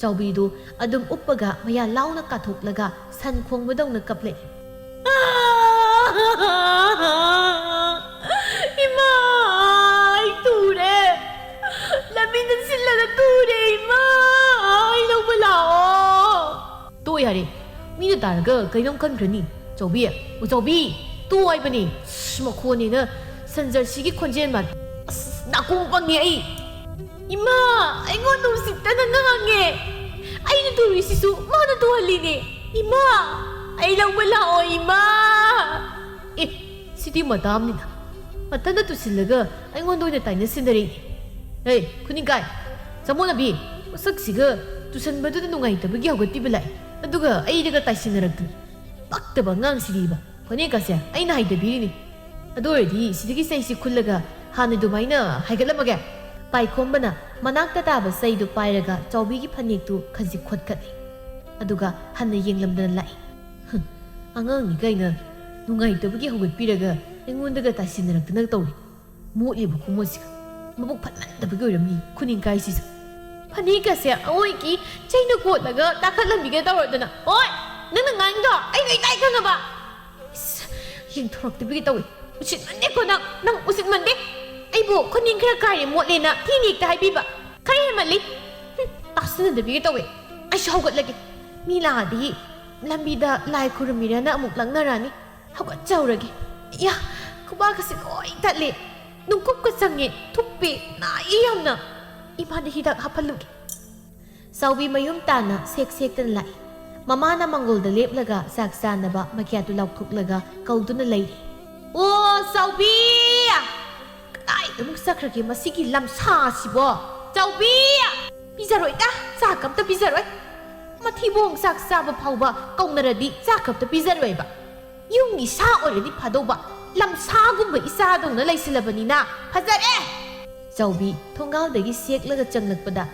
ꯆꯥꯎꯕꯤꯗꯨ ꯑꯗꯨꯝ ꯎꯞꯄꯒ ꯃꯌꯥ ꯂꯥꯎꯅ ꯀꯥꯊꯣꯛꯂꯒ ꯁꯟ ꯈꯣꯡꯕꯗꯧꯅ ꯀꯞꯂꯛꯏ꯫ "ꯏꯃꯥ, ꯑꯩ ꯇꯨꯔꯦ꯫ ꯂꯝꯕꯤꯗ ꯁꯤꯠꯂꯒ ꯇꯨꯔꯦ, ꯏꯃꯥ꯫ ꯑꯩ ꯂꯧꯕ ꯌꯥꯔꯦ꯫ ꯃꯤꯅ ꯇꯥꯔꯒ ꯀꯩꯅꯣꯝ ꯈꯟꯈ꯭ꯔꯅꯤ꯫ ꯆꯥꯎꯕꯤ, ꯑꯣ ꯆꯥꯎꯕꯤ, ꯇꯨ ꯍꯥꯏꯕꯅꯤ꯫ ꯁ꯭ꯁ, ꯃꯈꯣꯟꯅꯤꯅ ꯁꯟ ꯖꯔꯁꯤꯒꯤ ꯈꯣꯟꯖꯦꯜ ꯃꯥꯜꯂꯤ꯫ ꯑꯁ, ꯅꯥꯀꯣꯡ ꯄꯪꯉꯦ ꯑꯩ꯫ ꯏꯃꯥ, ꯑꯩꯉꯣꯟꯗ ꯎꯁꯤꯠꯇꯅ ꯉꯥꯡꯉꯦ꯫ ꯑꯩꯅ ꯇꯧꯔꯤꯁꯤꯁꯨ ꯃꯥꯅ ꯇꯧꯍꯜꯂꯤꯅꯦ꯫ ꯏꯃꯥ, ꯑꯩ ꯂꯧꯕ ꯂꯥꯛꯑꯣ, ꯏꯃꯥ꯫ ꯑꯦ, ꯁꯤꯗꯤ ꯃꯇꯥ ꯑꯃꯅꯤꯅ꯫ ꯃꯊꯟꯇ ꯇꯨꯁꯤꯜꯂꯒ ꯑꯩꯉꯣꯟꯗ ꯑꯣꯏꯅ ꯇꯥꯏꯅꯁꯤꯟꯅꯔꯛꯏꯅꯦ꯫ ꯍꯦ, ꯈꯨꯅꯤꯡꯀꯥꯏ, ꯆꯃꯣꯠꯅꯕꯤ, ꯃꯁꯛꯁꯤꯒ ꯇꯨꯁꯟꯕꯗꯨꯗ ꯅꯨꯡꯉꯥꯏꯇꯕꯒꯤ ꯍꯧꯒꯠꯄꯤꯕ ꯂꯥꯛꯏ꯫ ꯑꯗꯨꯒ ꯑꯩꯗꯒ ꯇꯥꯏꯁꯤꯟꯅꯔꯛꯇꯅ꯫ ꯄꯛꯇꯕ ꯑꯉꯥꯡꯁꯤꯗꯤꯕ꯫ ꯐꯅꯦꯛꯀꯁꯦ ꯑꯩꯅ ꯍꯥꯏꯗꯕꯤꯔꯤꯅꯤ꯫ ꯑꯗꯨ ꯑꯣꯏꯔꯗꯤ ꯁꯤꯗꯒꯤ ꯆꯩꯁꯤ ꯈꯨꯜꯂꯒ ꯍꯥꯟꯅ ꯑꯗꯨꯃꯥꯏꯅ ꯍꯥꯏꯒꯠꯂꯝꯃꯒꯦ꯫ ꯄꯥꯏꯈꯣꯝꯕꯅ ꯃꯅꯥꯛꯇ ꯇꯥꯕ ꯆꯩꯗꯨ ꯄꯥꯏꯔꯒ ꯆꯥꯎꯕꯤꯒꯤ ꯐꯅꯦꯛꯇꯨ ꯈꯖꯤꯛ ꯈꯣꯠꯀꯠꯂꯤ꯫ ꯑꯗꯨꯒ ꯍꯟꯅ ꯌꯦꯡꯂꯝꯗꯅ ꯂꯥꯛꯏ꯫ ꯍꯨꯝ, ꯑꯉꯥꯡꯅꯤ ꯀꯥꯏꯅ ꯅꯨꯡꯉꯥꯏꯇꯕꯒꯤ ꯍꯧꯒꯠꯄꯤꯔꯒ ꯑꯩꯉꯣꯟꯗꯒ ꯇꯥꯏꯁꯤꯟꯅꯔꯛꯇꯅ ꯇꯧꯔꯤ꯫ ꯃꯣꯠꯂꯤꯕ ꯈꯨꯃꯣꯠꯁꯤꯒ꯫ ꯃꯕꯨꯛ ꯐꯠꯃꯟꯗꯕꯒꯤ ꯑꯣꯏꯔꯝꯅꯤ ꯈꯨꯅꯤꯡꯀꯥꯏꯁꯤꯁꯨ꯫ ꯐꯅꯦꯛꯀꯁꯦ ꯑꯋꯣꯏꯒꯤ ꯆꯩꯅ ꯀꯣꯠꯂꯒ ꯇꯥꯈꯠꯂꯝꯕꯤꯒꯦ ꯇꯧꯔꯗꯅ꯫ ꯑꯣꯏ! ꯅꯪꯅ ꯉꯥꯡꯉꯤꯗꯣ ꯑꯩ ꯂꯣꯏ ꯇꯥꯏ ꯈꯪꯉꯕ? ꯏꯁ, ꯌꯦꯡꯊꯣꯔꯛꯇꯕꯤꯒ ꯇꯧꯏ꯫ ꯎꯁꯤꯠꯃꯟꯗꯦꯀꯣ ꯅꯪ, ꯅꯪ ꯎꯁꯤꯠꯃꯟꯗꯦ꯫ ꯑꯩꯕꯨ ꯈꯨꯅꯤꯡ ꯈꯔ ꯀꯥꯏꯔꯦ ꯃꯣꯠꯂꯦꯅ ꯊꯤꯅ ꯍꯦꯛꯇ ꯍꯥꯏꯕꯤꯕ꯫ ꯈꯔ ꯍꯦꯟꯃꯜꯂꯤ꯫ ꯍꯨꯝ, ꯇꯥꯁꯤꯟꯅꯗꯕꯤꯒ ꯇꯧꯏ꯫ ꯑꯩꯁꯨ ꯍꯧꯒꯠꯂꯒꯦ꯫ ꯃꯤ ꯂꯥꯛꯑꯗꯤ ꯂꯝꯕꯤꯗ ꯂꯥꯏ ꯈꯨꯔꯨꯝꯃꯤꯔꯅ ꯑꯃꯨꯛ ꯂꯛꯅꯔꯛꯑꯅꯤ꯫ ꯍꯧꯒꯠꯆꯍꯧꯔꯒꯦ꯫ ꯏꯌꯥ, ꯈꯨꯕꯥꯛꯀꯁꯦ ꯂꯣꯏ ꯇꯠꯂꯦ꯫ ꯅꯨꯡꯀꯨꯞꯀ ꯆꯪꯉꯦ꯫ ꯊꯨꯞꯄꯦ꯫ ꯅꯥꯏꯌꯦ ꯌꯥꯝꯅ꯫ ꯏꯃꯥꯗ ꯍꯤꯗꯥꯛ ꯍꯥꯞꯍꯜꯂꯨꯒꯦ꯫ ꯆꯥꯎꯕꯤ ꯃꯌꯨꯝ ꯇꯥꯅ ꯁꯦꯛ ꯁꯦꯛꯇꯅ ꯂꯥꯛꯏ꯫ ꯃꯃꯥꯅ ꯃꯪꯒꯣꯜꯗ ꯂꯦꯞꯂꯒ ꯆꯥꯛ ꯆꯥꯅꯕ ꯃꯈ꯭ꯌꯥꯠꯇꯨ ꯂꯥꯎꯊꯣꯛꯂꯒ ꯀꯧꯗꯨꯅ ꯂꯩꯔꯤ꯫ "ꯑꯣ, ꯆꯥꯎꯕꯤ! ꯀꯗꯥꯏꯗ ꯑꯃꯨꯛ ꯆꯠꯈ꯭ꯔꯒꯦ ꯃꯁꯤꯒꯤ ꯂꯝꯁꯥꯁꯤꯕꯣ? ꯆꯥꯎꯕꯤ! ꯄꯤꯖꯔꯣꯏꯗ, ꯆꯥꯛ ꯑꯝꯇ ꯄꯤꯖꯔꯣꯏ꯫ ꯃꯊꯤꯕꯣꯡ ꯆꯥꯛ ꯆꯥꯕ ꯐꯥꯎꯕ ꯀꯧꯅꯔꯗꯤ ꯆꯥꯛ ꯑꯝꯇ ꯄꯤꯖꯔꯣꯏꯕ꯫ ꯌꯨꯝꯒꯤ ꯁꯥ ꯑꯣꯏꯔꯗꯤ ꯐꯥꯗꯧꯕ, ꯂꯝꯁꯥꯒꯨꯝꯕ ꯏꯆꯥꯗꯧꯅ ꯂꯩꯁꯤꯜꯂꯕꯅꯤꯅ ꯐꯖꯔꯦ!" ꯆꯥꯎꯕꯤ ꯊꯣꯡꯒꯥꯜꯗꯒꯤ ꯁꯦꯛꯂꯒ ꯆꯪꯂꯛꯄꯗ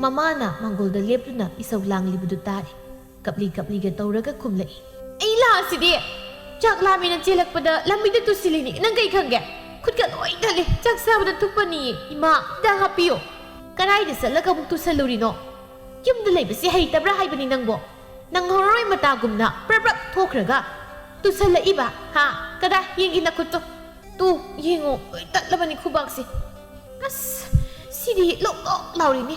ꯃꯃꯥꯅ ꯃꯪꯒꯣꯜꯗ ꯂꯦꯞꯇꯨꯅ ꯏꯁꯧ ꯂꯥꯡꯂꯤꯕꯗꯨ ꯇꯥꯔꯦ꯫ ꯀꯞꯂꯤ ꯀꯞꯂꯤꯒ ꯇꯧꯔꯒ ꯈꯨꯝꯂꯛꯏ꯫ "ꯑꯩ ꯂꯥꯛꯑꯁꯤꯗꯤ! ꯆꯥꯛ ꯂꯥꯝꯃꯦꯅ ꯆꯦꯜꯂꯛꯄꯗ ꯂꯝꯕꯤꯗ ꯇꯨꯁꯤꯜꯂꯤꯅꯤ, ꯅꯪ ꯀꯩ ꯈꯪꯒꯦ? ꯈꯨꯠꯀ ꯂꯣꯏ ꯇꯠꯂꯦ, ꯆꯥꯛ ꯆꯥꯕꯗ ꯊꯨꯞꯄꯅꯤꯌꯦ꯫ ꯏꯃꯥ, ꯍꯤꯗꯥꯛ ꯍꯥꯞꯄꯤꯌꯣ꯫ ꯀꯗꯥꯏꯗ ꯆꯠꯂꯒ ꯑꯃꯨꯛ ꯇꯨꯁꯜꯂꯨꯔꯤꯅꯣ? ꯌꯨꯝꯗ ꯂꯩꯕꯁꯤ ꯍꯩꯇꯕ꯭ꯔꯥ ꯍꯥꯏꯕꯅꯤ ꯅꯪꯕꯣ? ꯅꯪꯍꯧꯔꯣꯏ ꯃꯇꯥꯒꯨꯝꯅ ꯄ꯭ꯔꯞ ꯄ꯭ꯔꯞ ꯊꯣꯛꯈ꯭ꯔꯒ ꯇꯨꯁꯜꯂꯛꯏꯕ, ꯍꯥ? ꯀꯗꯥꯏ ꯌꯦꯡꯒꯦ ꯅꯈꯨꯠꯇꯣ? ꯇꯨ, ꯌꯦꯡꯉꯣ, ꯂꯣꯏ ꯇꯠꯂꯕꯅꯤ ꯈꯨꯕꯥꯛꯁꯦ꯫ ꯑꯁ, ꯁꯤꯗꯤ ꯂꯣꯛ ꯂꯣꯛ ꯂꯥꯎꯔꯤꯅꯦ꯫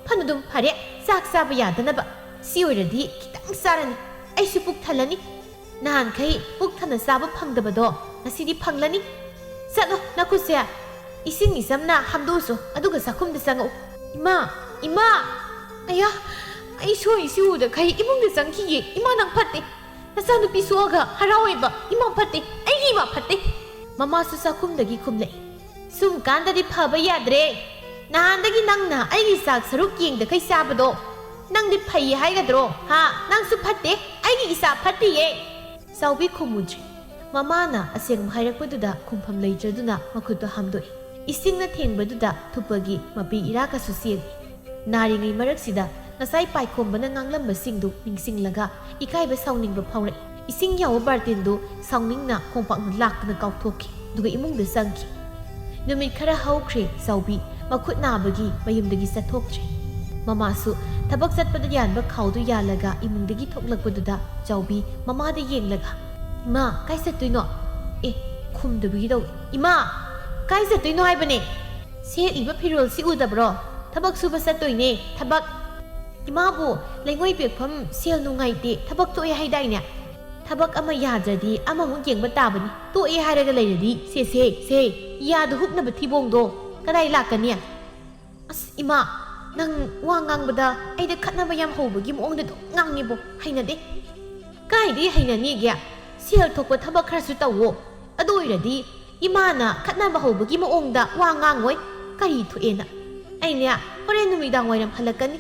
ꯐꯅꯗꯨꯝ ꯐꯔꯦ, ꯆꯥꯛ ꯆꯥꯕ ꯌꯥꯗꯅꯕ ꯁꯤ ꯑꯣꯏꯔꯗꯤ ꯈꯤꯇꯪ ꯆꯥꯔꯅꯤ, ꯑꯩꯁꯨ ꯄꯨꯛ ꯊꯜꯂꯅꯤ꯫ ꯅꯍꯥꯟꯈꯩ ꯄꯨꯛ ꯊꯟꯅ ꯆꯥꯕ ꯐꯪꯗꯕꯗꯣ ꯉꯁꯤꯗꯤ ꯐꯪꯂꯅꯤ꯫ ꯆꯠꯂꯣ, ꯅꯈꯨꯠꯁꯦ ꯏꯁꯤꯡ ꯏꯆꯝꯅ ꯍꯥꯝꯗꯣꯛꯎꯆꯣ, ꯑꯗꯨꯒ ꯆꯥꯛꯈꯨꯝꯗ ꯆꯪꯉꯛꯎ꯫ ꯏꯃꯥ! ꯏꯃꯥ! ꯑꯌꯥ! ꯑꯩ ꯁꯣꯏꯔꯤꯁꯤ ꯎꯗꯈꯩ ꯏꯃꯨꯡꯗ ꯆꯪꯈꯤꯒꯦ꯫ ꯏꯃꯥ, ꯅꯪ ꯐꯠꯇꯦ꯫ ꯅꯆꯥꯅꯨꯄꯤ ꯁꯣꯛꯑꯒ ꯍꯔꯥꯎꯋꯦꯕ꯫ ꯏꯃꯥ ꯐꯠꯇꯦ꯫ ꯑꯩꯒꯤ ꯏꯃꯥ ꯐꯠꯇꯦ꯫ ꯃꯃꯥꯁꯨ ꯆꯥꯛꯈꯨꯝꯗꯒꯤ ꯈꯨꯝꯂꯛꯏ꯫ ꯁꯨꯝ ꯀꯥꯟꯗꯗꯤ ꯐꯕ ꯌꯥꯗ꯭ꯔꯦ꯫ ꯅꯍꯥꯟꯗꯒꯤ ꯅꯪꯅ ꯑꯩꯒꯤ ꯆꯥꯛ ꯁꯔꯨꯛ ꯌꯦꯡꯗꯈꯩ ꯆꯥꯕꯗꯣ ꯅꯪꯗꯤ ꯐꯩ ꯍꯥꯏꯒꯗ꯭ꯔꯣ? ꯍꯥ? ꯅꯪꯁꯨ ꯐꯠꯇꯦ꯫ ꯑꯩꯒꯤ ꯏꯆꯥ ꯐꯠꯇꯤꯌꯦ꯫ ꯆꯥꯎꯕꯤ ꯈꯨꯝꯃꯨꯗ꯭ꯔꯦ꯫ ꯃꯃꯥꯅ ꯑꯁꯦꯡꯕ ꯍꯥꯏꯔꯛꯄꯗꯨꯗ ꯈꯨꯝꯐꯝ ꯂꯩꯇ꯭ꯔꯗꯨꯅ ꯃꯈꯨꯠꯇꯣ ꯍꯥꯝꯗꯣꯛꯏ꯫ ꯏꯁꯤꯡꯅ ꯊꯦꯡꯕꯗꯨꯗ ꯊꯨꯞꯄꯒꯤ ꯃꯄꯤ ꯏꯔꯥꯒꯁꯨ ꯆꯦꯜꯂꯤ꯫ ꯅꯥꯔꯤꯉꯩ ꯃꯔꯛꯁꯤꯗ ꯉꯁꯥꯏ ꯄꯥꯏꯈꯣꯝꯕꯅ ꯉꯥꯡꯂꯝꯕꯁꯤꯡꯗꯨ ꯅꯤꯡꯁꯤꯡꯂꯒ ꯏꯀꯥꯏꯕ ꯁꯥꯎꯅꯤꯡꯕ ꯐꯥꯎꯔꯛꯏ꯫ ꯏꯁꯤꯡ ꯌꯥꯎꯕ ꯕꯥꯔꯇꯤꯟꯗꯨ ꯁꯥꯎꯅꯤꯡꯅ ꯈꯣꯡꯄꯥꯛꯅ ꯂꯥꯛꯇꯨꯅ ꯀꯥꯎꯊꯣꯛꯈꯤ꯫ ꯑꯗꯨꯒ ꯏꯃꯨꯡꯗ ꯆꯪꯈꯤ꯫ ꯅꯨꯃꯤꯠ ꯈꯔ ꯍꯧꯈ꯭ꯔꯦ ꯆꯥꯎꯕꯤ ꯃꯈꯨꯠ ꯅꯥꯕꯒꯤ ꯃꯌꯨꯝꯗꯒꯤ ꯆꯠꯊꯣꯛꯇ꯭ꯔꯦ꯫ ꯃꯃꯥꯁꯨ ꯊꯕꯛ ꯆꯠꯄꯗ ꯌꯥꯟꯕ ꯈꯥꯎꯗꯨ ꯌꯥꯜꯂꯒ ꯏꯃꯨꯡꯗꯒꯤ ꯊꯣꯛꯂꯛꯄꯗꯨꯗ ꯆꯥꯎꯕꯤ ꯃꯃꯥꯗ ꯌꯦꯡꯂꯒ, "ꯏꯃꯥ, ꯀꯥꯏ ꯆꯠꯇꯣꯏꯅꯣ?" ꯑꯦ, ꯈꯨꯝꯗꯕꯒꯤ ꯇꯧꯏ꯫ "ꯏꯃꯥ, ꯀꯥꯏ ꯆꯠꯇꯣꯏꯅꯣ ꯍꯥꯏꯕꯅꯦ?" "ꯁꯦꯠꯂꯤꯕ ꯐꯤꯔꯣꯜꯁꯤ ꯎꯗꯕ꯭ꯔꯣ? ꯊꯕꯛ ꯁꯨꯕ ꯆꯠꯇꯣꯏꯅꯦ, ꯊꯕꯛ꯫" "ꯏꯃꯥꯕꯨ ꯂꯩꯉꯣꯏ ꯄꯦꯛꯐꯝ ꯁꯦꯜ ꯅꯨꯡꯉꯥꯏꯇꯦ, ꯊꯕꯛ ꯊꯣꯛꯑꯦ ꯍꯥꯏꯗꯥꯏꯅꯦ?" "ꯊꯕꯛ ꯑꯃ ꯌꯥꯗ꯭ꯔꯗꯤ ꯑꯃꯃꯨꯛ ꯌꯦꯡꯕ ꯇꯥꯕꯅꯤ꯫ ꯇꯣꯛꯑꯦ ꯍꯥꯏꯔꯒ ꯂꯩꯔꯗꯤ ꯁꯦ, ꯁꯦ, ꯁꯦ, ꯌꯥꯗ ꯍꯨꯛꯅꯕ ꯊꯤꯕꯣꯡꯗꯣ ꯀꯗꯥꯏ ꯂꯥꯛꯀꯅꯤ?" "ꯑꯁ ꯏꯃꯥ, ꯅꯪ ꯋꯥ ꯉꯥꯡꯕꯗ ꯑꯩꯗ ꯈꯠꯅꯕ ꯌꯥꯝ ꯍꯧꯕꯒꯤ ꯃꯑꯣꯡꯗ ꯑꯗꯨꯝ ꯉꯥꯡꯉꯤꯕꯣ, ꯍꯩꯅꯗꯦ꯫" "ꯀꯥꯏꯗꯩ ꯍꯩꯅꯅꯤꯒꯦ? ꯁꯦꯜ ꯊꯣꯛꯄ ꯊꯕꯛ ꯈꯔꯁꯨ ꯇꯧꯋꯣ꯫ ꯑꯗꯨ ꯑꯣꯏꯔꯗꯤ ꯏꯃꯥꯅ ꯈꯠꯅꯕ ꯍꯧꯕꯒꯤ ꯃꯑꯣꯡꯗ ꯋꯥ ꯉꯥꯡꯉꯣꯏ꯫ ꯀꯔꯤ ꯊꯣꯛꯑꯦꯅ? ꯑꯩꯅꯦ ꯍꯣꯔꯦꯟ ꯅꯨꯃꯤꯗꯥꯡ ꯋꯥꯏꯔꯝ ꯍꯜꯂꯛꯀꯅꯤ꯫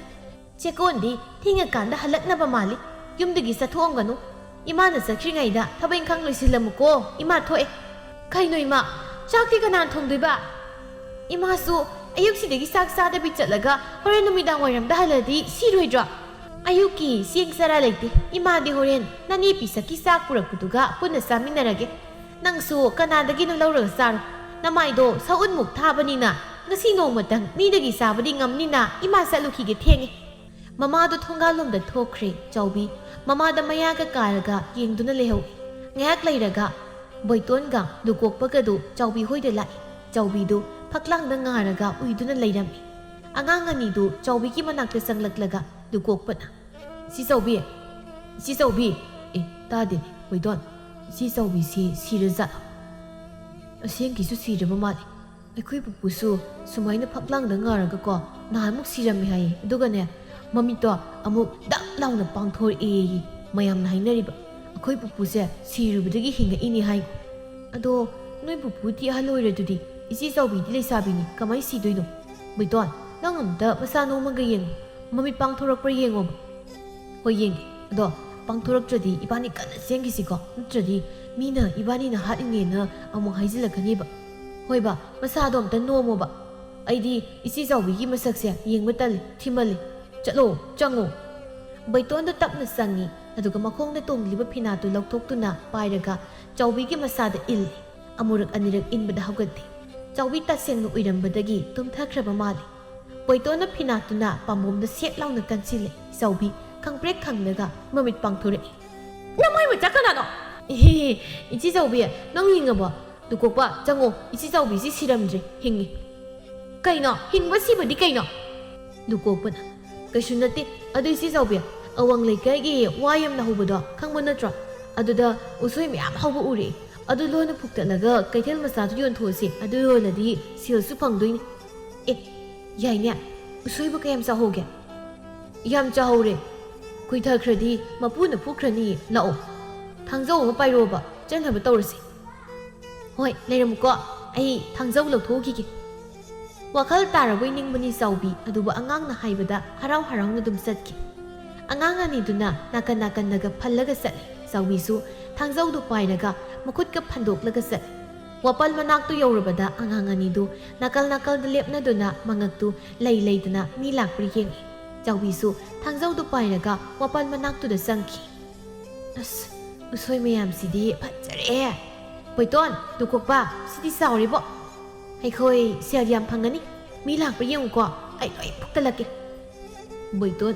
ꯆꯦꯀꯣꯟꯗꯤ ꯊꯦꯡꯉꯀꯥꯟꯗ ꯍꯜꯂꯛꯅꯕ ꯃꯥꯜꯂꯤ꯫ ꯌꯨꯝꯗꯒꯤ ꯆꯠꯊꯣꯛꯑꯝꯒꯅꯨ꯫ ꯏꯃꯥꯅ ꯆꯠꯈ꯭ꯔꯤꯉꯩꯗ ꯊꯕꯛ ꯏꯪꯈꯥꯡ ꯂꯣꯏꯁꯤꯜꯂꯝꯃꯨꯀꯣ꯫ ꯏꯃꯥ ꯊꯣꯛꯑꯦ꯫" "ꯀꯩꯅꯣ ꯏꯃꯥ, ꯆꯥꯛꯇꯤ ꯀꯅꯥꯅ ꯊꯣꯡꯗꯣꯏꯕ?" "ꯏꯃꯥꯁꯨ ꯑꯌꯨꯛꯁꯤꯗꯒꯤ ꯆꯥꯛ ꯆꯥꯗꯕꯤ ꯆꯠꯂꯒ ꯍꯣꯔꯦꯟ ꯅꯨꯃꯤꯗꯥꯡ ꯋꯥꯏꯔꯝꯗ ꯍꯜꯂꯗꯤ ꯁꯤꯔꯣꯏꯗ꯭ꯔꯣ?" "ꯑꯌꯨꯛꯀꯤ ꯆꯦꯡ ꯆꯔꯥ ꯂꯩꯇꯦ꯫ ꯏꯃꯥꯗꯤ ꯍꯣꯔꯦꯟ ꯅꯅꯦ ꯄꯤꯁꯛꯀꯤ ꯆꯥꯛ ꯄꯨꯔꯛꯄꯗꯨꯒ ꯄꯨꯟꯅ ꯆꯥꯃꯤꯟꯅꯔꯒꯦ꯫ ꯅꯪꯁꯨ ꯀꯅꯥꯗꯒꯤꯅꯣ ꯂꯧꯔꯒ ꯆꯥꯔꯣ꯫ ꯅꯃꯥꯏꯗꯣ ꯁꯎꯟꯃꯨꯛ ꯊꯥꯕꯅꯤꯅ ꯉꯁꯤ ꯅꯣꯡꯃꯇꯪ ꯃꯤꯗꯒꯤ ꯆꯥꯕꯗꯤ ꯉꯝꯅꯤꯅ ꯏꯃꯥ ꯆꯠꯂꯨꯈꯤꯒꯦ, ꯊꯦꯡꯉꯦ꯫" ꯃꯃꯥꯗꯣ ꯊꯣꯡꯒꯥꯜꯂꯣꯝꯗ ꯊꯣꯛꯈ꯭ꯔꯦ꯫ ꯆꯥꯎꯕꯤ ꯃꯃꯥꯗ ꯃꯌꯥꯒ ꯀꯥꯔꯒ ꯌꯦꯡꯗꯨꯅ ꯂꯩꯍꯧꯏ꯫ ꯉꯥꯏꯍꯥꯛ ꯂꯩꯔꯒ ꯕꯣꯏꯇꯣꯟꯒ ꯂꯨꯀꯣꯛꯄꯒꯗꯨ ꯆꯥꯎꯕꯤ ꯍꯣꯏꯗ ꯂꯥꯛꯏ꯫ ꯆꯥꯎꯕꯤꯗꯨ ꯐꯛꯂꯥꯡꯗ ꯉꯥꯔꯒ ꯎꯏꯗꯨꯅ ꯂꯩꯔꯝꯃꯤ꯫ ꯑꯉꯥꯡ ꯑꯅꯤꯗꯨ ꯆꯥꯎꯕꯤꯒꯤ ꯃꯅꯥꯛꯇ ꯆꯪꯂꯛꯂꯒ ꯂꯨꯀꯣꯛꯄꯅ, "ꯏꯆꯦ ꯆꯥꯎꯕꯤ, ꯏꯆꯦ ꯆꯥꯎꯕꯤ!" ꯑꯦ, ꯇꯥꯗꯦꯅꯦ, ꯕꯣꯏꯇꯣꯟ꯫ ꯏꯆꯦ ꯆꯥꯎꯕꯤꯁꯤ ꯁꯤꯔꯖꯥꯠꯂꯣ? ꯑꯁꯦꯡꯀꯤꯁꯨ ꯁꯤꯔꯕ ꯃꯥꯜꯂꯦ꯫ ꯑꯩꯈꯣꯏ ꯄꯨꯄꯨꯁꯨ ꯁꯨꯃꯥꯏꯅ ꯐꯛꯂꯥꯡꯗ ꯉꯥꯔꯒꯀꯣ, ꯅꯍꯥꯟꯃꯨꯛ ꯁꯤꯔꯝꯃꯦ ꯍꯥꯏꯌꯦ꯫ ꯑꯗꯨꯒꯅꯦ, ꯃꯃꯤꯠꯇꯣ ꯑꯃꯨꯛ ꯗꯛ ꯂꯥꯎꯅ ꯄꯥꯡꯊꯣꯔꯛꯑꯦꯌꯦ꯫ ꯃꯌꯥꯝꯅ ꯍꯥꯏꯅꯔꯤꯕ, ꯑꯩꯈꯣꯏ ꯄꯨꯄꯨꯁꯦ ꯁꯤꯔꯨꯕꯗꯒꯤ ꯍꯤꯡꯉꯛꯏꯅꯦ ꯍꯥꯏ꯫ ꯑꯗꯣ ꯅꯣꯏ ꯄꯨꯄꯨꯗꯤ ꯑꯍꯜ ꯑꯣꯏꯔꯗꯨꯗꯤ, ꯏꯆꯦ ꯆꯥꯎꯕꯤꯗꯤ ꯂꯩꯁꯥꯕꯤꯅꯤ, ꯀꯃꯥꯏ ꯁꯤꯗꯣꯏꯅꯣ? ꯕꯣꯏꯇꯣꯟ, ꯅꯪ ꯑꯝꯇ ꯃꯁꯥ ꯅꯣꯝꯃꯒ ꯌꯦꯡꯉꯣ, ꯃꯃꯤꯠ ꯄꯥꯡꯊꯣꯔꯛꯄ꯭ꯔꯥ ꯌꯦꯡꯉꯣꯕ꯫ ꯍꯣꯏ, ꯌꯦꯡꯒꯦ꯫ ꯑꯗꯣ ꯄꯥꯡꯊꯣꯔꯛꯇ꯭ꯔꯗꯤ ꯏꯕꯥꯅꯤ ꯀꯟꯅ ꯆꯦꯟꯈꯤꯁꯤꯀꯣ, ꯅꯠꯇ꯭ꯔꯗꯤ ꯃꯤꯅ ꯏꯕꯥꯅꯤꯅ ꯍꯥꯠꯂꯤꯅꯦꯅ ꯑꯃꯨꯛ ꯍꯥꯏꯖꯤꯜꯂꯛꯀꯅꯤꯕ꯫ ꯍꯣꯏꯕ, ꯃꯁꯥꯗꯣ ꯑꯝꯇ ꯅꯣꯝꯃꯣꯕ꯫ ꯑꯩꯗꯤ ꯏꯆꯦ ꯆꯥꯎꯕꯤꯒꯤ ꯃꯁꯛꯁꯦ ꯌꯦꯡꯕ ꯇꯜꯂꯤ, ꯊꯤꯃꯜꯂꯤ꯫ ꯆꯠꯂꯣ, ꯆꯪꯉꯣ꯫ ꯕꯣꯏꯇꯣꯟꯗꯣ ꯇꯞꯅ ꯆꯪꯉꯤ, ꯑꯗꯨꯒ ꯃꯈꯣꯡꯗ ꯇꯣꯡꯂꯤꯕ ꯐꯤꯅꯥꯠꯇꯨ ꯂꯧꯊꯣꯛꯇꯨꯅ ꯄꯥꯏꯔꯒ ꯆꯥꯎꯕꯤꯒꯤ ꯃꯁꯥꯗ ꯏꯜꯂꯤ꯫ ꯑꯃꯨꯔꯛ ꯑꯅꯤꯔꯛ ꯏꯟꯕꯗ ꯍꯧꯒꯠꯇꯦ꯫ ꯆꯥꯎꯕꯤ ꯇꯁꯦꯡꯅ ꯎꯏꯔꯝꯕꯗꯒꯤ ꯇꯨꯝꯊꯈ꯭ꯔꯕ ꯃꯥꯜꯂꯤ꯫ ꯕꯣꯏꯇꯣꯟꯅ ꯐꯤꯅꯥꯠꯇꯨꯅ ꯄꯥꯝꯕꯣꯝꯗ ꯁꯦꯠ ꯂꯥꯎꯅ ꯀꯟꯁꯤꯜꯂꯦ꯫ ꯆꯥꯎꯕꯤ ꯈꯪꯄ꯭ꯔꯦꯛ ꯈꯪꯂꯒ ꯃꯃꯤꯠ ꯄꯥꯡꯊꯣꯔꯛꯏ꯫ "ꯅꯃꯥꯏ ꯃꯆꯥ ꯀꯅꯥꯅꯣ?" "ꯏꯍꯦ, ꯏꯆꯦ ꯆꯥꯎꯕꯤ, ꯅꯪ ꯍꯤꯡꯉꯕꯣ? ꯂꯨꯀꯣꯛꯄ, ꯆꯪꯉꯣ, ꯏꯆꯦ ꯆꯥꯎꯕꯤꯁꯤ ꯁꯤꯔꯝꯗ꯭ꯔꯦ, ꯍꯤꯡꯉꯤ꯫" "ꯀꯩꯅꯣ? ꯍꯤꯡꯕ ꯁꯤꯕꯗꯤ ꯀꯩꯅꯣ?" ꯂꯨꯀꯣꯛꯄꯅ, "ꯀꯩꯁꯨ ꯅꯠꯇꯦ꯫ ꯑꯗꯨ ꯏꯆꯦ ꯆꯥꯎꯕꯤ, ꯑꯋꯥꯡ ꯂꯩꯀꯥꯏꯒꯤ ꯋꯥ ꯌꯥꯝꯅ ꯍꯧꯕꯗꯣ ꯈꯪꯕ ꯅꯠꯇ꯭ꯔꯣ? ꯑꯗꯨꯗ ꯎꯁꯣꯏ ꯃꯌꯥꯝ ꯍꯧꯕ ꯎꯔꯦ꯫ ꯑꯗꯨ ꯂꯣꯏꯅ ꯐꯨꯛꯇꯠꯂꯒ ꯀꯩꯊꯦꯜ ꯃꯆꯥꯗ ꯌꯣꯟꯊꯣꯛꯑꯁꯤ꯫ ꯑꯗꯨ ꯌꯣꯜꯂꯗꯤ ꯁꯦꯜꯁꯨ ꯐꯪꯗꯣꯏꯅꯤ꯫" "ꯑꯦ, ꯌꯥꯏꯅꯦ꯫ ꯎꯁꯣꯏꯕꯨ ꯀꯌꯥꯝ ꯆꯥꯍꯧꯒꯦ?" "ꯌꯥꯝ ꯆꯥꯍꯧꯔꯦ꯫ ꯀꯨꯏꯊꯈ꯭ꯔꯗꯤ ꯃꯄꯨꯅ ꯐꯨꯈ꯭ꯔꯅꯤ꯫ ꯂꯥꯛꯑꯣ, ꯊꯥꯡꯖꯧ ꯑꯃ ꯄꯥꯏꯔꯛꯑꯣꯕ, ꯆꯠꯅꯕ ꯇꯧꯔꯁꯤ꯫" "ꯍꯣꯏ, ꯂꯩꯔꯝꯃꯨꯀꯣ, ꯑꯩ ꯊꯥꯡꯖꯧ ꯂꯧꯊꯣꯛꯎꯈꯤꯒꯦ꯫" ꯋꯥꯈꯜ ꯇꯥꯔꯕꯣꯏ ꯅꯤꯡꯕꯅꯤ ꯆꯥꯎꯕꯤ, ꯑꯗꯨꯕꯨ ꯑꯉꯥꯡꯅ ꯍꯥꯏꯕꯗ ꯍꯔꯥꯎ ꯍꯔꯥꯎꯅ ꯑꯗꯨꯝ ꯆꯠꯈꯤ꯫ ꯑꯉꯥꯡ ꯑꯅꯤꯗꯨꯅ ꯅꯥꯀꯟ ꯅꯥꯀꯟꯗꯒ ꯐꯜꯂꯒ ꯆꯠꯂꯤ꯫ ꯆꯥꯎꯕꯤꯁꯨ ꯊꯥꯡꯖꯧꯗꯨ ꯄꯥꯏꯔꯒ ꯃꯈꯨꯠꯀ ꯐꯟꯗꯣꯛꯂꯒ ꯆꯠꯂꯤ꯫ ꯋꯥꯄꯜ ꯃꯅꯥꯛꯇꯨ ꯌꯧꯔꯕꯗ ꯑꯉꯥꯡ ꯑꯅꯤꯗꯨ ꯅꯥꯀꯜ ꯅꯥꯀꯜꯗ ꯂꯦꯞꯅꯗꯨꯅ ꯃꯉꯛꯇꯨ ꯂꯩ ꯂꯩꯗꯅ ꯃꯤ ꯂꯥꯛꯄ꯭ꯔꯥ ꯌꯦꯡꯉꯤ꯫ ꯆꯥꯎꯕꯤꯁꯨ ꯊꯥꯡꯖꯧꯗꯨ ꯄꯥꯏꯔꯒ ꯋꯥꯄꯜ ꯃꯅꯥꯛꯇꯨꯗ ꯆꯪꯈꯤ꯫ "ꯑꯁ, ꯎꯁꯣꯏ ꯃꯌꯥꯝꯁꯤꯗꯤ ꯐꯖꯔꯦ꯫ ꯕꯣꯏꯇꯣꯟ, ꯂꯨꯀꯣꯛꯄ, ꯁꯤꯗꯤ ꯆꯥꯎꯔꯦꯕꯣ꯫ ꯑꯩꯈꯣꯏ ꯁꯦꯜ ꯌꯥꯝ ꯐꯪꯒꯅꯤ꯫ ꯃꯤ ꯂꯥꯛꯄ꯭ꯔꯥ ꯌꯦꯡꯉꯨꯀꯣ, ꯑꯩ ꯂꯣꯏ ꯐꯨꯛꯇꯠꯂꯛꯀꯦ꯫" ꯕꯣꯏꯇꯣꯟ,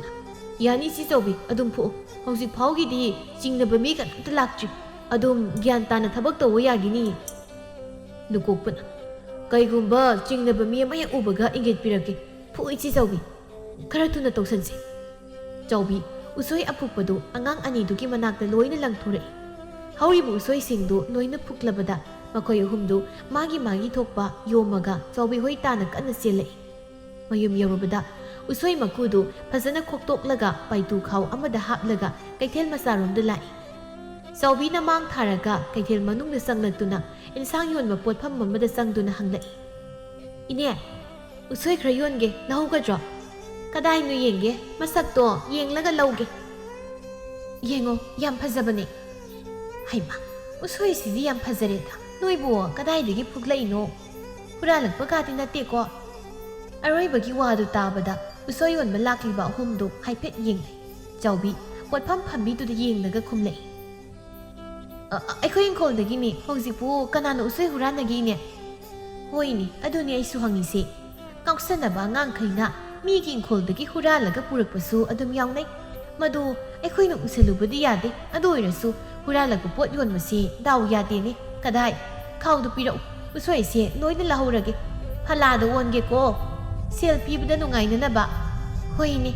"ꯌꯥꯅꯤ, ꯏꯆꯦ ꯆꯥꯎꯕꯤ, ꯑꯗꯨꯝ ꯐꯨꯛꯎ꯫ ꯍꯧꯖꯤꯛ ꯐꯥꯎꯒꯤꯗꯤ ꯆꯤꯡꯅꯕ ꯃꯤ ꯀꯅꯥꯝꯇ ꯂꯥꯛꯇ꯭ꯔꯤ꯫ ꯑꯗꯨꯝ ꯒ꯭ꯌꯥꯟ ꯇꯥꯅ ꯊꯕꯛ ꯇꯧꯕ ꯌꯥꯒꯤꯅꯤ꯫" ꯂꯨꯀꯣꯛꯄꯅ, "ꯀꯩꯒꯨꯝꯕ ꯆꯤꯡꯅꯕ ꯃꯤ ꯑꯃ ꯍꯦꯛ ꯎꯕꯒ ꯏꯪꯒꯤꯠ ꯄꯤꯔꯛꯀꯦ꯫ ꯐꯨꯛꯎ, ꯏꯆꯦ ꯆꯥꯎꯕꯤ, ꯈꯔ ꯊꯨꯅ ꯇꯧꯁꯟꯁꯤ꯫" ꯆꯥꯎꯕꯤ, ꯎꯁꯣꯏ ꯑꯐꯨꯛꯄꯗꯨ ꯑꯉꯥꯡ ꯑꯅꯤꯗꯨꯒꯤ ꯃꯅꯥꯛꯇ ꯂꯣꯏꯅ ꯂꯪꯊꯣꯔꯛꯏ꯫ ꯍꯧꯔꯤꯕ ꯎꯁꯣꯏꯁꯤꯡꯗꯨ ꯂꯣꯏꯅ ꯐꯨꯛꯂꯕꯗ ꯃꯈꯣꯏ ꯑꯍꯨꯝꯗꯨ ꯃꯥꯒꯤ ꯃꯥꯒꯤ ꯊꯣꯛꯄ ꯌꯣꯝꯃꯒ ꯆꯥꯎꯕꯤ ꯍꯣꯏ ꯇꯥꯅ ꯀꯟꯅ ꯆꯦꯜꯂꯛꯏ꯫ ꯃꯌꯨꯝ ꯌꯧꯔꯕꯗ ꯎꯁꯣꯏ ꯃꯀꯨꯗꯨ ꯐꯖꯅ ꯈꯣꯛꯇꯣꯛꯂꯒ ꯄꯥꯏꯇꯨ ꯈꯥꯎ ꯑꯃꯗ ꯍꯥꯞꯂꯒ ꯀꯩꯊꯦꯜ ꯃꯆꯥꯔꯣꯝꯗ ꯂꯥꯛꯏ꯫ ꯆꯥꯎꯕꯤꯅ ꯃꯥꯡ ꯊꯥꯔꯒ ꯀꯩꯊꯦꯜ ꯃꯅꯨꯡꯗ ꯆꯪꯂꯛꯇꯨꯅ ꯏꯟꯁꯥꯡ ꯌꯣꯟꯕ ꯄꯣꯠꯐꯝ ꯑꯃꯗ ꯆꯪꯗꯨꯅ ꯍꯪꯂꯛꯏ, "ꯏꯅꯦ, ꯎꯁꯣꯏ ꯈꯔ ꯌꯣꯟꯒꯦ, ꯂꯧꯍꯧꯒꯗ꯭ꯔꯣ?" "ꯀꯗꯥꯏꯅꯣ ꯌꯦꯡꯒꯦ, ꯃꯁꯛꯇꯣ ꯌꯦꯡꯂꯒ ꯂꯧꯒꯦ꯫" "ꯌꯦꯡꯉꯣ, ꯌꯥꯝ ꯐꯖꯕꯅꯦ꯫" "ꯍꯩꯃꯥ, ꯎꯁꯣꯏꯁꯤꯗꯤ ꯌꯥꯝ ꯐꯖꯔꯦꯗ꯫ ꯅꯣꯏꯕꯨ ꯀꯗꯥꯏꯗꯒꯤ ꯐꯨꯛꯂꯛꯏꯅꯣ? ꯍꯨꯔꯥꯜꯂꯛꯄ ꯀꯥꯗꯤ ꯅꯠꯇꯦꯀꯣ?" ꯑꯔꯣꯏꯕꯒꯤ ꯋꯥꯗꯨ ꯇꯥꯕꯗ ꯎꯁꯣꯏ ꯌꯣꯟꯕ ꯂꯥꯛꯂꯤꯕ ꯑꯍꯨꯝꯗꯨ ꯍꯥꯏꯐꯦꯠ ꯌꯦꯡꯂꯦ꯫ ꯆꯥꯎꯕꯤ ꯄꯣꯠꯐꯝ ꯐꯝꯕꯤꯗꯨꯗ ꯌꯦꯡꯂꯒ ꯈꯨꯝꯂꯛꯏ, "ꯑ, ꯑ, ꯑꯩꯈꯣꯏ ꯏꯪꯈꯣꯜꯗꯒꯤꯅꯤ꯫ ꯍꯧꯖꯤꯛꯄꯨ ꯀꯅꯥꯅ ꯎꯁꯣꯏ ꯍꯨꯔꯥꯟꯅꯒꯦ, ꯏꯅꯦ?" "ꯍꯣꯏꯅꯦ, ꯑꯗꯨꯅꯤ ꯑꯩꯁꯨ ꯍꯪꯉꯤꯁꯦ꯫ ꯉꯥꯎꯁꯟꯅꯕ ꯑꯉꯥꯡꯈꯩꯅ ꯃꯤꯒꯤ ꯏꯪꯈꯣꯜꯗꯒꯤ ꯍꯨꯔꯥꯜꯂꯒ ꯄꯨꯔꯛꯄꯁꯨ ꯑꯗꯨꯝ ꯌꯥꯎꯅꯩ꯫ ꯃꯗꯨ ꯑꯩꯈꯣꯏꯅ ꯎꯁꯜꯂꯨꯕꯗꯤ ꯌꯥꯗꯦ꯫ ꯑꯗꯨ ꯑꯣꯏꯔꯁꯨ ꯍꯨꯔꯥꯜꯂꯛꯄ ꯄꯣꯠ ꯌꯣꯟꯕꯁꯦ ꯗꯥꯎ ꯌꯥꯗꯦꯅꯦ꯫ ꯀꯗꯥꯏ? ꯈꯥꯎꯗꯨ ꯄꯤꯔꯛꯎ꯫ ꯎꯁꯣꯏꯁꯦ ꯂꯣꯏꯅ ꯂꯧꯍꯧꯔꯒꯦ꯫ ꯐꯂꯥꯗ ꯑꯣꯟꯒꯦꯀꯣ, ꯁꯦꯜ ꯄꯤꯕꯗ ꯅꯨꯡꯉꯥꯏꯅꯅꯕ꯫" "ꯍꯣꯏꯅꯦ꯫"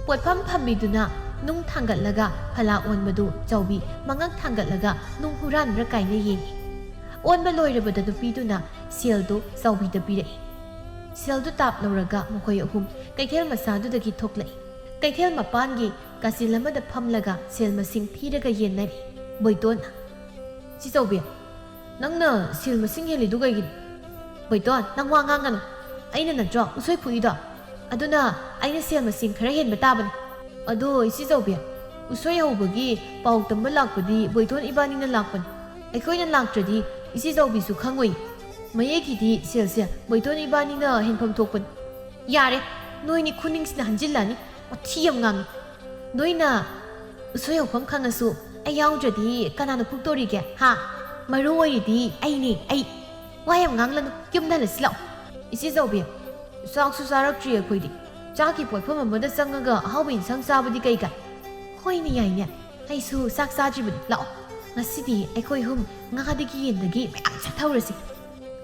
ꯄꯣꯠꯐꯝ ꯐꯝꯕꯤꯗꯨꯅ ꯅꯨꯡ ꯊꯥꯡꯒꯠꯂꯒ ꯐꯂꯥ ꯑꯣꯟꯕꯗꯨ ꯆꯥꯎꯕꯤ ꯃꯉꯛ ꯊꯥꯡꯒꯠꯂꯒ ꯅꯨꯡ ꯍꯨꯔꯥꯟꯕ꯭ꯔꯥ ꯀꯥꯏꯅ ꯌꯦꯡꯏ꯫ ꯑꯣꯟꯕ ꯂꯣꯏꯔꯕꯗ ꯅꯨꯄꯤꯗꯨꯅ ꯁꯦꯜꯗꯨ ꯆꯥꯎꯕꯤꯗ ꯄꯤꯔꯛꯏ꯫ ꯁꯦꯜꯗꯨ ꯇꯥꯞ ꯂꯧꯔꯒ ꯃꯈꯣꯏ ꯑꯍꯨꯝ ꯀꯩꯊꯦꯜ ꯃꯆꯥꯗꯨꯗꯒꯤ ꯊꯣꯛꯂꯛꯏ꯫ ꯀꯩꯊꯦꯜ ꯃꯄꯥꯟꯒꯤ ꯀꯥꯆꯤꯜ ꯑꯃꯗ ꯐꯝꯂꯒ ꯁꯦꯜ ꯃꯁꯤꯡ ꯊꯤꯔꯒ ꯌꯦꯟꯅꯔꯤ꯫ ꯕꯣꯏꯇꯣꯟꯅ, "ꯏꯆꯦ ꯆꯥꯎꯕꯤ, ꯅꯪꯅ ꯁꯦꯜ ꯃꯁꯤꯡ ꯍꯦꯜꯂꯤꯗꯨ ꯀꯩꯒꯤꯅꯣ?" "ꯕꯣꯏꯇꯣꯟ, ꯅꯪ ꯋꯥ ꯉꯥꯡꯒꯅꯨ꯫ ꯑꯩꯅ ꯅꯠꯇ꯭ꯔꯣ ꯎꯁꯣꯏ ꯐꯨꯛꯏꯗꯣ? ꯑꯗꯨꯅ ꯑꯩꯅ ꯁꯦꯜ ꯃꯁꯤꯡ ꯈꯔ ꯍꯦꯟꯕ ꯇꯥꯕꯅꯤ꯫" "ꯑꯗꯣ ꯏꯆꯦ ꯆꯥꯎꯕꯤ, ꯎꯁꯣꯏ ꯍꯧꯕꯒꯤ ꯄꯥꯎ ꯇꯝꯕ ꯂꯥꯛꯄꯗꯤ ꯕꯣꯏꯇꯣꯟ ꯏꯕꯥꯅꯤꯅ ꯂꯥꯛꯄꯅꯤ꯫ ꯑꯩꯈꯣꯏꯅ ꯂꯥꯛꯇ꯭ꯔꯗꯤ ꯏꯆꯦ ꯆꯥꯎꯕꯤꯁꯨ ꯈꯪꯉꯣꯏ꯫ ꯃꯌꯦꯛꯀꯤꯗꯤ ꯁꯦꯜꯁꯦ ꯕꯣꯏꯇꯣꯟ ꯏꯕꯥꯅꯤꯅ ꯍꯦꯟꯐꯝ ꯊꯣꯛꯄꯅꯤ꯫" "ꯌꯥꯔꯦ, ꯅꯣꯏꯅꯤ ꯈꯨꯅꯤꯡꯁꯤꯅ ꯍꯟꯖꯤꯜꯂꯛꯑꯅꯤ꯫ ꯋꯥꯊꯤ ꯌꯥꯝ ꯉꯥꯡꯉꯤ꯫ ꯅꯣꯏꯅ ꯎꯁꯣꯏ ꯍꯧꯐꯝ ꯈꯪꯉꯁꯨ ꯑꯩ ꯌꯥꯎꯗ꯭ꯔꯗꯤ ꯀꯅꯥꯅ ꯐꯨꯛꯇꯣꯔꯤꯒꯦ, ꯍꯥ? ꯃꯔꯨ ꯑꯣꯏꯔꯤꯗꯤ ꯑꯩꯅꯦ, ꯑꯩ꯫ ꯋꯥ ꯌꯥꯝ ꯉꯥꯡꯂꯅꯨ, ꯌꯨꯝꯗ ꯍꯜꯂꯁꯤ ꯂꯥꯛꯑꯣ꯫" "ꯏꯆꯦ ꯆꯥꯎꯕꯤ, ꯆꯥꯛꯁꯨ ꯆꯥꯔꯛꯇ꯭ꯔꯤ ꯑꯩꯈꯣꯏꯗꯤ꯫ ꯆꯥꯛꯀꯤ ꯄꯣꯠꯐꯝ ꯑꯃꯗ ꯆꯪꯉꯒ ꯑꯍꯥꯎꯕ ꯏꯟꯁꯥꯡ ꯆꯥꯕꯗꯤ ꯀꯩ ꯀꯥꯏ?" "ꯍꯣꯏꯅꯦ, ꯌꯥꯏꯅꯦ꯫ ꯑꯩꯁꯨ ꯆꯥꯛ ꯆꯥꯗ꯭ꯔꯤꯕꯅꯤ꯫ ꯂꯥꯛꯑꯣ, ꯉꯁꯤꯗꯤ ꯑꯩꯈꯣꯏ ꯑꯍꯨꯝ ꯉꯥꯗꯒꯤ ꯌꯦꯟꯗꯒꯤ ꯃꯌꯥꯝ ꯆꯥꯊꯧꯔꯁꯤ꯫"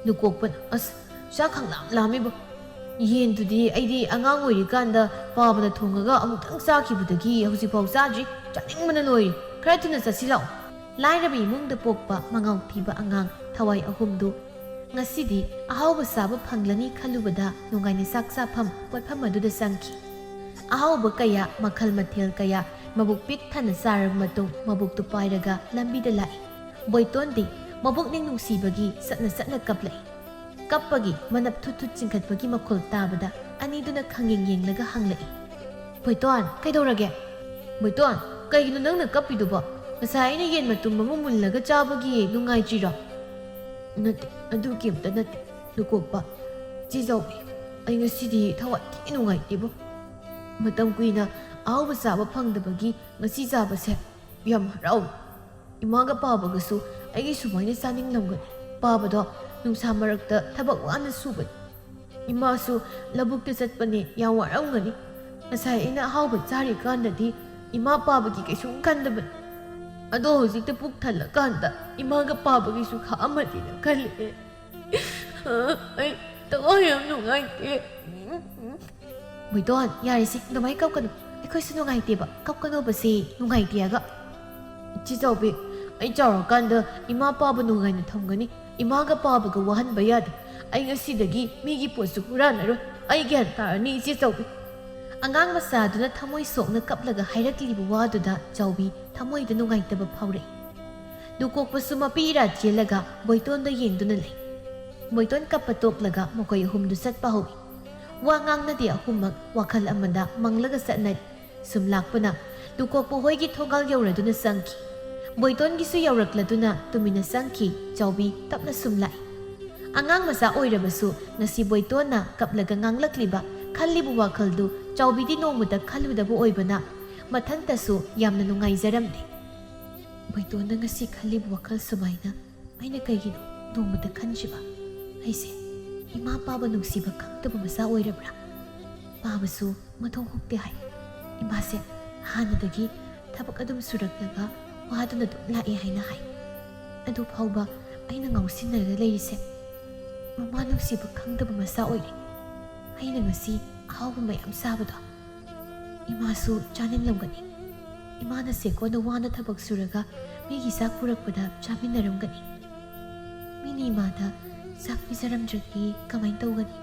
ꯂꯨꯀꯣꯛꯄꯅ, "ꯑꯁ, ꯆꯥꯛ ꯈꯪꯂꯥꯝ ꯂꯥꯝꯃꯤꯕꯣ꯫ "ꯌꯦꯟꯗꯨꯗꯤ ꯑꯩꯗꯤ ꯑꯉꯥꯡ ꯑꯣꯏꯔꯤꯀꯥꯟꯗ ꯄꯥꯕꯅ ꯊꯣꯡꯉꯒ ꯑꯃꯨꯛꯇꯪ ꯆꯥꯈꯤꯕꯗꯒꯤ ꯍꯧꯖꯤꯛꯐꯥꯎ ꯆꯥꯗ꯭ꯔꯤ꯫ ꯆꯥꯅꯤꯡꯕꯅ ꯂꯣꯏꯔꯦ꯫ ꯈꯔ ꯊꯨꯅ ꯆꯠꯁꯤ ꯂꯥꯛꯑꯣ꯫" ꯂꯥꯏꯔꯕ ꯏꯃꯨꯡꯗ ꯄꯣꯛꯄ ꯃꯉꯥꯎ ꯊꯤꯕ ꯑꯉꯥꯡ ꯊꯋꯥꯏ ꯑꯍꯨꯝꯗꯨ ꯉꯁꯤꯗꯤ ꯑꯍꯥꯎꯕ ꯆꯥꯕ ꯐꯪꯂꯅꯤ ꯈꯜꯂꯨꯕꯗ ꯅꯨꯡꯉꯥꯏꯅ ꯆꯥꯛ ꯆꯥꯐꯝ ꯄꯣꯠꯐꯝ ꯑꯗꯨꯗ ꯆꯪꯈꯤ꯫ ꯑꯍꯥꯎꯕ ꯀꯌꯥ, ꯃꯈꯜ ꯃꯊꯦꯜ ꯀꯌꯥ ꯃꯕꯨꯛ ꯄꯤꯛ ꯊꯟꯅ ꯆꯥꯔꯕ ꯃꯇꯨꯡ ꯃꯕꯨꯛꯇꯨ ꯄꯥꯏꯔꯒ ꯂꯝꯕꯤꯗ ꯂꯥꯛꯏ꯫ ꯕꯣꯏꯇꯣꯟꯗꯤ ꯃꯕꯨꯛꯅꯤꯡ ꯅꯨꯡꯁꯤꯕꯒꯤ ꯆꯠꯅ ꯆꯠꯅ ꯀꯞꯂꯛꯏ꯫ ꯀꯞꯄꯒꯤ ꯃꯅꯞ ꯊꯨꯠ ꯊꯨꯠ ꯆꯤꯡꯈꯠꯄꯒꯤ ꯃꯈꯣꯜ ꯇꯥꯕꯗ ꯑꯅꯤꯗꯨꯅ ꯈꯪꯌꯦꯡ ꯌꯦꯡꯂꯒ ꯍꯪꯂꯛꯏ, "ꯕꯣꯏꯇꯣꯟ, ꯀꯩꯗꯧꯔꯒꯦ?" "ꯕꯣꯏꯇꯣꯟ, ꯀꯩꯒꯤꯅꯣ ꯅꯪꯅ ꯀꯞꯄꯤꯗꯨꯕꯣ? ꯉꯁꯥꯏ ꯑꯩꯅ ꯌꯦꯟ ꯃꯇꯨꯝ ꯑꯃ ꯃꯨꯜꯂꯒ ꯆꯥꯕꯒꯤ ꯅꯨꯡꯉꯥꯏꯇ꯭ꯔꯤꯔꯣ?" "ꯅꯠꯇꯦ, ꯑꯗꯨ ꯀꯩꯝꯇ ꯅꯠꯇꯦ, ꯂꯨꯀꯣꯛꯄ꯫ ꯆꯦ ꯆꯥꯎꯕꯤ, ꯑꯩ ꯉꯁꯤꯗꯤ ꯊꯋꯥꯏ ꯊꯤ ꯅꯨꯡꯉꯥꯏꯇꯦꯕꯣ꯫ ꯃꯇꯝ ꯀꯨꯏꯅ ꯑꯍꯥꯎꯕ ꯆꯥꯕ ꯐꯪꯗꯕꯒꯤ ꯉꯁꯤ ꯆꯥꯕꯁꯦ ꯌꯥꯝ ꯍꯔꯥꯎꯏ꯫ ꯏꯃꯥꯒ ꯄꯥꯕꯒꯁꯨ ꯑꯩꯒꯤ ꯁꯨꯃꯥꯏꯅ ꯆꯥꯅꯤꯡꯂꯝꯒꯅꯤ꯫ ꯄꯥꯕꯗꯣ ꯅꯨꯡꯁꯥ ꯃꯔꯛꯇ ꯊꯕꯛ ꯋꯥꯅ ꯁꯨꯕꯅꯤ꯫ ꯏꯃꯥꯁꯨ ꯂꯧꯕꯨꯛꯇ ꯆꯠꯄꯅꯦ, ꯌꯥꯝ ꯋꯥꯔꯝꯒꯅꯤ꯫ ꯉꯁꯥꯏ ꯑꯩꯅ ꯑꯍꯥꯎꯕ ꯆꯥꯔꯤꯀꯥꯟꯗꯗꯤ ꯏꯃꯥ ꯄꯥꯕꯒꯤ ꯀꯩꯁꯨꯝ ꯈꯟꯗꯕꯅꯤ꯫ ꯑꯗꯣ ꯍꯧꯖꯤꯛꯇ ꯄꯨꯛ ꯊꯜꯂꯀꯥꯟꯗ ꯏꯃꯥꯒ ꯄꯥꯕꯒꯤꯁꯨ ꯈꯥꯛꯑꯝꯃꯗꯤꯅ ꯈꯜꯂꯦ꯫ ꯑꯩ ꯊꯋꯥꯏ ꯌꯥꯝ ꯅꯨꯡꯉꯥꯏꯇꯦ꯫ ꯕꯣꯏꯇꯣꯟ, ꯌꯥꯔꯦꯁꯦ, ꯑꯗꯨꯃꯥꯏꯅ ꯀꯞꯀꯅꯨ꯫ ꯑꯩꯈꯣꯏꯁꯨ ꯅꯨꯡꯉꯥꯏꯇꯦꯕ, ꯀꯞꯀꯅꯣꯕꯁꯦ ꯅꯨꯡꯉꯥꯏꯇꯦ ꯍꯥꯏꯒ꯫ ꯏꯆꯦ ꯆꯥꯎꯕꯤ, ꯑꯩ ꯆꯥꯎꯔꯀꯥꯟꯗ ꯏꯃꯥ ꯄꯥꯕ ꯅꯨꯡꯉꯥꯏꯅ ꯊꯝꯒꯅꯤ꯫ ꯏꯃꯥꯒ ꯄꯥꯕꯒ ꯋꯥꯍꯟꯕ ꯌꯥꯗꯦ꯫ ꯑꯩ ꯉꯁꯤꯗꯒꯤ ꯃꯤꯒꯤ ꯄꯣꯠꯁꯨ ꯍꯨꯔꯥꯟꯅꯔꯣꯏ꯫ ꯑꯩ ꯒ꯭ꯌꯥꯟ ꯇꯥꯔꯅꯤ, ꯏꯆꯦ ꯆꯥꯎꯕꯤ꯫ ꯑꯉꯥꯡ ꯃꯆꯥꯗꯨꯅ ꯊꯃꯣꯏ ꯁꯣꯛꯅ ꯀꯞꯂꯒ ꯍꯥꯏꯔꯛꯂꯤꯕ ꯋꯥꯗꯨꯗ ꯆꯥꯎꯕꯤ ꯊꯃꯣꯏꯗ ꯅꯨꯡꯉꯥꯏꯇꯕ ꯐꯥꯎꯔꯛꯏ꯫ ꯂꯨꯀꯣꯛꯄꯁꯨ ꯃꯄꯤ ꯏꯔꯥ ꯆꯦꯜꯂꯒ ꯕꯣꯏꯇꯣꯟꯗ ꯌꯦꯡꯗꯨꯅ ꯂꯩ꯫ ꯕꯣꯏꯇꯣꯟ ꯀꯞꯄ ꯇꯣꯛꯂꯒ ꯃꯈꯣꯏ ꯑꯍꯨꯝꯗꯨ ꯆꯠꯄ ꯍꯧꯏ꯫ ꯋꯥ ꯉꯥꯡꯅꯗꯦ ꯑꯍꯨꯝꯃꯛ ꯋꯥꯈꯜ ꯑꯃꯗ ꯃꯪꯂꯒ ꯆꯠꯅꯔꯤ꯫ ꯁꯨꯝ ꯂꯥꯛꯄꯅ ꯂꯨꯀꯣꯛꯄ ꯍꯣꯏꯒꯤ ꯊꯣꯡꯒꯥꯜ ꯌꯧꯔꯗꯨꯅ ꯆꯪꯈꯤ꯫ ꯕꯣꯏꯇꯣꯟꯒꯤꯁꯨ ꯌꯧꯔꯛꯂꯗꯨꯅ ꯇꯨꯃꯤꯟꯅ ꯆꯪꯈꯤ꯫ ꯆꯥꯎꯕꯤ ꯇꯞꯅ ꯁꯨꯝ ꯂꯥꯛꯏ꯫ ꯑꯉꯥꯡ ꯃꯆꯥ ꯑꯣꯏꯔꯕꯁꯨ ꯉꯁꯤ ꯕꯣꯏꯇꯣꯟꯅ ꯀꯞꯂꯒ ꯉꯥꯡꯂꯛꯂꯤꯕ, ꯈꯜꯂꯤꯕ ꯋꯥꯈꯜꯗꯨ ꯆꯥꯎꯕꯤꯗꯤ ꯅꯣꯡꯃꯇ ꯈꯜꯂꯨꯗꯕ ꯑꯣꯏꯕꯅ ꯃꯊꯟꯇꯁꯨ ꯌꯥꯝꯅ ꯅꯨꯡꯉꯥꯏꯖꯔꯝꯂꯦ꯫ ꯕꯣꯏꯇꯣꯟꯅ ꯉꯁꯤ ꯈꯜꯂꯤꯕ ꯋꯥꯈꯜ ꯁꯨꯃꯥꯏꯅ ꯑꯩꯅ ꯀꯩꯒꯤꯅꯣ ꯅꯣꯡꯃꯇ ꯈꯟꯗ꯭ꯔꯤꯕ? ꯑꯩꯁꯦ ꯏꯃꯥ ꯄꯥꯕ ꯅꯨꯡꯁꯤꯕ ꯈꯪꯗꯕ ꯃꯆꯥ ꯑꯣꯏꯔꯕ꯭ꯔꯥ? ꯄꯥꯕꯁꯨ ꯃꯊꯣꯡ ꯍꯨꯛꯇꯦ ꯍꯥꯏ꯫ ꯏꯃꯥꯁꯦ ꯍꯥꯟꯅꯗꯒꯤ ꯊꯕꯛ ꯑꯗꯨꯝ ꯁꯨꯔꯛꯂꯒ ꯋꯥꯗꯨꯅ ꯑꯗꯨꯝ ꯂꯥꯛꯑꯦ ꯍꯥꯏꯅ ꯍꯥꯏ꯫ ꯑꯗꯨ ꯐꯥꯎꯕ ꯑꯩꯅ ꯉꯥꯎꯁꯤꯟꯅꯔꯒ ꯂꯩꯔꯤꯁꯦ ꯃꯃꯥ ꯅꯨꯡꯁꯤꯕ ꯈꯪꯗꯕ ꯃꯆꯥ ꯑꯣꯏꯔꯦ꯫ ꯑꯩꯅ ꯉꯁꯤ ꯑꯍꯥꯎꯕ ꯃꯌꯥꯝ ꯆꯥꯕꯗꯣ ꯏꯃꯥꯁꯨ ꯆꯥꯅꯤꯡꯂꯝꯒꯅꯤ꯫ ꯏꯃꯥꯅ ꯁꯦꯀꯣꯟꯗ ꯋꯥꯅ ꯊꯕꯛ ꯁꯨꯔꯒ ꯃꯤꯒꯤ ꯆꯥꯛ ꯄꯨꯔꯛꯄꯗ ꯆꯥꯃꯤꯟꯅꯔꯝꯒꯅꯤ꯫ ꯃꯤꯅ ꯏꯃꯥꯗ ꯆꯥꯛ ꯄꯤꯖꯔꯝꯗ꯭ꯔꯗꯤ ꯀꯃꯥꯏꯅ ꯇꯧꯒꯅꯤ?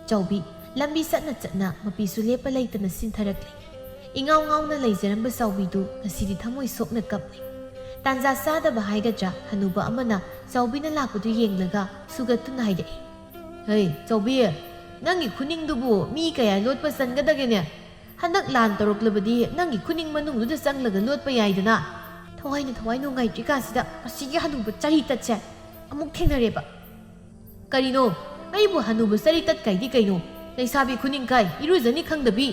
ꯆꯥꯎꯕꯤ ꯂꯝꯕꯤ ꯆꯠꯅ ꯆꯠꯅ ꯃꯄꯤꯁꯨ ꯂꯦꯞꯄ ꯂꯩꯇꯅ ꯁꯤꯟꯊꯔꯛꯂꯤ꯫ ꯏꯉꯥꯎ ꯉꯥꯎꯅ ꯂꯩꯖꯔꯝꯕ ꯆꯥꯎꯕꯤꯗꯨ ꯉꯁꯤꯗꯤ ꯊꯃꯣꯏ ꯁꯣꯛꯅ ꯀꯞꯂꯤ꯫ ꯇꯥꯟꯖꯥ ꯆꯥꯗꯕ ꯍꯥꯏꯒꯗ꯭ꯔꯥ, ꯍꯅꯨꯕ ꯑꯃꯅ ꯆꯥꯎꯕꯤꯅ ꯂꯥꯛꯄꯗꯨ ꯌꯦꯡꯂꯒ ꯁꯨꯒꯠꯇꯨꯅ ꯍꯥꯏꯔꯛꯏ, "ꯍꯩ, ꯆꯥꯎꯕꯤ, ꯅꯪꯒꯤ ꯈꯨꯅꯤꯡꯗꯨꯕꯨ ꯃꯤ ꯀꯌꯥ ꯂꯣꯠꯄ ꯆꯟꯒꯗꯒꯦꯅꯦ? ꯍꯟꯗꯛ ꯂꯥꯟ ꯇꯧꯔꯛꯂꯕꯗꯤ ꯅꯪꯒꯤ ꯈꯨꯅꯤꯡ ꯃꯅꯨꯡꯗꯨꯗ ꯆꯪꯂꯒ ꯂꯣꯠꯄ ꯌꯥꯏꯗꯅ?" ꯊꯋꯥꯏꯅ ꯊꯋꯥꯏ ꯅꯨꯡꯉꯥꯏꯇ꯭ꯔꯤꯀꯥꯟꯁꯤꯗ ꯃꯁꯤꯒꯤ ꯍꯅꯨꯕ ꯆꯔꯤ ꯇꯠꯁꯦ ꯑꯃꯨꯛ ꯊꯦꯡꯅꯔꯦꯕ꯫ "ꯀꯔꯤꯅꯣ? ꯑꯩꯕꯨ ꯍꯅꯨꯕ ꯆꯔꯤ ꯇꯠ ꯀꯥꯏꯗꯤ ꯀꯩꯅꯣ? ꯂꯩꯁꯥꯕꯤ ꯈꯨꯅꯤꯡ ꯀꯥꯏ, ꯏꯔꯨꯖꯅꯤ ꯈꯪꯗꯕꯤ!"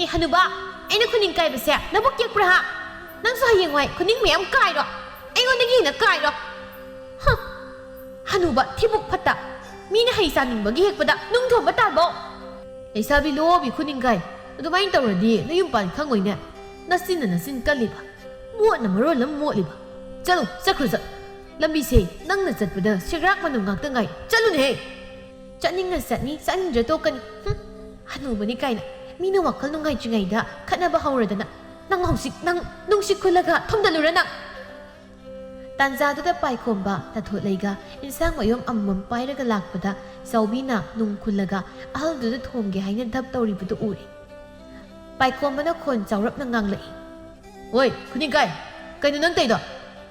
"ꯑꯦ ꯍꯅꯨꯕ, ꯑꯩꯅ ꯈꯨꯅꯤꯡ ꯀꯥꯏꯕꯁꯦ ꯅꯕꯨꯛ ꯇꯦꯛꯄ꯭ꯔꯥ ꯍꯥ? ꯅꯪꯁꯨ ꯍꯌꯦꯡꯋꯥꯏ ꯈꯨꯅꯤꯡ ꯃꯌꯥꯝ ꯀꯥꯏꯔꯣ, ꯑꯩꯉꯣꯟꯗꯒꯤ ꯍꯦꯟꯅ ꯀꯥꯏꯔꯣ꯫ ꯍ! ꯍꯅꯨꯕ ꯊꯤꯕꯨꯛ ꯐꯠꯇ, ꯃꯤꯅ ꯍꯩ ꯆꯥꯅꯤꯡꯕꯒꯤ ꯍꯦꯛꯄꯗ ꯅꯨꯡ ꯊꯣꯝꯕ ꯇꯥꯕꯣ!" "ꯂꯩꯁꯥꯕꯤ ꯂꯣꯕꯤ ꯈꯨꯅꯤꯡ ꯀꯥꯏ, ꯑꯗꯨꯃꯥꯏꯅ ꯇꯧꯔꯗꯤ ꯅꯌꯨꯝ ꯄꯥꯟ ꯈꯪꯉꯣꯏꯅꯦ꯫ ꯅꯆꯤꯟꯅ ꯅꯆꯤꯟ ꯀꯜꯂꯤꯕ, ꯃꯣꯠꯅ ꯃꯔꯣꯜ ꯑꯃ ꯃꯣꯠꯂꯤꯕ꯫ ꯆꯠꯂꯨ, ꯆꯠꯈ꯭ꯔꯣ ꯆꯠ꯫ ꯂꯝꯕꯤꯁꯦ ꯅꯪꯅ ꯆꯠꯄꯗ ꯁꯦꯒ꯭ꯔꯥꯛ ꯃꯅꯝ ꯉꯥꯛꯇ ꯉꯥꯏ꯫ ꯆꯠꯂꯨꯅꯦꯍꯦ!" "ꯆꯠꯅꯤꯡꯉ ꯆꯠꯅꯤ, ꯆꯠꯅꯤꯡꯗ꯭ꯔ ꯇꯣꯛꯀꯅꯤ꯫ ꯍꯨꯝ, ꯍꯅꯨꯕꯅꯤ ꯀꯥꯏꯅ꯫ ꯃꯤꯅ ꯋꯥꯈꯜ ꯅꯨꯡꯉꯥꯏꯇ꯭ꯔꯤꯉꯩꯗ ꯈꯠꯅꯕ ꯍꯧꯔꯗꯅ꯫ ꯅꯪ ꯍꯧꯖꯤꯛ, ꯅꯪ ꯅꯨꯡꯁꯤꯠ ꯈꯨꯜꯂꯒ ꯊꯣꯝꯗꯠꯂꯨꯔ ꯅꯪ!" ꯇꯥꯟꯖꯥꯗꯨꯗ ꯄꯥꯏꯈꯣꯝꯕ ꯇꯥꯊꯣꯠꯂꯩꯒ ꯏꯟꯁꯥꯡ ꯃꯌꯣꯝ ꯑꯃꯃꯝ ꯄꯥꯏꯔꯒ ꯂꯥꯛꯄꯗ ꯆꯥꯎꯕꯤꯅ ꯅꯨꯡ ꯈꯨꯜꯂꯒ ꯑꯍꯜꯗꯨꯗ ꯊꯣꯝꯒꯦ ꯍꯥꯏꯅ ꯙꯞ ꯇꯧꯔꯤꯕꯗꯨ ꯎꯔꯦ꯫ ꯄꯥꯏꯈꯣꯝꯕꯅ ꯈꯣꯟ ꯆꯥꯎꯔꯞꯅ ꯉꯥꯡꯂꯛꯏ, "ꯑꯣꯏ, ꯈꯨꯅꯤꯡꯀꯥꯏ, ꯀꯩꯅꯣ ꯅꯪ ꯇꯧꯏꯗꯣ?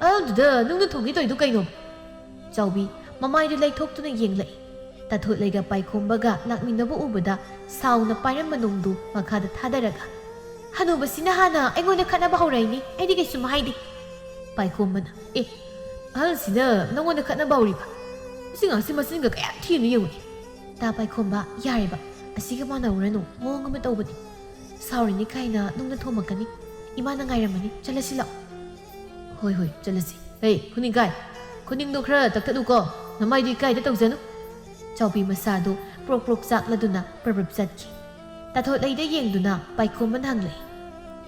ꯑꯍꯜꯗꯨꯗ ꯅꯨꯡꯅ ꯊꯣꯝꯒꯦ ꯇꯧꯏꯗꯣ ꯀꯩꯅꯣ?" ꯆꯥꯎꯕꯤ ꯃꯃꯥꯏꯗꯨ ꯂꯩꯊꯣꯛꯇꯨꯅ ꯌꯦꯡꯂꯛꯏ꯫ ꯇꯥꯊꯣꯠꯂꯩꯒ ꯄꯥꯏꯈꯣꯝꯕꯒ ꯂꯥꯛꯃꯤꯟꯅꯕ ꯎꯕꯗ ꯁꯥꯎꯅ ꯄꯥꯏꯔꯝꯕ ꯅꯨꯡꯗꯨ ꯃꯈꯥꯗ ꯊꯥꯗꯔꯒ, "ꯍꯅꯨꯕꯁꯤꯅ ꯍꯥꯟꯅ ꯑꯩꯉꯣꯟꯗ ꯈꯠꯅꯕ ꯍꯧꯔꯛꯏꯅꯤ, ꯑꯩꯗꯤ ꯀꯩꯁꯨꯝ ꯍꯥꯏꯗꯦ꯫" ꯄꯥꯏꯈꯣꯝꯕꯅ, "ꯑꯦ, ꯑꯍꯜꯁꯤꯅ ꯅꯪꯉꯣꯟꯗ ꯈꯠꯅꯕ ꯍꯧꯔꯤꯕ? ꯃꯁꯤ ꯉꯥꯛꯁꯤ ꯃꯆꯤꯟꯒ ꯀꯌꯥꯝ ꯊꯤꯅꯣ ꯌꯦꯡꯉꯨꯅꯦ!" "ꯇꯥ ꯄꯥꯏꯈꯣꯝꯕ, ꯌꯥꯔꯦꯕ, ꯑꯁꯤꯒ ꯃꯥꯟꯅꯔꯨꯔꯅꯨ, ꯃꯑꯣꯡ ꯑꯃ ꯇꯧꯕꯅꯤ꯫ ꯁꯥꯎꯔꯤꯅꯤ ꯀꯥꯏꯅ ꯅꯨꯡꯅ ꯊꯣꯝꯃꯛꯀꯅꯤ꯫ ꯏꯃꯥꯅ ꯉꯥꯏꯔꯝꯃꯅꯤ, ꯆꯠꯂꯁꯤ ꯂꯥꯛꯑꯣ꯫" "ꯍꯣꯏ, ꯍꯣꯏ, ꯆꯠꯂꯁꯤ꯫ ꯍꯦ, ꯈꯨꯅꯤꯡꯀꯥꯏ, ꯈꯨꯅꯤꯡꯗꯣ ꯈꯔ ꯇꯛꯊꯠꯂꯨꯀꯣ, ꯅꯃꯥꯏꯗꯣ ꯏꯀꯥꯏꯗ ꯇꯧꯖꯅꯨ꯫" ꯆꯥꯎꯕꯤ ꯃꯁꯥꯗꯨ ꯄ꯭ꯔꯣꯛ ꯄ꯭ꯔꯣꯛ ꯆꯥꯛꯂꯗꯨꯅ ꯄ꯭ꯔꯞ ꯄ꯭ꯔꯞ ꯆꯠꯈꯤ꯫ ꯇꯥꯊꯣꯠꯂꯩꯗ ꯌꯦꯡꯗꯨꯅ ꯄꯥꯏꯈꯣꯝꯕꯅ ꯍꯪꯂꯛꯏ,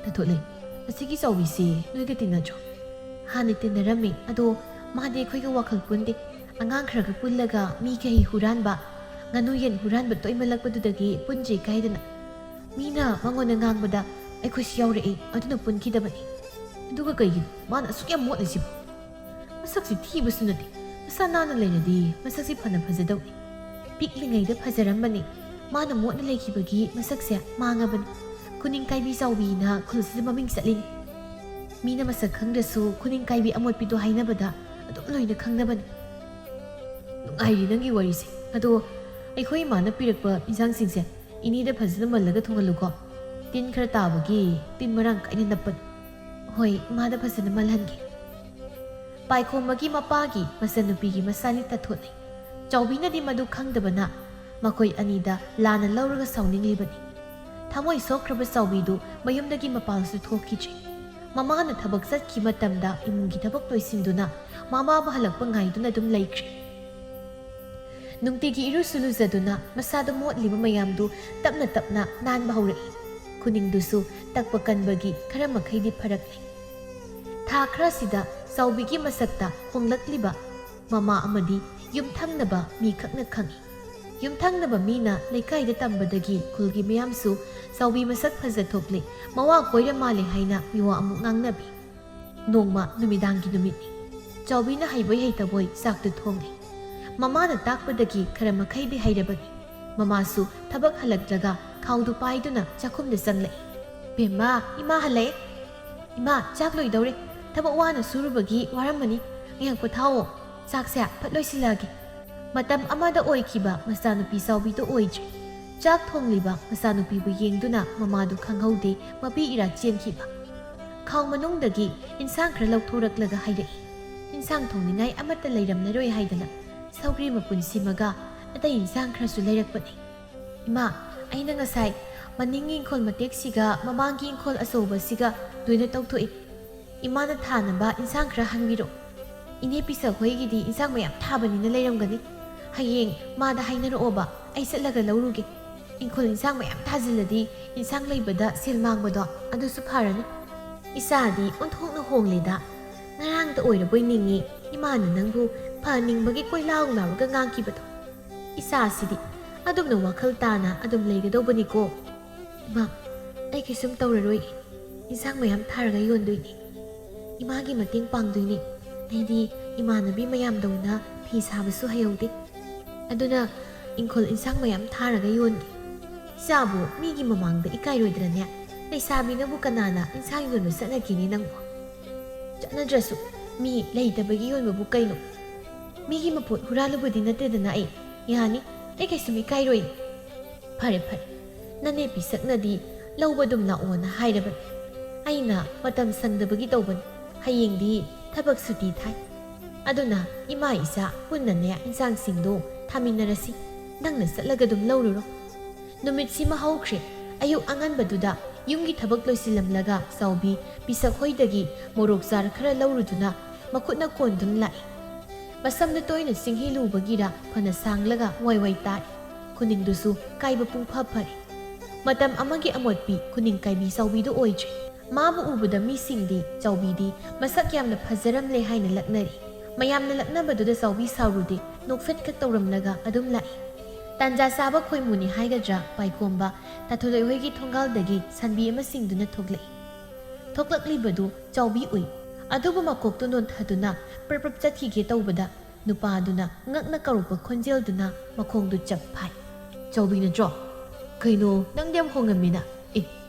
"ꯇꯥꯊꯣꯠꯂꯩ, ꯑꯁꯤꯒꯤ ꯆꯥꯎꯕꯤꯁꯤ ꯅꯣꯏꯒ ꯇꯤꯟꯅꯗ꯭ꯔꯣ?" "ꯍꯥꯟꯅ ꯇꯤꯟꯅꯔꯝꯃꯤ, ꯑꯗꯣ ꯃꯥꯗꯤ ꯑꯩꯈꯣꯏꯒ ꯋꯥꯈꯜ ꯄꯨꯟꯗꯦ꯫ ꯑꯉꯥꯡ ꯈꯔꯒ ꯄꯨꯜꯂꯒ ꯃꯤꯒꯤ ꯍꯩ ꯍꯨꯔꯥꯟꯕ, ꯉꯥꯅꯨ ꯌꯦꯟ ꯍꯨꯔꯥꯟꯕ ꯇꯣꯏꯃꯜꯂꯛꯄꯗꯨꯗꯒꯤ ꯄꯨꯟꯗ꯭ꯔꯦ ꯀꯥꯏꯗꯅ꯫ ꯃꯤꯅ ꯃꯉꯣꯟꯗ ꯉꯥꯡꯕꯗ ꯑꯩꯈꯣꯏꯁꯨ ꯌꯥꯎꯔꯛꯏ, ꯑꯗꯨꯅ ꯄꯨꯟꯈꯤꯗꯕꯅꯤ꯫ ꯑꯗꯨꯒ ꯀꯩꯒꯤꯅꯣ ꯃꯥꯅ ꯑꯁꯨꯛ ꯌꯥꯝ ꯃꯣꯠꯂꯤꯁꯤꯕꯣ? ꯃꯁꯛꯁꯤ ꯊꯤꯕꯁꯨ ꯅꯠꯇꯦ, ꯃꯁꯥ ꯅꯥꯟꯅ ꯂꯩꯔꯗꯤ ꯃꯁꯛꯁꯤ ꯐꯅ ꯐꯖꯗꯧꯅꯤ꯫ ꯄꯤꯛꯂꯤꯉꯩꯗ ꯐꯖꯔꯝꯕꯅꯤ, ꯃꯥꯅ ꯃꯣꯠꯅ ꯂꯩꯈꯤꯕꯒꯤ ꯃꯁꯛꯁꯦ ꯃꯥꯡꯉꯕꯅꯤ꯫ ꯈꯨꯅꯤꯡ ꯀꯥꯏꯕꯤ ꯆꯥꯎꯕꯤꯅ ꯈꯨꯜꯁꯤꯗ ꯃꯃꯤꯡ ꯆꯠꯂꯤꯅꯤ꯫ ꯃꯤꯅ ꯃꯁꯛ ꯈꯪꯗ꯭ꯔꯁꯨ ꯈꯨꯅꯤꯡ ꯀꯥꯏꯕꯤ ꯑꯃꯣꯠꯄꯤꯗꯣ ꯍꯥꯏꯅꯕꯗ ꯑꯗꯨꯝ ꯂꯣꯏꯅ ꯈꯪꯅꯕꯅꯤ꯫ ꯅꯨꯡꯉꯥꯏꯔꯤ ꯅꯪꯒꯤ ꯋꯥꯔꯤꯁꯦ꯫ ꯑꯗꯣ ꯑꯩꯈꯣꯏ ꯏꯃꯥꯅ ꯄꯤꯔꯛꯄ ꯏꯟꯁꯥꯡꯁꯤꯡꯁꯦ ꯏꯅꯦꯗ ꯐꯖꯅ ꯃꯜꯂꯒ ꯊꯣꯡꯍꯜꯂꯨꯀꯣ꯫ ꯇꯤꯟ ꯈꯔ ꯇꯥꯕꯒꯤ ꯇꯤꯟ ꯃꯔꯥꯡ ꯀꯥꯏꯅ ꯅꯞꯄꯅꯤ꯫ ꯍꯣꯏ, ꯏꯃꯥꯗ ꯐꯖꯅ ꯃꯜꯍꯟꯒꯦ꯫ ꯄꯥꯏꯈꯣꯝꯕꯒꯤ ꯃꯄꯥꯒꯤ ꯃꯆꯟꯅꯨꯄꯤꯒꯤ ꯃꯁꯥꯅꯤ ꯇꯥꯊꯣꯠꯅꯩ꯫ ꯆꯥꯎꯕꯤꯅꯗꯤ ꯃꯗꯨ ꯈꯪꯗꯕꯅ ꯃꯈꯣꯏ ꯑꯅꯤꯗ ꯂꯥꯟꯅ ꯂꯧꯔꯒ ꯁꯥꯎꯅꯤꯡꯂꯤꯕꯅꯤ꯫ ꯊꯃꯣꯏ ꯁꯣꯛꯈ꯭ꯔꯕ ꯆꯥꯎꯕꯤꯗꯨ ꯃꯌꯨꯝꯗꯒꯤ ꯃꯄꯥꯜꯁꯨ ꯊꯣꯛꯈꯤꯗ꯭ꯔꯤ꯫ ꯃꯃꯥꯅ ꯊꯕꯛ ꯆꯠꯈꯤ ꯃꯇꯝꯗ ꯏꯃꯨꯡꯒꯤ ꯊꯕꯛ ꯂꯣꯏꯁꯤꯟꯗꯨꯅ ꯃꯃꯥꯕꯨ ꯍꯜꯂꯛꯄ ꯉꯥꯏꯗꯨꯅ ꯑꯗꯨꯝ ꯂꯩꯈ꯭ꯔꯦ꯫ ꯅꯨꯡꯇꯤꯒꯤ ꯏꯔꯨꯁꯨ ꯂꯨꯖꯗꯨꯅ ꯃꯁꯥꯗ ꯃꯣꯠꯂꯤꯕ ꯃꯌꯥꯝꯗꯨ ꯇꯞꯅ ꯇꯞꯅ ꯅꯥꯟꯕ ꯍꯧꯔꯛꯏ꯫ ꯈꯨꯅꯤꯡꯗꯨꯁꯨ ꯇꯛꯄ ꯀꯟꯕꯒꯤ ꯈꯔ ꯃꯈꯩꯗꯤ ꯐꯔꯛꯂꯦ꯫ ꯊꯥ ꯈꯔꯁꯤꯗ ꯆꯥꯎꯕꯤꯒꯤ ꯃꯁꯛꯇ ꯍꯣꯡꯂꯛꯂꯤꯕ ꯃꯃꯥ ꯑꯃꯗꯤ ꯌꯨꯝꯊꯪꯅꯕ ꯃꯤꯈꯛꯅ ꯈꯪꯏ꯫ ꯌꯨꯝꯊꯪꯅꯕ ꯃꯤꯅ ꯂꯩꯀꯥꯏꯗ ꯇꯝꯕꯗꯒꯤ ꯈꯨꯜꯒꯤ ꯃꯤꯌꯥꯝꯁꯨ ꯆꯥꯎꯕꯤ ꯃꯁꯛ ꯐꯖ ꯊꯣꯛꯂꯦ, ꯃꯋꯥ ꯀꯣꯏꯔ ꯃꯥꯜꯂꯦ ꯍꯥꯏꯅ ꯃꯤꯋꯥ ꯑꯃꯨꯛ ꯉꯥꯡꯅꯕꯤ꯫ ꯅꯣꯡꯃ ꯅꯨꯃꯤꯗꯥꯡꯒꯤ ꯅꯨꯃꯤꯠꯅꯤ꯫ ꯆꯥꯎꯕꯤꯅ ꯍꯩꯕꯣꯏ ꯍꯩꯇꯕꯣꯏ ꯆꯥꯛꯇꯨ ꯊꯣꯡꯂꯤ꯫ ꯃꯃꯥꯅ ꯇꯥꯛꯄꯗꯒꯤ ꯈꯔ ꯃꯈꯩꯗꯤ ꯍꯩꯔꯕꯅꯤ꯫ ꯃꯃꯥꯁꯨ ꯊꯕꯛ ꯍꯜꯂꯛꯂꯒ ꯈꯥꯎꯗꯨ ꯄꯥꯏꯗꯨꯅ ꯆꯥꯛꯈꯨꯝꯗ ꯆꯪꯂꯛꯏ꯫ "ꯕꯦꯝꯃ, ꯏꯃꯥ ꯍꯜꯂꯛꯑꯦ꯫ ꯏꯃꯥ, ꯆꯥꯛ ꯂꯣꯏꯗꯧꯔꯦ꯫ ꯊꯕꯛ ꯋꯥꯅ ꯁꯨꯔꯨꯕꯒꯤ ꯋꯥꯔꯝꯃꯅꯤ꯫ ꯉꯥꯏꯍꯥꯛ ꯄꯣꯊꯥꯑꯣ꯫ ꯆꯥꯛꯁꯦ ꯐꯠ ꯂꯣꯏꯁꯤꯜꯂꯛꯑꯒꯦ꯫" ꯃꯇꯝ ꯑꯃꯗ ꯑꯣꯏꯈꯤꯕ ꯃꯆꯥꯅꯨꯄꯤ ꯆꯥꯎꯕꯤꯗꯣ ꯑꯣꯏꯗ꯭ꯔꯦ꯫ ꯆꯥꯛ ꯊꯣꯡꯂꯤꯕ ꯃꯆꯥꯅꯨꯄꯤꯕꯨ ꯌꯦꯡꯗꯨꯅ ꯃꯃꯥꯗꯨ ꯈꯪꯍꯧꯗꯦ ꯃꯄꯤ ꯏꯔꯥ ꯆꯦꯟꯈꯤꯕ꯫ ꯈꯥꯎ ꯃꯅꯨꯡꯗꯒꯤ ꯏꯟꯁꯥꯡ ꯈꯔ ꯂꯧꯊꯣꯔꯛꯂꯒ ꯍꯥꯏꯔꯛꯏ, "ꯏꯟꯁꯥꯡ ꯊꯣꯡꯅꯤꯡꯉꯥꯏ ꯑꯃꯠꯇ ꯂꯩꯔꯝꯂꯔꯣꯏ ꯍꯥꯏꯗꯅ ꯁꯧꯒ꯭ꯔꯤ ꯃꯄꯨꯟ ꯁꯤꯃꯒ ꯑꯇꯩ ꯏꯟꯁꯥꯡ ꯈꯔꯁꯨ ꯂꯩꯔꯛꯄꯅꯤ꯫" "ꯏꯃꯥ, ꯑꯩꯅ ꯉꯁꯥꯏ ꯃꯅꯤꯡꯒꯤ ꯏꯪꯈꯣꯜ ꯃꯇꯦꯛꯁꯤꯒ ꯃꯃꯥꯡꯒꯤ ꯏꯪꯈꯣꯜ ꯑꯆꯧꯕꯁꯤꯒ ꯂꯣꯏꯅ ꯇꯧꯊꯣꯛꯏ꯫ ꯏꯃꯥꯅ ꯊꯥꯅꯕ ꯏꯟꯁꯥꯡ ꯈꯔ ꯍꯪꯕꯤꯔꯛꯑꯣ꯫ ꯏꯅꯦ ꯄꯤꯁꯛ ꯍꯣꯏꯒꯤꯗꯤ ꯏꯟꯁꯥꯡ ꯃꯌꯥꯝ ꯊꯥꯕꯅꯤꯅ ꯂꯩꯔꯝꯒꯅꯤ꯫ ꯍꯌꯦꯡ ꯃꯥꯗ ꯍꯥꯏꯅꯔꯛꯑꯣꯕ, ꯑꯩ ꯆꯠꯂꯒ ꯂꯧꯔꯨꯒꯦ꯫ ꯏꯪꯈꯣꯜ ꯏꯟꯁꯥꯡ ꯃꯌꯥꯝ ꯊꯥꯖꯤꯜꯂꯗꯤ ꯏꯟꯁꯥꯡ ꯂꯩꯕꯗ ꯁꯦꯜ ꯃꯥꯡꯕꯗꯣ ꯑꯗꯨꯁꯨ ꯐꯔꯅꯤ꯫" ꯏꯆꯥꯗꯤ ꯑꯣꯟꯊꯣꯛꯅ ꯍꯣꯡꯂꯦꯗ꯫ ꯉꯔꯥꯡꯇ ꯑꯣꯏꯔꯕꯣꯏ ꯅꯤꯡꯉꯤ ꯏꯃꯥꯅ ꯅꯪꯕꯨ ꯐꯅꯤꯡꯕꯒꯤ ꯀꯣꯏꯂꯥꯎ ꯂꯥꯎꯔꯒ ꯉꯥꯡꯈꯤꯕꯗꯣ꯫ "ꯏꯆꯥꯁꯤꯗꯤ ꯑꯗꯨꯝꯅ ꯋꯥꯈꯜ ꯇꯥꯅ ꯑꯗꯨꯝ ꯂꯩꯒꯗꯧꯕꯅꯤꯀꯣ꯫ ꯏꯃꯥ, ꯑꯩ ꯀꯩꯁꯨꯝ ꯇꯧꯔꯔꯣꯏ꯫ ꯏꯟꯁꯥꯡ ꯃꯌꯥꯝ ꯊꯥꯔꯒ ꯌꯣꯟꯗꯣꯏꯅꯤ꯫ ꯏꯃꯥꯒꯤ ꯃꯇꯦꯡ ꯄꯥꯡꯗꯣꯏꯅꯤ꯫ ꯑꯩꯗꯤ ꯏꯃꯥꯟꯅꯕꯤ ꯃꯌꯥꯝꯗꯧꯅ ꯐꯤ ꯁꯥꯕꯁꯨ ꯍꯩꯍꯧꯗꯦ꯫ ꯑꯗꯨꯅ ꯏꯪꯈꯣꯜ ꯏꯟꯁꯥꯡ ꯃꯌꯥꯝ ꯊꯥꯔꯒ ꯌꯣꯟꯒꯦ꯫ ꯏꯆꯥꯕꯨ ꯃꯤꯒꯤ ꯃꯃꯥꯡꯗ ꯏꯀꯥꯏꯔꯣꯏꯗ꯭ꯔꯅꯦ? ꯂꯩꯁꯥꯕꯤꯅꯕꯨ ꯀꯅꯥꯅ ꯏꯟꯁꯥꯡ ꯌꯣꯟꯕ ꯆꯠꯅꯒꯦꯅꯦ ꯅꯪꯕꯨ? ꯆꯠꯅꯗ꯭ꯔꯁꯨ ꯃꯤ ꯂꯩꯇꯕꯒꯤ ꯌꯣꯟꯕꯕꯨ ꯀꯩꯅꯣ? ꯃꯤꯒꯤ ꯃꯄꯣꯠ ꯍꯨꯔꯥꯜꯂꯨꯕꯗꯤ ꯅꯠꯇꯦꯗꯅ ꯑꯩ꯫ ꯌꯥꯅꯤ, ꯑꯩ ꯀꯩꯁꯨꯝ ꯏꯀꯥꯏꯔꯣꯏ꯫" "ꯐꯔꯦ ꯐꯔꯦ, ꯅꯅꯦ ꯄꯤꯁꯛꯅꯗꯤ ꯂꯧꯕ ꯑꯗꯨꯝ ꯂꯥꯛꯑꯣꯅ ꯍꯥꯏꯔꯕꯅꯤ꯫ ꯑꯩꯅ ꯃꯇꯝ ꯁꯪꯗꯕꯒꯤ ꯇꯧꯕꯅꯤ꯫ ꯍꯌꯦꯡꯗꯤ ꯊꯕꯛ ꯁꯨꯇꯤ ꯊꯥꯏ꯫ ꯑꯗꯨꯅ ꯏꯃꯥ ꯏꯆꯥ ꯄꯨꯟꯅꯅꯦ ꯏꯟꯁꯥꯡꯁꯤꯡꯗꯣ ꯊꯥꯃꯤꯟꯅꯔꯁꯤ꯫ ꯅꯪꯅ ꯆꯠꯂꯒ ꯑꯗꯨꯝ ꯂꯧꯔꯨꯔꯣ꯫" ꯅꯨꯃꯤꯠꯁꯤꯃ ꯍꯧꯈ꯭ꯔꯦ꯫ ꯑꯌꯨꯛ ꯑꯉꯟꯕꯗꯨꯗ ꯌꯨꯝꯒꯤ ꯊꯕꯛ ꯂꯣꯏꯁꯤꯜꯂꯝꯂꯒ ꯆꯥꯎꯕꯤ ꯄꯤꯁꯛ ꯍꯣꯏꯗꯒꯤ ꯃꯣꯔꯣꯛ ꯆꯥꯔ ꯈꯔ ꯂꯧꯔꯨꯗꯨꯅ ꯃꯈꯨꯠꯅ ꯀꯣꯟꯗꯨꯅ ꯂꯥꯛꯏ꯫ ꯃꯁꯝꯗꯨ ꯇꯣꯏꯅ ꯆꯤꯡꯍꯤꯂꯨꯕꯒꯤꯔ ꯐꯅ ꯁꯥꯡꯂꯒ ꯋꯥꯏ ꯋꯥꯏ ꯇꯥꯔꯤ꯫ ꯈꯨꯅꯤꯡꯗꯨꯁꯨ ꯀꯥꯏꯕ ꯄꯨꯡꯐ ꯐꯔꯦ꯫ ꯃꯇꯝ ꯑꯃꯒꯤ ꯑꯃꯣꯠꯄꯤ ꯈꯨꯅꯤꯡ ꯀꯥꯏꯕꯤ ꯆꯥꯎꯕꯤꯗꯨ ꯑꯣꯏꯗ꯭ꯔꯦ꯫ ꯃꯥꯕꯨ ꯎꯕꯗ ꯃꯤꯁꯤꯡꯗꯤ ꯆꯥꯎꯕꯤꯗꯤ ꯃꯁꯛ ꯌꯥꯝꯅ ꯐꯖꯔꯝꯂꯦ ꯍꯥꯏꯅ ꯂꯛꯅꯔꯤ꯫ ꯃꯌꯥꯝꯅ ꯂꯛꯅꯕꯗꯨꯗ ꯆꯥꯎꯕꯤ ꯁꯥꯎꯔꯨꯗꯦ, ꯅꯣꯛꯐꯦꯠ ꯈꯛ ꯇꯧꯔꯝꯂꯒ ꯑꯗꯨꯝ ꯂꯥꯛꯏ꯫ ꯇꯥꯟꯖꯥ ꯆꯥꯕ ꯈꯣꯏꯃꯨꯅꯤ ꯍꯥꯏꯒꯗ꯭ꯔꯥ, ꯄꯥꯏꯈꯣꯝꯕ ꯇꯥꯊꯣꯂꯣꯏ ꯍꯣꯏꯒꯤ ꯊꯣꯡꯒꯥꯜꯗꯒꯤ ꯁꯟꯕꯤ ꯑꯃ ꯆꯤꯡꯗꯨꯅ ꯊꯣꯛꯂꯛꯏ꯫ ꯊꯣꯛꯂꯛꯂꯤꯕꯗꯨ ꯆꯥꯎꯕꯤ ꯎꯏ꯫ ꯑꯗꯨꯕꯨ ꯃꯀꯣꯛꯇꯨ ꯅꯣꯟꯊꯗꯨꯅ ꯄ꯭ꯔꯞ ꯄ꯭ꯔꯞ ꯆꯠꯈꯤꯒꯦ ꯇꯧꯕꯗ, ꯅꯨꯄꯥꯗꯨꯅ ꯉꯛꯅ ꯀꯧꯔꯛꯄ ꯈꯣꯟꯖꯦꯜꯗꯨꯅ ꯃꯈꯣꯡꯗꯨ ꯆꯞ ꯐꯥꯏ꯫ "ꯆꯥꯎꯕꯤ ꯅꯠꯇ꯭ꯔꯣ? ꯀꯩꯅꯣ, ꯅꯪꯗꯤ ꯌꯥꯝ ꯍꯣꯡꯉꯝꯃꯤꯅ꯫ ꯑꯦ,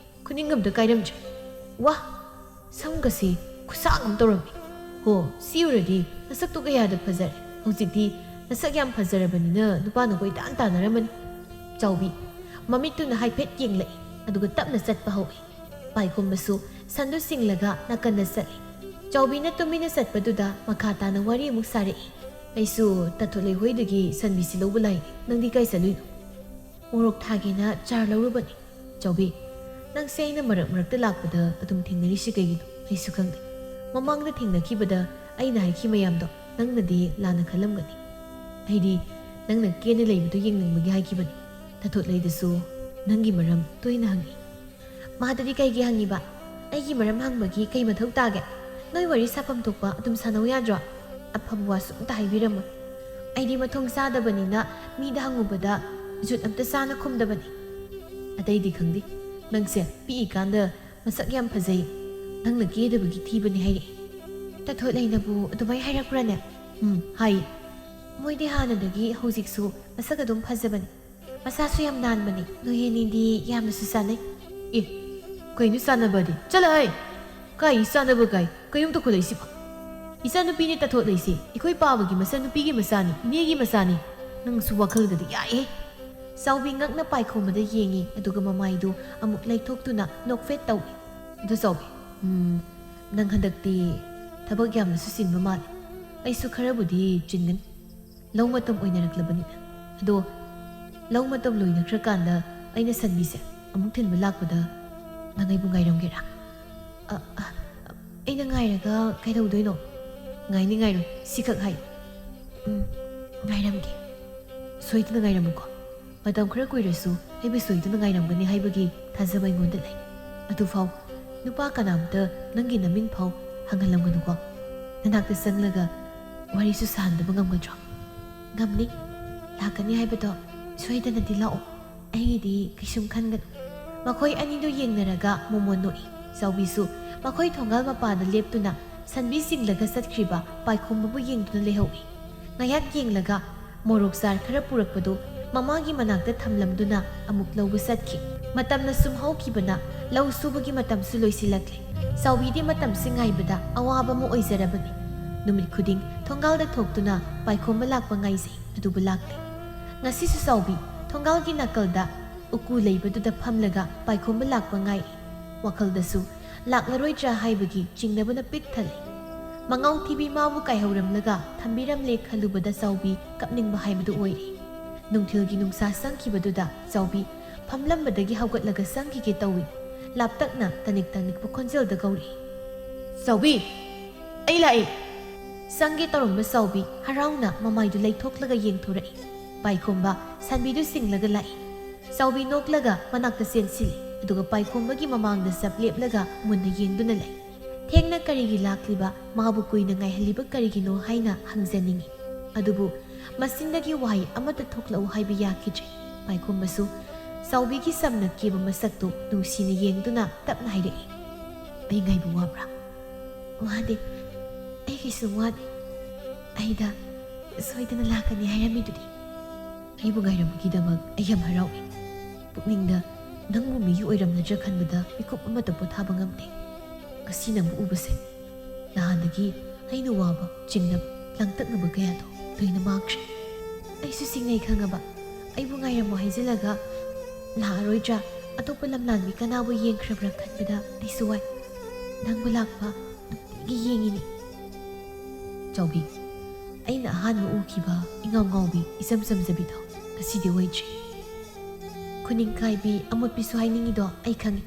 ꯈꯨꯅꯤꯡ ꯑꯝꯇ ꯀꯥꯏꯔꯝꯗ꯭ꯔꯦ꯫ ꯋꯥ, ꯁꯝꯒꯁꯤ ꯈꯨꯁꯥꯡ ꯑꯃ ꯇꯧꯔꯝꯃꯤ꯫ ꯍꯣ, ꯁꯤ ꯎꯔꯗꯤ ꯅꯁꯛꯇꯣ ꯀꯌꯥꯗ ꯐꯖꯔꯦ꯫ ꯍꯧꯖꯤꯛꯇꯤ ꯅꯁꯛ ꯌꯥꯝ ꯐꯖꯔꯕꯅꯤꯅ ꯅꯨꯄꯥꯅ ꯀꯣꯏꯇꯥꯟ ꯇꯥꯟꯅꯔꯝꯃꯅꯤ꯫" ꯆꯥꯎꯕꯤ ꯃꯃꯤꯠꯇꯨꯅ ꯍꯥꯏꯐꯦꯠ ꯌꯦꯡꯂꯛꯏ, ꯑꯗꯨꯒ ꯇꯞꯅ ꯆꯠꯄ ꯍꯧꯏ꯫ ꯄꯥꯏꯈꯣꯝꯕꯁꯨ ꯁꯟꯗꯨ ꯆꯤꯡꯂꯒ ꯅꯥꯀꯟꯗ ꯆꯠꯂꯤ꯫ ꯆꯥꯎꯕꯤꯅ ꯇꯨꯃꯤꯟꯅ ꯆꯠꯄꯗꯨꯗ ꯃꯈꯥ ꯇꯥꯅ ꯋꯥꯔꯤ ꯑꯃꯨꯛ ꯁꯥꯔꯛꯏ꯫ "ꯑꯩꯁꯨ ꯇꯥꯊꯣꯂꯩ ꯍꯣꯏꯗꯒꯤ ꯁꯟꯕꯤꯁꯤ ꯂꯧꯕ ꯂꯥꯛꯏ꯫ ꯅꯪꯗꯤ ꯀꯥꯏ ꯆꯠꯂꯨꯏꯅꯣ?" "ꯃꯣꯔꯣꯛ ꯊꯥꯒꯦꯅ ꯆꯥꯔ ꯂꯧꯔꯨꯕꯅꯤ꯫" "ꯆꯥꯎꯕꯤ, ꯅꯪꯁꯦ ꯑꯩꯅ ꯃꯔꯛ ꯃꯔꯛꯇ ꯂꯥꯛꯄꯗ ꯑꯗꯨꯝ ꯊꯦꯡꯅꯔꯤꯁꯤ ꯀꯩꯒꯤꯅꯣ? ꯑꯩꯁꯨ ꯈꯪꯗꯦ꯫ ꯃꯃꯥꯡꯗ ꯊꯦꯡꯅꯈꯤꯕꯗ ꯑꯩꯅ ꯍꯥꯏꯈꯤ ꯃꯌꯥꯝꯗꯣ ꯅꯪꯅꯗꯤ ꯂꯥꯟꯅ ꯈꯜꯂꯝꯒꯅꯤ꯫ ꯑꯩꯗꯤ ꯅꯪꯅ ꯀꯦꯅ ꯂꯩꯕꯗꯨ ꯌꯦꯡꯅꯤꯡꯕꯒꯤ ꯍꯥꯏꯈꯤꯕꯅꯤ꯫" ꯇꯥꯊꯣꯂꯩꯗꯁꯨ ꯅꯪꯒꯤ ꯃꯔꯝ ꯇꯣꯏꯅ ꯍꯪꯉꯤ꯫ "ꯃꯥꯗꯗꯤ ꯀꯩꯒꯤ ꯍꯪꯉꯤꯕ? ꯑꯩꯒꯤ ꯃꯔꯝ ꯍꯪꯕꯒꯤ ꯀꯩ ꯃꯊꯧ ꯇꯥꯒꯦ? ꯅꯣꯏ ꯋꯥꯔꯤ ꯁꯥꯐꯝ ꯊꯣꯛꯄ ꯑꯗꯨꯝ ꯁꯥꯟꯅꯧ ꯌꯥꯗ꯭ꯔꯣ? ꯑꯐꯕ ꯋꯥꯁꯨ ꯑꯝꯇ ꯍꯥꯏꯕꯤꯔꯝꯃꯣꯏ꯫ ꯑꯩꯗꯤ ꯃꯊꯣꯡ ꯆꯥꯗꯕꯅꯤꯅ ꯃꯤꯗ ꯍꯪꯉꯨꯕꯗ ꯖꯨꯠ ꯑꯝꯇ ꯆꯥꯅ ꯈꯨꯝꯗꯕꯅꯤ꯫ ꯑꯇꯩꯗꯤ ꯈꯪꯗꯦ, ꯅꯪꯁꯦ ꯄꯤꯛꯏꯀꯥꯟꯗ ꯃꯁꯛ ꯌꯥꯝ ꯐꯖꯩ, ꯅꯪꯅ ꯀꯦꯗꯕꯒꯤ ꯊꯤꯕꯅꯤ ꯍꯥꯏꯔꯛꯏ꯫ ꯇꯥꯊꯣꯠ ꯂꯩꯅꯕꯨ ꯑꯗꯨꯃꯥꯏ ꯍꯥꯏꯔꯛꯄ꯭ꯔꯥꯅꯦ? ꯎꯝ, ꯍꯥꯏ꯫ ꯃꯣꯏꯗꯤ ꯍꯥꯟꯅꯗꯒꯤ ꯍꯧꯖꯤꯛꯁꯨ ꯃꯁꯛ ꯑꯗꯨꯝ ꯐꯖꯕꯅꯤ꯫ ꯃꯁꯥꯁꯨ ꯌꯥꯝ ꯅꯥꯟꯕꯅꯤ꯫ ꯅꯣꯏ ꯑꯅꯤꯗꯤ ꯌꯥꯝꯅꯁꯨ ꯆꯥꯟꯅꯩ꯫ ꯑꯦ, ꯀꯩꯅꯣ ꯆꯥꯟꯅꯕꯗꯤ? ꯆꯠꯂꯍꯦ! ꯀꯥꯏ ꯆꯥꯟꯅꯕ ꯀꯥꯏ? ꯀꯩꯅꯣꯝ ꯇꯧꯈꯠꯂꯛꯏꯁꯤꯕꯣ? ꯏꯆꯥꯅꯨꯄꯤꯅꯦ ꯇꯥꯊꯣꯠ ꯂꯩꯁꯦ꯫ ꯑꯩꯈꯣꯏ ꯄꯥꯕꯒꯤ ꯃꯆꯟꯅꯨꯄꯤꯒꯤ ꯃꯆꯥꯅꯤ, ꯏꯅꯦꯒꯤ ꯃꯆꯥꯅꯤ꯫ ꯅꯪꯁꯨ ꯋꯥꯈꯜꯒꯗꯤ ꯌꯥꯏꯍꯦ꯫ ꯆꯥꯎꯕꯤ ꯉꯛꯅ ꯄꯥꯏꯈꯣꯝꯕꯗ ꯌꯦꯡꯉꯤ, ꯑꯗꯨꯒ ꯃꯃꯥꯏꯗꯨ ꯑꯃꯨꯛ ꯂꯩꯊꯣꯛꯇꯨꯅ ꯅꯣꯛꯐꯦꯠ ꯇꯧꯏ꯫ ꯑꯗꯨ ꯆꯥꯎꯕꯤ, ꯎꯝ, ꯅꯪ ꯍꯟꯗꯛꯇꯤ ꯊꯕꯛ ꯌꯥꯝꯅꯁꯨ ꯆꯤꯟꯕ ꯃꯥꯜꯂꯦ꯫ ꯑꯩꯁꯨ ꯈꯔꯕꯨꯗꯤ ꯆꯤꯟꯒꯅꯤ꯫ ꯂꯧ ꯃꯇꯝ ꯑꯣꯏꯅꯔꯛꯂꯕꯅꯤꯅ꯫ ꯑꯗꯣ ꯂꯧ ꯃꯇꯝ ꯂꯣꯏꯅꯈ꯭ꯔꯀꯥꯟꯗ ꯑꯩꯅ ꯁꯟꯕꯤꯁꯦ ꯑꯃꯨꯛ ꯊꯤꯟꯕ ꯂꯥꯛꯄꯗ ꯅꯪ ꯑꯩꯕꯨ ꯉꯥꯏꯔꯝꯒꯦꯔꯥ? ꯑ, ꯑ, ꯑꯩꯅ ꯉꯥꯏꯔꯒ ꯀꯩꯗꯧꯗꯣꯏꯅꯣ? ꯉꯥꯏꯅꯤ ꯉꯥꯏꯔꯣꯏ, ꯁꯤꯈꯛ ꯍꯥꯏꯌꯨ꯫ ꯎꯝ, ꯉꯥꯏꯔꯝꯒꯦ꯫ ꯁꯣꯏꯗꯅ ꯉꯥꯏꯔꯝꯃꯨꯀꯣ꯫ ꯃꯇꯝ ꯈꯔ ꯀꯨꯏꯔꯁꯨ ꯑꯩꯕꯨ ꯁꯣꯏꯗꯅ ꯉꯥꯏꯔꯝꯒꯅꯤ ꯍꯥꯏꯕꯒꯤ ꯊꯥꯖꯕ ꯑꯩꯉꯣꯟꯗ ꯂꯩ꯫ ꯑꯗꯨꯐꯥꯎ ꯅꯨꯄꯥ ꯀꯅꯥꯝꯇ ꯅꯪꯒꯤ ꯅꯃꯤꯡ ꯐꯥꯎ ꯍꯪꯍꯜꯂꯝꯒꯅꯨꯀꯣ꯫ ꯅꯅꯥꯛꯇ ꯆꯪꯂꯒ ꯋꯥꯔꯤꯁꯨ ꯁꯥꯍꯟꯗꯕ ꯉꯝꯒꯗ꯭ꯔꯣ? ꯉꯝꯅꯤ꯫ ꯂꯥꯛꯀꯅꯤ ꯍꯥꯏꯕꯗꯣ ꯁꯣꯏꯗꯅꯗꯤ ꯂꯥꯛꯑꯣ꯫ ꯑꯩꯒꯤꯗꯤ ꯀꯩꯁꯨꯝ ꯈꯟꯒꯅꯨ꯫ ꯃꯈꯣꯏ ꯑꯅꯤꯗꯨ ꯌꯦꯡꯅꯔꯒ ꯃꯣꯃꯣꯟ ꯅꯣꯛꯏ꯫ ꯆꯥꯎꯕꯤꯁꯨ ꯃꯈꯣꯏ ꯊꯣꯡꯒꯥꯜ ꯃꯄꯥꯗ ꯂꯦꯞꯇꯨꯅ ꯁꯟꯕꯤ ꯆꯤꯡꯂꯒ ꯆꯠꯈ꯭ꯔꯤꯕ ꯄꯥꯏꯈꯣꯝꯕꯕꯨ ꯌꯦꯡꯗꯨꯅ ꯂꯩꯍꯧꯏ꯫ ꯉꯥꯏꯍꯥꯛ ꯌꯦꯡꯂꯒ ꯃꯣꯔꯣꯛ ꯆꯥꯔ ꯈꯔ ꯄꯨꯔꯛꯄꯗꯨ ꯃꯃꯥꯒꯤ ꯃꯅꯥꯛꯇ ꯊꯝꯂꯝꯗꯨꯅ ꯑꯃꯨꯛ ꯂꯧꯕ ꯆꯠꯈꯤ꯫ ꯃꯇꯝꯅ ꯁꯨꯝ ꯍꯧꯈꯤꯕꯅ ꯂꯧ ꯁꯨꯕꯒꯤ ꯃꯇꯝꯁꯨ ꯂꯣꯏꯁꯤꯜꯂꯛꯂꯦ꯫ ꯆꯥꯎꯕꯤꯗꯤ ꯃꯇꯝꯁꯤ ꯉꯥꯏꯕꯗ ꯑꯋꯥꯕ ꯑꯃ ꯑꯣꯏꯖꯔꯕꯅꯤ꯫ ꯅꯨꯃꯤꯠ ꯈꯨꯗꯤꯡ ꯊꯣꯡꯒꯥꯜꯗ ꯊꯣꯛꯇꯨꯅ ꯄꯥꯏꯈꯣꯝꯕ ꯂꯥꯛꯄ ꯉꯥꯏꯖꯩ, ꯑꯗꯨꯕꯨ ꯂꯥꯛꯇꯦ꯫ ꯉꯁꯤꯁꯨ ꯆꯥꯎꯕꯤ ꯊꯣꯡꯒꯥꯜꯒꯤ ꯅꯥꯀꯜꯗ ꯎꯀꯨ ꯂꯩꯕꯗꯨꯗ ꯐꯝꯂꯒ ꯄꯥꯏꯈꯣꯝꯕ ꯂꯥꯛꯄ ꯉꯥꯏꯔꯤ꯫ ꯋꯥꯈꯜꯗꯁꯨ ꯂꯥꯛꯂꯔꯣꯏꯗ꯭ꯔꯥ ꯍꯥꯏꯕꯒꯤ ꯆꯤꯡꯅꯕꯅ ꯄꯤꯛ ꯊꯜꯂꯤ꯫ ꯃꯉꯥꯎ ꯊꯤꯕꯤ ꯃꯥꯕꯨ ꯀꯥꯏꯍꯧꯔꯝꯂꯒ ꯊꯝꯕꯤꯔꯝꯂꯦ ꯈꯜꯂꯨꯕꯗ ꯆꯥꯎꯕꯤ ꯀꯞꯅꯤꯡꯕ ꯍꯥꯏꯕꯗꯨ ꯑꯣꯏꯔꯦ꯫ ꯅꯨꯡꯊꯤꯜꯒꯤ ꯅꯨꯡꯁꯥ ꯆꯪꯈꯤꯕꯗꯨꯗ ꯆꯥꯎꯕꯤ ꯐꯝꯂꯝꯕꯗꯒꯤ ꯍꯧꯒꯠꯂꯒ ꯆꯪꯈꯤꯒꯦ ꯇꯧꯏ꯫ ꯂꯥꯞꯇꯛꯅ ꯇꯅꯤꯛ ꯇꯅꯤꯛꯄ ꯈꯣꯟꯖꯦꯜꯗ ꯀꯧꯔꯛꯏ, "ꯆꯥꯎꯕꯤ, ꯑꯩ ꯂꯥꯛꯑꯦ!" ꯆꯪꯒꯦ ꯇꯧꯔꯝꯕ ꯆꯥꯎꯕꯤ ꯍꯔꯥꯎꯅ ꯃꯃꯥꯏꯗꯨ ꯂꯩꯊꯣꯛꯂꯒ ꯌꯦꯡꯊꯣꯔꯛꯏ꯫ ꯄꯥꯏꯈꯣꯝꯕ ꯁꯟꯕꯤꯗꯨ ꯆꯤꯡꯂꯒ ꯂꯥꯛꯏ꯫ ꯆꯥꯎꯕꯤ ꯅꯣꯛꯂꯒ ꯃꯅꯥꯛꯇ ꯆꯦꯟꯁꯤꯜꯂꯤ, ꯑꯗꯨꯒ ꯄꯥꯏꯈꯣꯝꯕꯒꯤ ꯃꯃꯥꯡꯗ ꯆꯞ ꯂꯦꯞꯂꯒ ꯃꯨꯟꯅ ꯌꯦꯡꯗꯨꯅ ꯂꯩ꯫ ꯊꯦꯡꯅ ꯀꯔꯤꯒꯤ ꯂꯥꯛꯂꯤꯕ, ꯃꯥꯕꯨ ꯀꯨꯏꯅ ꯉꯥꯏꯍꯜꯂꯤꯕ ꯀꯔꯤꯒꯤꯅꯣ ꯍꯥꯏꯅ ꯍꯪꯖꯅꯤꯡꯏ꯫ ꯑꯗꯨꯕꯨ ꯃꯆꯤꯟꯗꯒꯤ ꯋꯥꯍꯩ ꯑꯃꯠꯇ ꯊꯣꯛꯂꯛꯎ ꯍꯥꯏꯕ ꯌꯥꯈꯤꯗ꯭ꯔꯦ꯫ ꯄꯥꯏꯈꯣꯝꯕꯁꯨ ꯆꯥꯎꯕꯤꯒꯤ ꯁꯝꯅ ꯀꯦꯕ ꯃꯁꯛꯇꯨ ꯅꯨꯡꯁꯤꯅ ꯌꯦꯡꯗꯨꯅ ꯇꯞꯅ ꯍꯥꯏꯔꯛꯏ, "ꯑꯩ ꯉꯥꯏꯕ ꯋꯥꯕ꯭ꯔꯥ?" "ꯋꯥꯗꯦ, ꯑꯩ ꯀꯩꯁꯨ ꯋꯥꯗꯦ꯫ ꯑꯩꯗ ꯁꯣꯏꯗꯅ ꯂꯥꯛꯀꯅꯤ ꯍꯥꯏꯔꯝꯃꯤꯗꯨꯗꯤ꯫" "ꯑꯩꯕꯨ ꯉꯥꯏꯔꯝꯕꯒꯤꯗꯃꯛ ꯑꯩ ꯌꯥꯝ ꯍꯔꯥꯎꯏ꯫ ꯄꯨꯛꯅꯤꯡꯗ ꯅꯪꯕꯨ ꯃꯤꯒꯤ ꯑꯣꯏꯔꯝꯅꯗ꯭ꯔꯥ ꯈꯟꯕꯗ ꯃꯤꯀꯨꯞ ꯑꯃꯠꯇ ꯄꯣꯊꯥꯕ ꯉꯝꯗꯦ꯫ ꯉꯁꯤ ꯅꯪꯕꯨ ꯎꯕꯁꯦ, ꯅꯍꯥꯟꯗꯒꯤ ꯑꯩꯅ ꯋꯥꯕ, ꯆꯤꯡꯅꯕ, ꯂꯥꯡꯇꯛꯅꯕ ꯀꯌꯥꯗꯣ ꯂꯣꯏꯅ ꯃꯥꯡꯈ꯭ꯔꯦ꯫ ꯑꯩꯁꯨ ꯆꯤꯡꯅꯩ ꯈꯪꯉꯕ꯫ ꯑꯩꯕꯨ ꯉꯥꯏꯔꯝꯃꯣ ꯍꯥꯏꯖꯤꯜꯂꯒ ꯂꯥꯛꯑꯔꯣꯏꯗ꯭ꯔꯥ? ꯑꯇꯣꯞꯄ ꯂꯝꯂꯥꯟꯕꯤ ꯀꯅꯥꯕꯨ ꯌꯦꯡꯈ꯭ꯔꯕ꯭ꯔꯥ ꯈꯟꯕꯗ ꯑꯩꯁꯨ ꯋꯥꯏ꯫ ꯅꯪꯕꯨ ꯂꯥꯛꯄ ꯅꯨꯡꯇꯤꯒꯤ ꯌꯦꯡꯉꯤꯅꯤ꯫" "ꯆꯥꯎꯕꯤ, ꯑꯩꯅ ꯑꯍꯥꯟꯕ ꯎꯈꯤꯕ ꯏꯉꯥꯎ ꯉꯥꯎꯕꯤ, ꯏꯆꯝ ꯆꯝꯖꯕꯤꯗꯣ ꯉꯁꯤꯗꯤ ꯑꯣꯏꯗ꯭ꯔꯤ꯫ ꯈꯨꯅꯤꯡꯀꯥꯏꯕꯤ ꯑꯃꯣꯠꯄꯤꯁꯨ ꯍꯥꯏꯅꯤꯡꯉꯤꯗꯣ ꯑꯩ ꯈꯪꯉꯤ꯫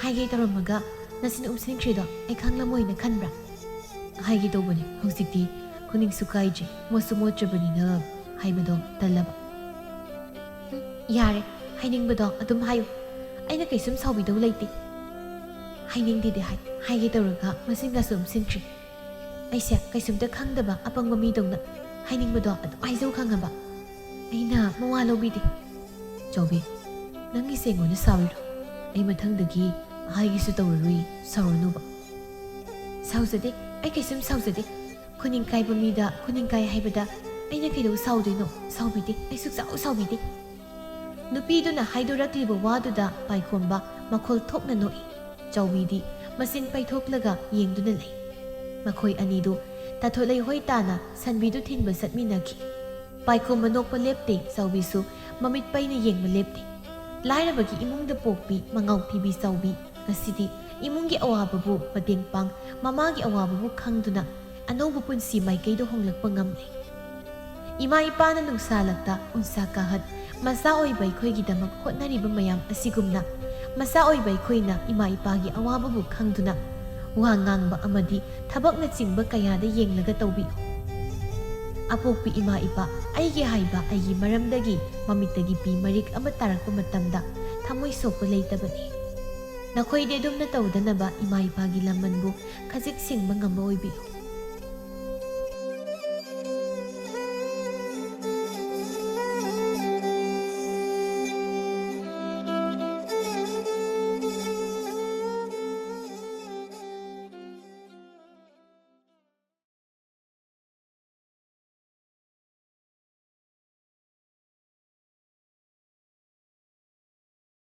ꯍꯥꯏꯒꯦ ꯇꯧꯔꯝꯃꯒ ꯅꯆꯤꯟ ꯎꯝꯁꯤꯟꯈ꯭ꯔꯤꯗꯣ ꯑꯩ ꯈꯪꯂꯝꯃꯣꯏꯅ ꯈꯟꯕ꯭ꯔꯥ?" "ꯍꯥꯏꯒꯦ ꯇꯧꯕꯅꯦ, ꯍꯧꯖꯤꯛꯇꯤ ꯈꯨꯅꯤꯡꯁꯨ ꯀꯥꯏꯗ꯭ꯔꯤ, ꯃꯣꯠꯁꯨ ꯃꯣꯠꯇ꯭ꯔꯕꯅꯤꯅ ꯍꯥꯏꯕꯗꯣ ꯇꯜꯂꯕ꯫" "ꯎꯝ, ꯌꯥꯔꯦ, ꯍꯥꯏꯅꯤꯡꯕꯗꯣ ꯑꯗꯨꯝ ꯍꯥꯏꯌꯨ꯫ ꯑꯩꯅ ꯀꯩꯁꯨꯝ ꯁꯥꯎꯕꯤꯗꯧ ꯂꯩꯇꯦ꯫" "ꯍꯥꯏꯅꯤꯡꯗꯦꯗꯤ ꯍꯥꯏ, ꯍꯥꯏꯒꯦ ꯇꯧꯔꯒ ꯃꯆꯤꯟꯒꯁꯨ ꯎꯝꯁꯤꯟꯈ꯭ꯔꯤ꯫ ꯑꯩꯁꯦ ꯀꯩꯁꯨꯝꯇ ꯈꯪꯗꯕ ꯑꯄꯪꯕ ꯃꯤꯗꯧꯅ ꯍꯥꯏꯅꯤꯡꯕꯗꯣ ꯑꯗꯨꯝ ꯍꯥꯏꯖꯧ ꯈꯪꯉꯕ꯫ ꯑꯩꯅ ꯃꯋꯥ ꯂꯧꯕꯤꯗꯦ꯫" "ꯆꯥꯎꯕꯤ, ꯅꯪꯒꯤꯁꯦ ꯑꯩꯉꯣꯟꯗ ꯁꯥꯎꯔꯤꯔꯣ? ꯑꯩ ꯃꯊꯪꯗꯒꯤ ꯍꯥꯏꯒꯦꯁꯨ ꯇꯧꯔꯔꯣꯏ, ꯁꯥꯎꯔꯅꯨꯕ꯫" "ꯁꯥꯎꯖꯗꯦ, ꯑꯩ ꯀꯩꯁꯨꯝ ꯁꯥꯎꯖꯗꯦ꯫ ꯈꯨꯅꯤꯡ ꯀꯥꯏꯕ ꯃꯤꯗ ꯈꯨꯅꯤꯡ ꯀꯥꯏ ꯍꯥꯏꯕꯗ ꯑꯩꯅ ꯀꯩꯗꯧ ꯁꯥꯎꯗꯣꯏꯅꯣ? ꯁꯥꯎꯕꯤꯗꯦ, ꯑꯩ ꯁꯨꯛꯁꯥꯎ ꯁꯥꯎꯕꯤꯗꯦ꯫" ꯅꯨꯄꯤꯗꯨꯅ ꯍꯥꯏꯗꯣꯔꯛꯂꯤꯕ ꯋꯥꯗꯨꯗ ꯄꯥꯏꯈꯣꯝꯕ ꯃꯈꯣꯜ ꯊꯣꯛꯅ ꯅꯣꯛꯏ꯫ ꯆꯥꯎꯕꯤꯗꯤ ꯃꯆꯤꯟ ꯄꯩꯊꯣꯛꯂꯒ ꯌꯦꯡꯗꯨꯅ ꯂꯩ꯫ ꯃꯈꯣꯏ ꯑꯅꯤꯗꯨ ꯇꯥꯊꯣꯠ ꯂꯩꯍꯣꯏ ꯇꯥꯅ ꯁꯟꯕꯤꯗꯨ ꯊꯤꯟꯕ ꯆꯠꯃꯤꯟꯅꯈꯤ꯫ ꯄꯥꯏꯈꯣꯝꯕ ꯅꯣꯛꯄ ꯂꯦꯞꯇꯦ, ꯆꯥꯎꯕꯤꯁꯨ ꯃꯃꯤꯠ ꯄꯩꯅ ꯌꯦꯡꯕ ꯂꯦꯞꯇꯦ꯫ ꯂꯥꯏꯔꯕꯒꯤ ꯏꯃꯨꯡꯗ ꯄꯣꯛꯄꯤ ꯃꯉꯥꯎ ꯊꯤꯕꯤ ꯆꯥꯎꯕꯤ ꯉꯁꯤꯗꯤ ꯏꯃꯨꯡꯒꯤ ꯑꯋꯥꯕꯕꯨ ꯃꯇꯦꯡ ꯄꯥꯡ, ꯃꯃꯥꯒꯤ ꯑꯋꯥꯕꯕꯨ ꯈꯪꯗꯨꯅ ꯑꯅꯧꯕ ꯄꯨꯟꯁꯤ ꯃꯥꯏꯀꯩꯗ ꯍꯣꯡꯂꯛꯄ ꯉꯝꯂꯦ꯫ ꯏꯃꯥ ꯏꯄꯥꯅ ꯅꯨꯡꯁꯥꯂꯛꯇ ꯎꯟꯁꯥ ꯀꯥꯍꯠ ꯃꯆꯥ ꯑꯣꯏꯕ ꯑꯩꯈꯣꯏꯒꯤꯗꯃꯛ ꯍꯣꯠꯅꯔꯤꯕ ꯃꯌꯥꯝ ꯑꯁꯤꯒꯨꯝꯅ ꯃꯆꯥ ꯑꯣꯏꯕ ꯑꯩꯈꯣꯏꯅ ꯏꯃꯥ ꯏꯄꯥꯒꯤ ꯑꯋꯥꯕꯕꯨ ꯈꯪꯗꯨꯅ ꯋꯥ ꯉꯥꯡꯕ ꯑꯃꯗꯤ ꯊꯕꯛꯅꯆꯤꯡꯕ ꯀꯌꯥꯗ ꯌꯦꯡꯂꯒ ꯇꯧꯕꯤꯌꯨ꯫ ꯑꯄꯣꯛꯄꯤ ꯏꯃꯥ ꯏꯄꯥ, ꯑꯩꯒꯤ ꯍꯥꯏꯕ ꯑꯩꯒꯤ ꯃꯔꯝꯗꯒꯤ ꯃꯃꯤꯠꯇꯒꯤ ꯄꯤ ꯃꯔꯤꯛ ꯑꯃ ꯇꯥꯔꯛꯄ ꯃꯇꯝꯗ ꯊꯃꯣꯏ ꯁꯣꯛꯄ ꯂꯩꯇꯕꯅꯤ꯫ ꯅꯈꯣꯏꯗꯤ ꯑꯗꯨꯝꯅ ꯇꯧꯗꯅꯕ ꯏꯃꯥ ꯏꯄꯥꯒꯤ ꯂꯃꯟꯕꯨ ꯈꯖꯤꯛ ꯁꯤꯡꯕ ꯉꯝꯕ ꯑꯣꯏꯕꯤꯌꯨ꯫